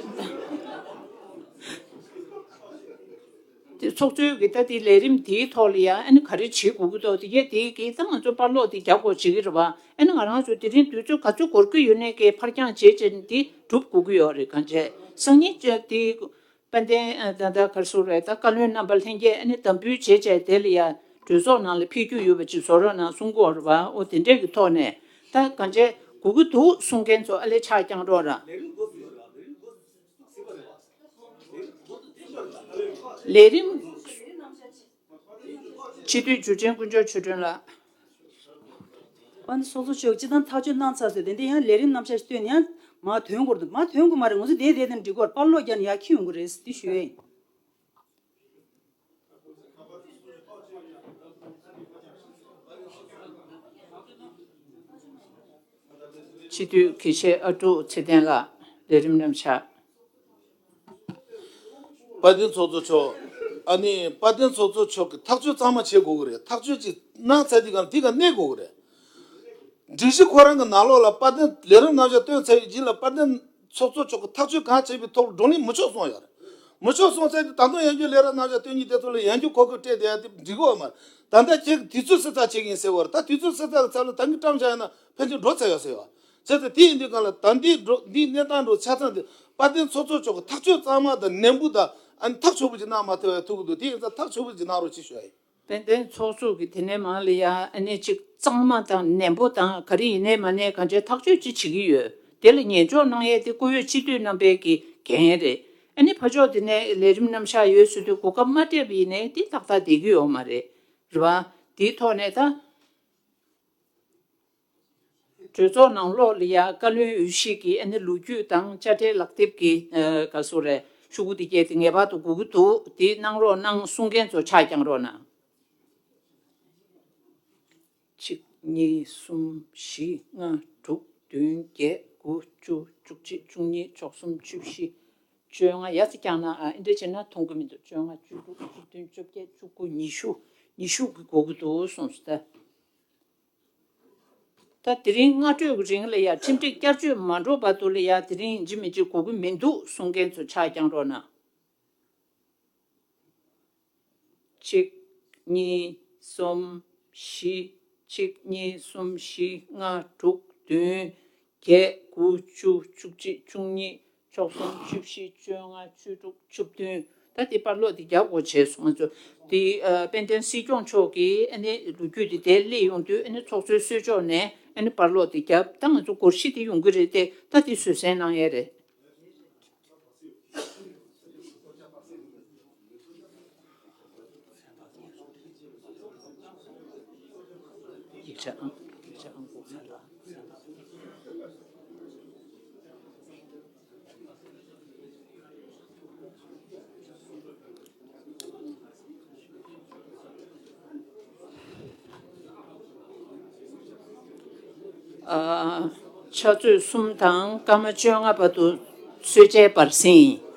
དེ་ཚོགས་གཙོའི་གི་ད་དེ་ལས་རིམ་དེའི་ཐོག་ལ་ཡ་ཨ་ནི་ག་རེ་བྱེད་དགོས་ཀྱི་འདུག་དེ་གས་དེ་གི་ད་ང་ཚོ་པར་ཀློག་དེ་རྒྱག་དགོས་བྱེད་ཀྱི་རེད་བ། ཨ་ནི་ང་རང་ཚོ་དེ་རིང་དུས་ཚོད་ག་ཚོད་འགོར་གྱི་ཡོད་ནའི་གི་ཕར་འགྱངས་བྱས་བྱས་ནས་དེ་སྒྲུབ་དགོས་ཀྱི་ཡོད་རེད། གང་བྱས་སང་ཉིན་བཅས་དེ་དཔལ་ལྡན་ཨ་ད་ལྟ་ག་རེ་ཟེར་རེད། ད་བཀའ་བློན་རྣམ་པ་ལྷན་རྒྱས་ཨ་ནི་དམ་འབུལ་བྱས་བྱས་དེ་ལ་ཡ་གྲོས་ཚོགས་ནང་ལ་ཕེབས་རྒྱུ་ཡོད་པ་ཅིག་བཟོ་རོགས་གནང་གསུང་གི་ཡོད་རེད་བ། ཨོ་དེ་འདྲས་ཀྱི་ཐོག་ནས་ད་གང་བྱས་དགོས་ཀྱི་འདུག་གསུང་མཁན་ཚོ་ཨ་ལས་ཕྱག་བརྐྱང་རོགས་ར། ལས་རིམ། སྤྱི་འཐུས་འཇུ་ཆེན་དཀོན་མཆོག་ཆོས་སྒྲོན་ལགས། ཨ་ནི་ཚོགས་གཙོ་མཆོག་སྤྱི་བཏང་ཐག་གཅོད་གནང་ཚར་ཟེར། དེ་འདྲ་ཡང་ལས་རིམ་རྣམ་གཞག་སྟོན་ཡང་མ་ཐོན་དགོས་རེད། མ་ཐོན་དགོས་མ་རེད། ང་ཚོ་དེ་དེ་དེ་འགྲིག་གོ་རེད། པར་ཀློག་རྒྱག་ནས་ཡར་འཁྱེར་ཡོང་གི་རེད་ཟེར་དེ་ཞུ་ཡ་ཡིན། སྤྱི་འཐུས་དགེ་བཤེས་ཨ་ཀྲུག་ཚེ་བརྟན་ལགས། ལས་རིམ་རྣམ་གཞག། དཔལ་ལྡན་ཚོགས་གཙོ་མཆོག་ཨ་ནི་དཔལ་ལྡན་ཚོགས་གཙོ་མཆོག་གིས་ཐག་གཅོད་གཙང་མ་བྱེད་དགོས་ཀྱི་རེད། ཐག་གཅོད་ཅིག་གནང་ཚར་དུས་གང་དེ་ག་གནས་དགོས་ཀྱི་རེད། སྒྲིག་གཞི་ཁོ་རང་གི་ནང་ལོགས་ལ་དཔལ་ལྡན་ལས་རིམ་རྣམ་གཞག་བཏོན་ཚར་བའི་རྗེས་ལ་དཔལ་ལྡན་ཚོགས་གཙོ་མཆོག་གིས་ཐག་གཅོད་གང་བྱས་པའི་ཐོག་ལ་བགྲོ་གླེང་མི་ཆོག་གསུངས་ཡོད་རེད། མི་ཆོག་གསུངས་ཚར་དུས་ད་དུང་ཡང་བསྐྱར་ལས་རིམ་རྣམ་གཞག་བཏོན་མཁན་དེ་ཚོ་ལ་ཡང་བསྐྱར་གོ་སྐབས་སྤྲད་བསྡད་ཡ་དེ་འགྲིག་གི་ཡོད་མ་རེད། ད་ལྟ་ཁྱེད་དུས་ཚོད་སྲིད་ཚགས་བྱེད་ཀྱི་ཡིན་ཟེར་བ་རེད། ད་དུས་ཚོད་སྲིད་ཚགས་ཀྱི་ཚབ་ལ་ད་གིན་བཀྲམ་བཞག་ཡོད་ན་ཕལ་ཆེར་འགྲོ་ཚར་ཡོད་ཟེར་བ། བྱས་ཙང་དེ་ཡིན་དུས་གང་ལ་ད་འདི་འགྲོ་འདིའི་གནས་སྟངས་འགྲོ་ཆ་ཚང་དེ་དཔལ་ལྡན་ཚོགས་གཙོ་མཆོག་གི་ཐག་གཅོད་གཙང་མ་དང་ནན་པོ་དང་ཨ་ནི་ཐག་ཆོད་པོ་ཅིག་གནང་མ་ཐུབ་པའི་ཐུག་གི་འདུག་དེ་ཡིན་ཙང་ཐག་ཆོད་པོ་ཅིག་གནང་རོགས་ཅེས་ཞུ་ཡ་ཡིན། དཔལ་ལྡན་ཚོགས་གཙོ་གིས་དེ་ནས་མར་ལ་ཡ་ཨ་ནི་ཅིག་གཙང་མ་དང་ནན་པོ་དང་ག་རེ་ཡིན་ནའི་མ་ནའི་གང་བྱས་ཐག་གཅོད་ཅིག་བྱེད་ཀྱི་ཡོད། དེ་ལ་ཉན་འཇོག་གནང་ཡས་དེ་སྐུ་བོད་སྤྱི་འཐུས་རྣམ་པའི་གི་འགན་རེད། ཨ་ནི་ཕར་ཕྱོགས་དེ་ནས་ལས་རིམ་རྣམ་གཞག་ཡོད་ཟེར་དུས་གོ་སྐབས་མ་སྤྲད་པ་ཡིན་ནའི་དེ་ཏག་ཏག་བསྡད་ཀྱི་ཡོད་མ་རེད། རེད་བ། དེའི་ཐོག་ནས་ད། གྲོས་ཚོགས་ནང་ལོགས་ལ་ཡ་བཀའ་བློན་འོས་གཞི་གི་ཨ་ནི་ལོ་རྒྱུས་དང་དཔྱ་ཁྲལ་ལག་དེབ་ཀྱི་ཨ་ག་རེ་ཟེར་རེད། ཤོག་གུ་དེ་གས་དེ་ངེས་པར་དུ་དགོས་ཀྱི་འདུག་དེ་གནང་རོགས་གནང་གསུང་མཁན་ཚོ་ཕྱག་བརྐྱང་རོགས་གནང་། གཅིག་གཉིས། གསུམ། བཞི། ལྔ། དྲུག་བདུན། བརྒྱད། དགུ། བཅུ། བཅུ་གཅིག་བཅུ་གཉིས། བཅུ་གསུམ། བཅུ་བཞི། བཅོ་ལྔ། ཡར་ཙམ་བརྐྱངས་ན་ཨ་འདྲ་བྱས་ན་མཐོང་གི་མི་འདུག་བཅོ་ལྔ། བཅུ་དྲུག་བཅུ་བདུན། བཅོ་བརྒྱད། བཅུ་དགུ། ཉི་ཤུ། ཉི་ཤུ་གི་དགོས་ཀྱི་འདུག་གསུངས་སོང་ད། ད་དེ་རིང་སྔ་དྲོའི་རིང་ལ་ཡ་ཁྲིམས་སྒྲིག་བསྐྱར་བཅོས་མ་འགྲོ་བར་དུ་ལ་ཡ་དེ་རིང་ཡིན་གཅིག་མིན་གཅིག་དགོས་ཀྱི་མི་འདུག་གསུང་མཁན་ཚོ་ཕྱག་བརྐྱང་རོགས་གནང་། གཅིག་གཉིས། གསུམ། བཞི། གཅིག་གཉིས། གསུམ། བཞི། ལྔ། དྲུག་བདུན། བརྒྱད། དགུ། བཅུ། བཅུ་གཅིག་བཅུ་གཉིས། བཅུ་གསུམ། བཅུ་བཞི། བཅོ་ལྔ། བཅུ་དྲུག་བཅུ་བདུན། ད་དེ་པར་ཀློག་དེ་རྒྱག་དགོས་བྱས་སོང་། ང་ཚོ་དེ་ཨ་དཔལ་ལྡན་སྲིད་སྐྱོང་མཆོག་གིས་ཨ་ནི་ལོ་རྒྱུས་དེ་དེ་སླེབས་ཡོང་དུས་ཨ་ནི་ཚོགས་གཙོའི་གསོལ་ཕྱོགས་ནས་ཨ་ནི་པར་ཀློག་དེ་རྒྱབ། ད་ང་ཚོ་སྒོར་གཞི་དེ་ཡོང་གི་རེད་དེ། ད་དེ་བཟོད་བསྲན་གནང་ཡས་རེད། ཡིག་ཆ་ཨང་། ཡིག་ཆ་ཨང་། ཨ། ཕྱག་ཚོད་གསུམ་དང་སྐར་མ་བཅོ་ལྔ་བར་དུ་གསོལ་ཇའི་བར་གསེང་ཡིན།